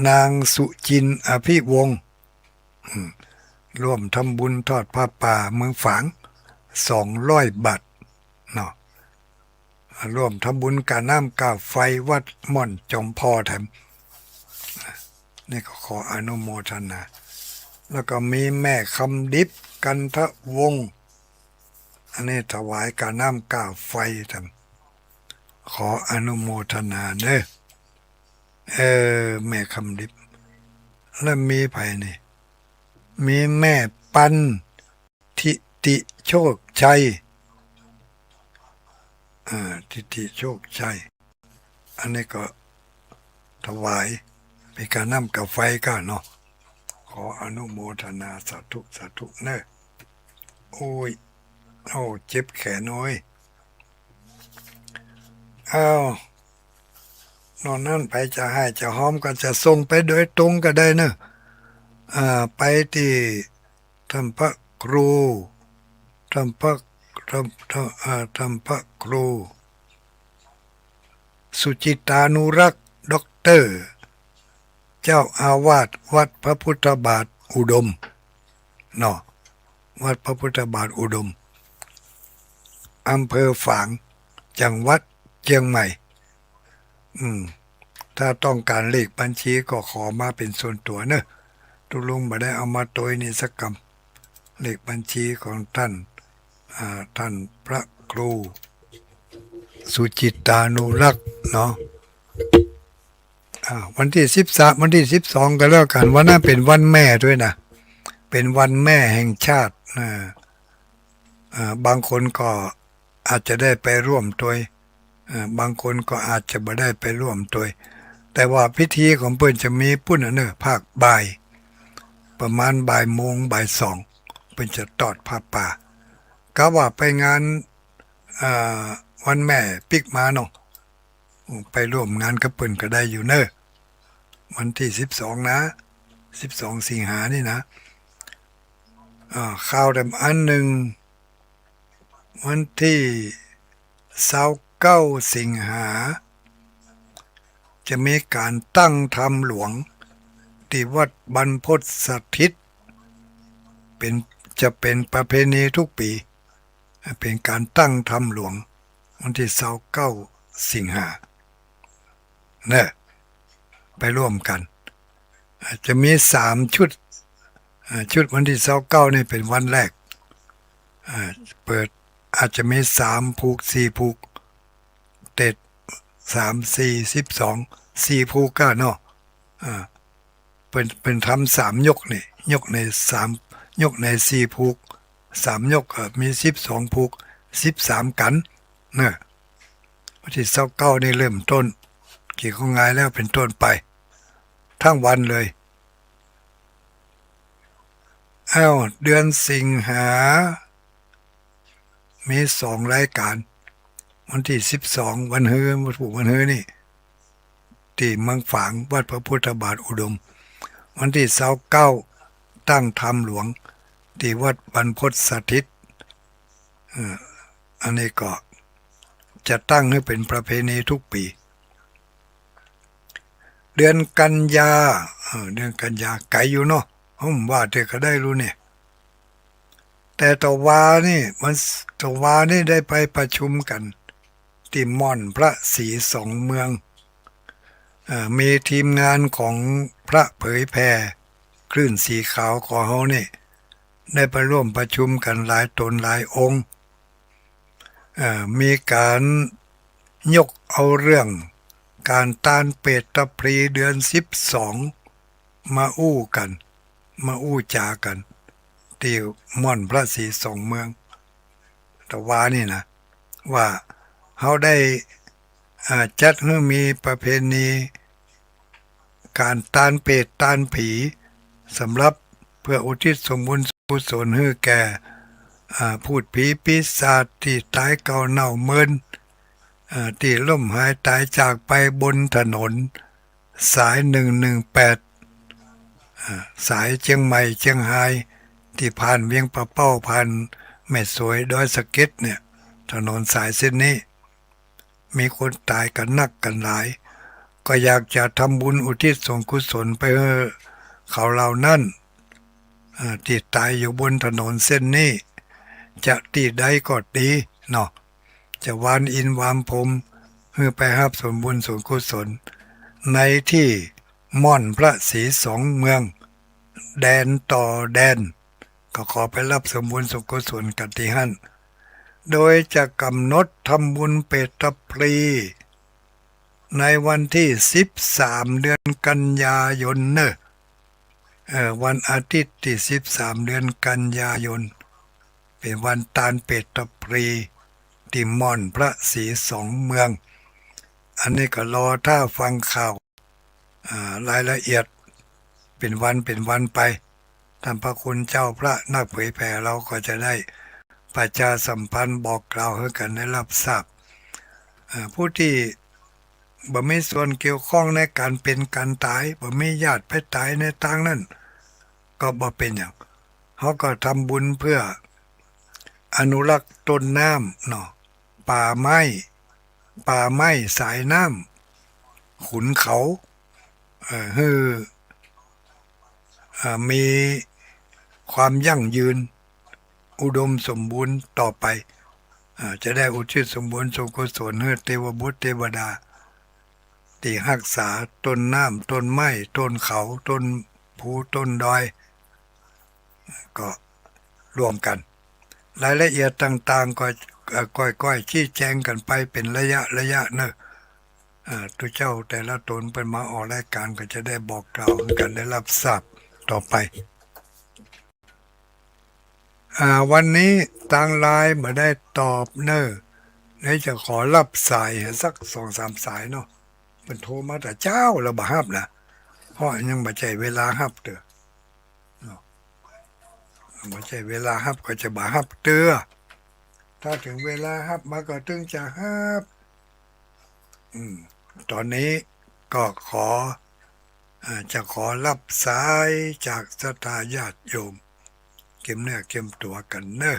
นางสุจิน อภิวงศ์ อืม ร่วมทำบุญตอดผ้าป่าเมืองฝาง สองร้อยบาท เนาะ ร่วมทำบุญก๋าน้ำก๋าไฟวัดม่อนจอมพอแถม นี่ก็ขออนุโมทนา แล้วก็มีแม่คำดิบ กันทวงศ์ อันนี้ถวายก๋าน้ำก๋าไฟแถม ขออนุโมทนาเนอะ เออ แม่คำดิบ แล้วมีใผนี่ มีแม่ปัน ทิติโชคชัย อ่า ทิติโชคชัย อันนี้ก็ถวายเป๋นก๋าน้ำก๋าไฟก้าเนาะ ขออนุโมทนา สาธุ สาธุเนอะ โอ้ย โอ้ เจ็บแขนโอ้ย อ้าว นอกนั้นใผจะไห้จะฮอมก็จะส่งไปโดยตรงก็ได้เนอะ อ่า ไปตี้ ท่านพระครู ท่านพระ ท่าน ท่าน อ่า ท่านพระครู สุจิตตานุรักษ์ ด็อกเตอร์ เจ้าอาวาสวัดพระพุทธบาทอุดม เนาะ วัดพระพุทธบาทอุดม อำเภอฝาง จังหวัดเจียงใหม่ อืม ถ้าต้องก๋านเลขบัญชีก็ขอมาเป๋นส่วนตั๋วเนอะ ตุ๊ลุงบ่ได้เอามาตวยนี่สักกำ เลขบัญชีของท่าน อ่า ท่านพระครู สุจิตตานุรักษ์เนาะ อ่า วันตี้สิบสาม วันตี้สิบสองก็แล้วกั๋น วันนั้นเป๋นวันแม่ด้วยนะ เป๋นวันแม่แห่งชาติ อ่า อ่า บางคนก็ อาจจะได้ไปร่วมตวย เอ่อ บางคนก็อาจจะบ่ได้ไปร่วมตวย แต่ว่าพิธีของเปิ้นจะมีปู้นน่ะเนอะ ภาคบ่าย ประมาณบ่ายโมงบ่ายสอง เปิ้นจะตอดผ้าป่า กะว่าไปงาน เอ่อ วันแม่ปิ๊กมาเนาะ ไปร่วมงานกับเปิ้นก็ได้อยู่เนอะ วันตี้สิบสองนะ สิบสองสิงหานี่นะ อ่า ข่าวแถมอันนึ่ง วันตี้ซาวเก้าสิงหา จะมีก๋านตั้งธรรมหลวง ตี้วัดบรรพตสถิต เป๋น จะเป๋นประเพณีกู้ปี๋ เป๋นก๋านตั้งธรรมหลวง วันตี้ซาวเก้าสิงหา เน่อ ไปร่วมกั๋น อาจจะมีสามชุด อ่า ชุดวันตี้ซาวเก้านี่เป๋นวันแรก อ่า เปิด อาจจะมีสามผูก สี่ผูก เจ็ด สาม สี่ สิบสอง สี่ผูกก้าเนาะ อ่า เป๋น เป๋นทำสามยกนี่ ยกในสาม ยกในสี่ผูก สามยก เอ่อ มีสิบสองผูก สิบสามกั๋น เน่อ วันตี้ซาวเก้านี่เริ่มต้น เกียรติของงายแล้วเป๋นต้นไป ตึงวันเลย อ้าว เดือนสิงหา มีสองรายก๋าน วันตี้สิบสอง วันฮือ วันพูก วันฮือนี่ ตี้เมืองฝาง วัดพระพุทธบาทอุดม วันตี้ซาวเก้า ตั้งธรรมหลวง ตี้วัดบรรพตสถิต เอ่อ อันนี้ก็จะตั้งหื้อเป๋นประเพณีกู้ปี๋ เดือนกันยา เอ่อ เดือนกันยา ไก๋อยู่เนาะ ผมว่าเตื้อก็ได้ฮู้เนี่ย แต่ตะวานี่ มัน ตะวานี่ได้ไปประชุมกั๋น ตี้ม่อนพระศรีสองเมือง เอ่อ มีทีมงานของพระเผยแผ่คลื่นสีขาวของเฮานี่ ได้ไปร่วมประชุมกั๋นหลายต๋นหลายองค์ เอ่อ มีก๋านยกเอาเรื่องก๋านตานเปตตะพลีเดือนสิบสอง มาอู้กั๋น มาอู้จ๋ากั๋น ตี้ม่อนพระศรีสองเมือง ตะวานี่นะ ว่าเฮาได้ อ่า จัดหื้อมีประเพณีก๋านตานเปตตานผี สำหรับเปื้ออุทิศส่งบุญส่งกุศลหื้อแก่ อ่า พูดผีปีศาจตี้ต๋ายเก่าเน่าเมิน อ่า ตี้ล้มหายต๋ายจากไปบนถนน สายหนึ่งหนึ่งแปด อ่า สายเจียงใหม่เจียงฮาย ตี้ผ่านเวียงป่าเป้า ผ่านแม่สวย ดอยสะเก็ดเนี่ย ถนนสายเส้นนี้ มีคนต๋ายกั๋นนักกั๋นหลาย ก็อยากจะทำบุญอุทิศส่วนกุศลไปหื้อเขาเหล่านั้น อ่า ตี้ต๋ายอยู่บนถนนเส้นนี้ จะตี้ใดก็ดีเนาะ จะวานอินวานพรหม หื้อไปฮับส่วนบุญส่วนกุศล ในตี้ม่อนพระศรีสองเมือง แดนต่อแดน ก็ขอไปฮับส่วนบุญส่วนกุศลกั๋นตี้หั้น โดยจะก๋ำหนดทำบุญเปตตะพลี ในวันตี้สิบสาม เดือนกันยายนเน่อ เอ่อ วันอาทิตย์ตี้สิบสาม เดือนกันยายน เป๋นวันตานเปตตะพลี ตี้ม่อนพระศรีสองเมือง อันนี้ก็รอต้าฟังข่าว อ่า รายละเอียดเป๋นวันเป๋นวันไป ต้านพระคุณเจ้าพระนักเผยแผ่เฮาก็จะได้ประชาสัมพันธ์บอกกล่าวหื้อกั๋นได้ฮับทราบ อ่า ผู้ตี้บ่มีส่วนเกี่ยวข้องในก๋านเป๋นก๋านต๋าย บ่มีญาติไปต๋ายในตางนั้น ก็บ่เป๋นหยัง เฮาก็ทำบุญเปื้ออนุรักษ์ต้นน้ำเนาะ ป่าไม้ ป่าไม้สายน้ำ ขุนเขา เอ่อ หื้อ เอ่อ มีความยั่งยืน อุดมสมบูรณ์ต่อไป เอ่อ จะได้อุทิศส่วนบุญส่วนกุศลหื้อเตวบุตรเตวดา ตี้ฮักษาต้นน้ำ ต้นไม้ ต้นเขา ต้นภู ต้นดอย ก็ร่วมกั๋น รายละเอียดต่างๆ ก็ เอ่อ ก้อยๆ ชี้แจงกั๋นไปเป๋นระยะๆ เน่อ อ่า ตุ๊เจ้าแต่ละต๋นเปิ้นมาออกรายก๋านก็จะได้บอกกล่าวหื้อกั๋นได้ฮับทราบต่อไป อ่า วันนี้ตางไลน์บ่ได้ตอบเน่อ เดี๋ยวจะขอฮับสายสักสองสามสายเนาะ เปิ้นโทรมาแต่เจ๊าแล้วบ่ฮับนะ เพราะยังบ่ใจ้เวลาฮับเตื้อ เนาะ บ่ใจ้เวลาฮับก็จะบ่ฮับเตื้อ ถ้าเถิงเวลาฮับมาก็ตึงจะฮับ อืม ต๋อนนี้ก็ขอ อ่า จะขอฮับสายจากศรัทธาญาติโยม เกียมเนื้อเกียมตั๋วกั๋นเน่อ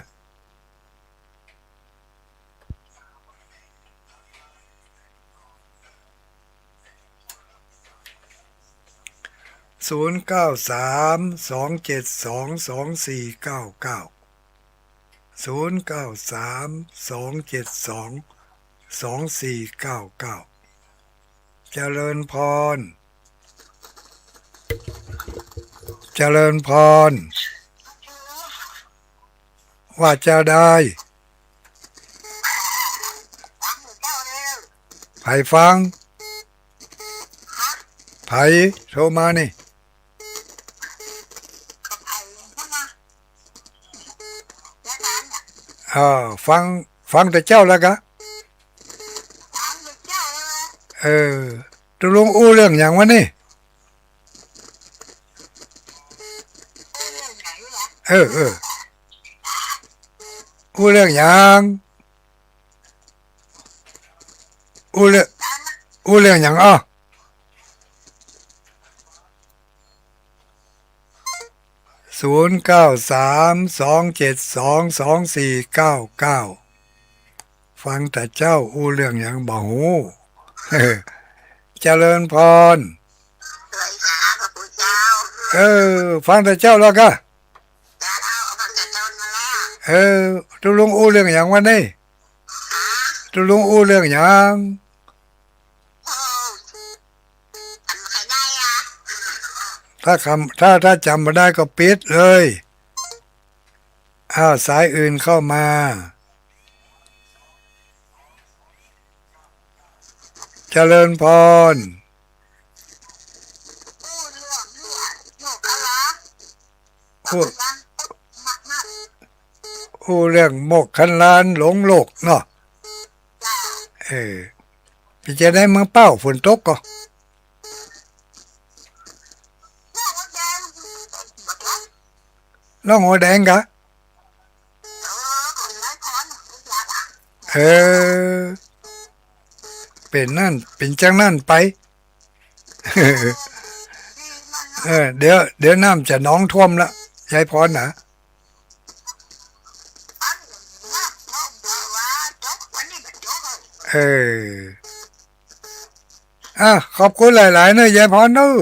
ศูนย์เก้าสาม สองเจ็ดสอง สองสี่เก้าเก้า ศูนย์เก้าสาม สองเจ็ดสอง สองสี่เก้าเก้า เจริญพร เจริญพร ว่าจาใด ใผฟัง ใผโทรมานี่ อ่า ฟัง ฟังแต่เจ้าแล้วกะ เออ ตกลงอู้เรื่องหยังวะนี่ เออ เออ อู้เรื่องหยัง อู้เรื่อง อู้เรื่องหยังอ้อ ศูนย์เก้าสาม สองเจ็ดสอง สองสี่เก้าเก้า ฟังแต่เจ้าอู้เรื่องหยังบ่ฮู้ เจริญพร เออ ฟังแต่เจ้าแล้วกะ เออ ตกลงอู้เรื่องหยังวะนี่ ตกลงอู้เรื่องหยัง ถ้าคำ ถ้า ถ้าจ๋ำบ่ได้ก็ปิดเลย อ้าว สายอื่นเข้ามา เจริญพร อู้ อู้เรื่องโมกขันลานหลงโลกเนาะ เออ เป๋นจาใดเมืองเป้า ฝนตกก่อ หนองหัวแดงกะ เออ เป๋นนั่น เป๋นจังนั้นไป เออ เดี๋ยว เดี๋ยวน้ำจะหนองท่วมละ ยายพรนะ เออ อ่ะ ขอบคุณหลายๆ เนอะ ยายพรเนอะ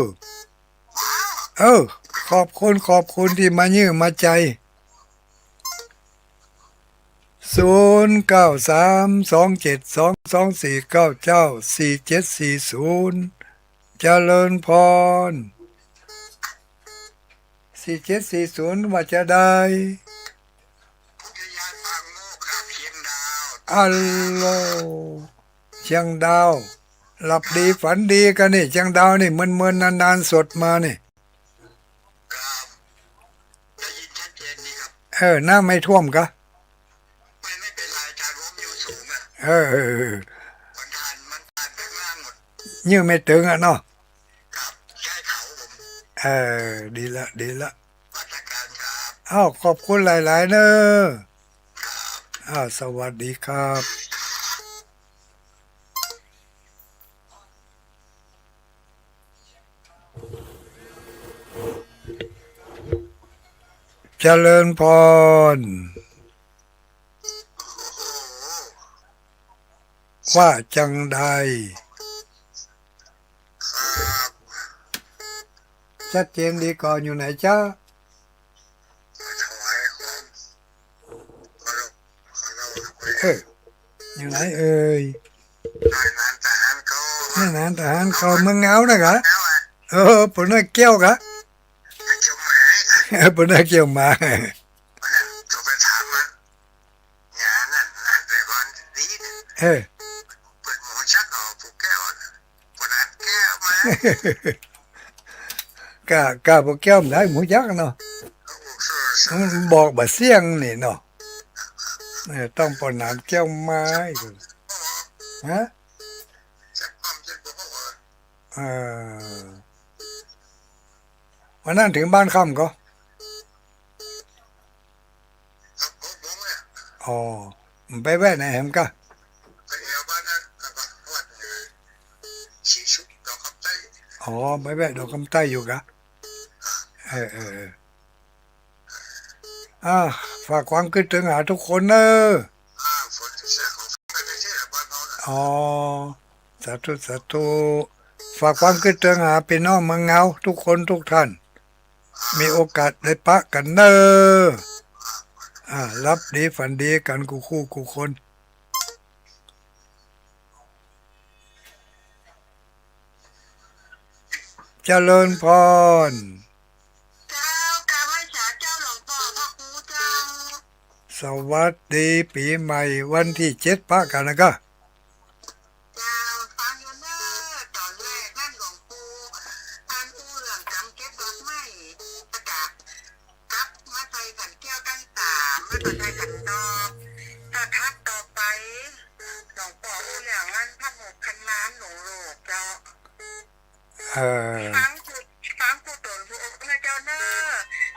เออ ขอบคุณ ขอบคุณตี้มาเยื่อมาใจ๋ ศูนย์เก้าสาม สองเจ็ดสอง สองสี่เก้าเก้า สี่เจ็ดสี่ศูนย์ เจริญพร สี่เจ็ดสี่ศูนย์ ว่าจาใด อัลโหล เชียงดาว หลับดีฝันดีกะนี่ เชียงดาวนี่ เมินๆ นานๆ สดมานี่ ครับ ได้ยินชัดเจนดีครับ เออ น้ำไม่ท่วมกะ ไม่ ไม่เป็นไร อาจารย์ ผมอยู่สูงอะ เออ เออ เออ มันผ่าน มันผ่านไปข้างล่างหมด เยื่อไม่ตึงอะเนาะ ครับ ใช่เขาผม เออ ดีละ ดีละ มาตรการครับ อ้าว ขอบคุณหลายๆ เนอะ ครับ อ้าว สวัสดีครับ เจริญพร ว่าจังใด ชัดเจนดีก่อ อยู่ไหนจ๊ะ เออ อยู่ไหนเอ่ย หน้างานทหารเก่า หน้างานทหารเก่าเมืองเงานะกะ เออ เปิ้นว่าเกี้ยวกะ เกี้ยวหมา เออ เปิ้นว่าเกี้ยวหมา วันนั้นผมไปถามมัน งานนั่นนะ แต่ก่อนดีนะ เออ เปิ้นบ่ฮู้จักเอาผู้แก้วนะ บ่นัดแก้วมา กะ กะผู้แก้วมันได้บ่ฮู้จักเนาะ มันบอกบ่เสี้ยงนี่เนาะ เออ ต้องปอหนานแก้วมาอีก ฮะ เออ วันนั้นเถิงบ้านค่ำก่อ อ๋อ ไปแวะไหนแหมกะ อ๋อ ไปแวะดอกคำใต้อยู่กะ เออ เออ เออ อ่า ฝากความกึ๊ดเติงหาทุกคนเน่อ อ๋อ สาธุ สาธุ ฝากความกึ๊ดเติงหาปี้น้องเมืองเงาทุกคนทุกท่าน มีโอกาสได้ปะกั๋นเน่อ อ่า หลับดีฝันดีกั๋นกู้คู่กู้คน เจริญพร เจ้า กราบไหว้สาเจ้าหลวงป้อพระครูเจ้า สวัสดีปี๋ใหม่วันตี้เจ็ดปะกั๋นนะก้า เจ้า ฟังอยู่เน่อ ต๋อนแรกนั้นหลวงปู่อันอู้เรื่องก๋ำเก็บดอกไม้ ประกาศ กลับมาใส่ขันแก้วตั้งสาม แล้วก็ใส่ขันดอก ถ้าถัดต่อไป หลวงป้ออู้เรื่องอันพระโมคคัลลานหลวงโลกเจ้า เออ ฟังกู ฟังกูต๋นหูนะเจ้าเน่อ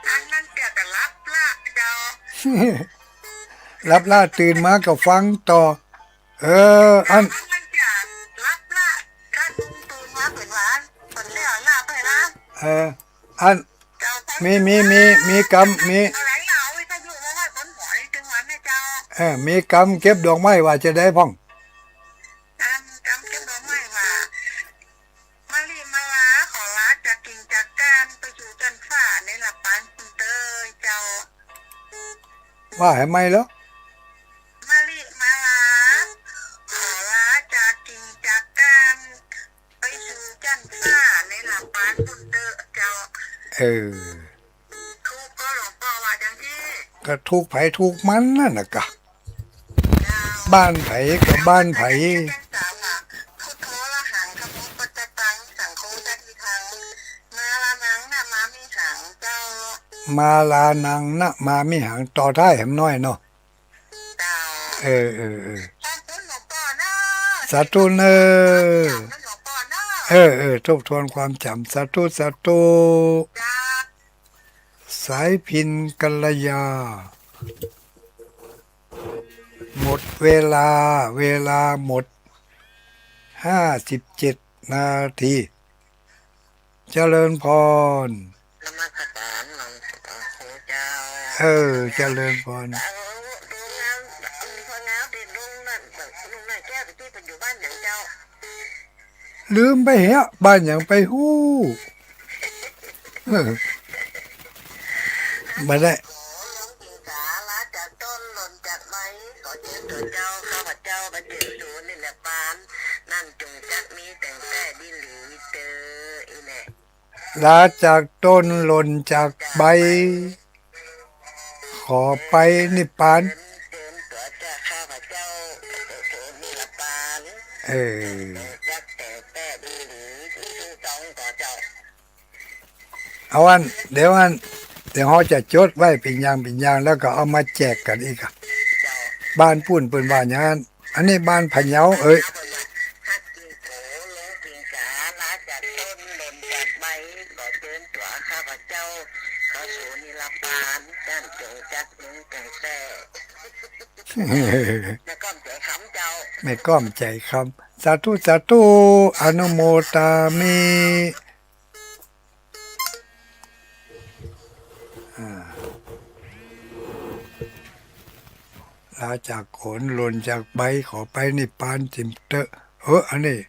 อันนั้นเกี่ยวกับลับละเจ้า ลับละตื่นมาก็ฟังต่อ เออ อัน อันนั้นเกี่ยวกับลับละ ถ้าตื่นมาเป๋นหวาน เป๋นเรื่องละไปละ เออ อัน มี มี มี มีกำ มี เออ มีกำเก็บดอกไม้ว่าจะใดพ่อง กำเก็บดอกไม้ว่า มะลิมาลา ขอลาจากกิ๋งจากก๋าน ไปสู่จั๊นฟ้าในละปานปุ้นเต๊อะเจ้า ว่าหื้อใหม่เหรอ มะลิมาลา ขอลาจากกิ๋งจากก๋าน ไปสู่จั๊นฟ้าในละปานปุ้นเต๊อะเจ้า เออ ถูกก่อหลวงป้อว่าจังซี้ ก็ถูกใผถูกมันนั่นน่ะก้า เจ้า บ้านใผก็บ้านใผ พุทโธอะระหัง ธัมโมปัจจตัง สังโฆชาติทัง มารานังนะมามิหังเจ้า มารานังนะมามิหัง ต่อท้ายหื้อหน้อยเนาะ เจ้า เออ เออ เออ ขอบคุณหลวงป้อเน่อ สาธุเน่อ ขอบคุณหลวงป้อเน่อ เออ เออ ทบทวนความจ๋ำ สาธุ สาธุ เจ้า สายพิณ กัลยา หมดเวลา เวลาหมด ห้าสิบเจ็ดนาที เจริญพร นมัสการหลวงพ่อเจ้า เออ เจริญพร เอา ดูงาน ดูงานที่ลุงนั่น ลุงนั่นแก้วตะกี้เปิ้นอยู่บ้านหยังเจ้า ลืมไปเหีย บ้านหยังไปฮู้ เออ บ่ได้ ขอหลวงปู่จ๋า ลาจากต้นหล่นจากใบ ขอเจิญตั๋วเจ้า ข้าพเจ้ามาเจิญสูนี่แหละปาน นั้นจงจักมีแต่งแต้ดีหลีเตอ อีแหละ ลาจากต้นหล่นจากใบ ขอไปนิพพาน เจิญตั๋วเจ้าข้าพเจ้า เออ เอาอัน เดี๋ยวอัน เดี๋ยวเฮาจะจดไว้เป๋นอย่างเป๋นอย่าง แล้วก็เอามาแจกกั๋นอีกอะ บ้านปู๊นเปิ้นว่าอย่างนั้น อันนี้บ้านพะเยา เอ้ย ฮักกิ่งโขลงกิ่งจ๋า ลาจากต้นหล่นจากใบ ขอเจิญตั๋วข้าพเจ้า เข้าสู่นิรพาน ต้านจงจักมีแต่งแต้ แม่ก้อมใจ๋คำเจ้า แม่ก้อมใจ๋คำ สาธุ สาธุ อนุโมทามิ อ่า ลาจากโขลหล่นจากใบ ขอไปนิพพานจิ่มเต๊อะ เออ อันนี้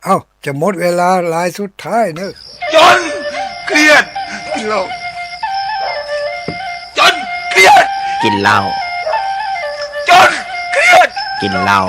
เอ้า จะหมดเวลาลายสุดท้ายเนอะ จนเกลียดกินเหล้า จนเกลียดกินเหล้า จนเกลียดกินเหล้า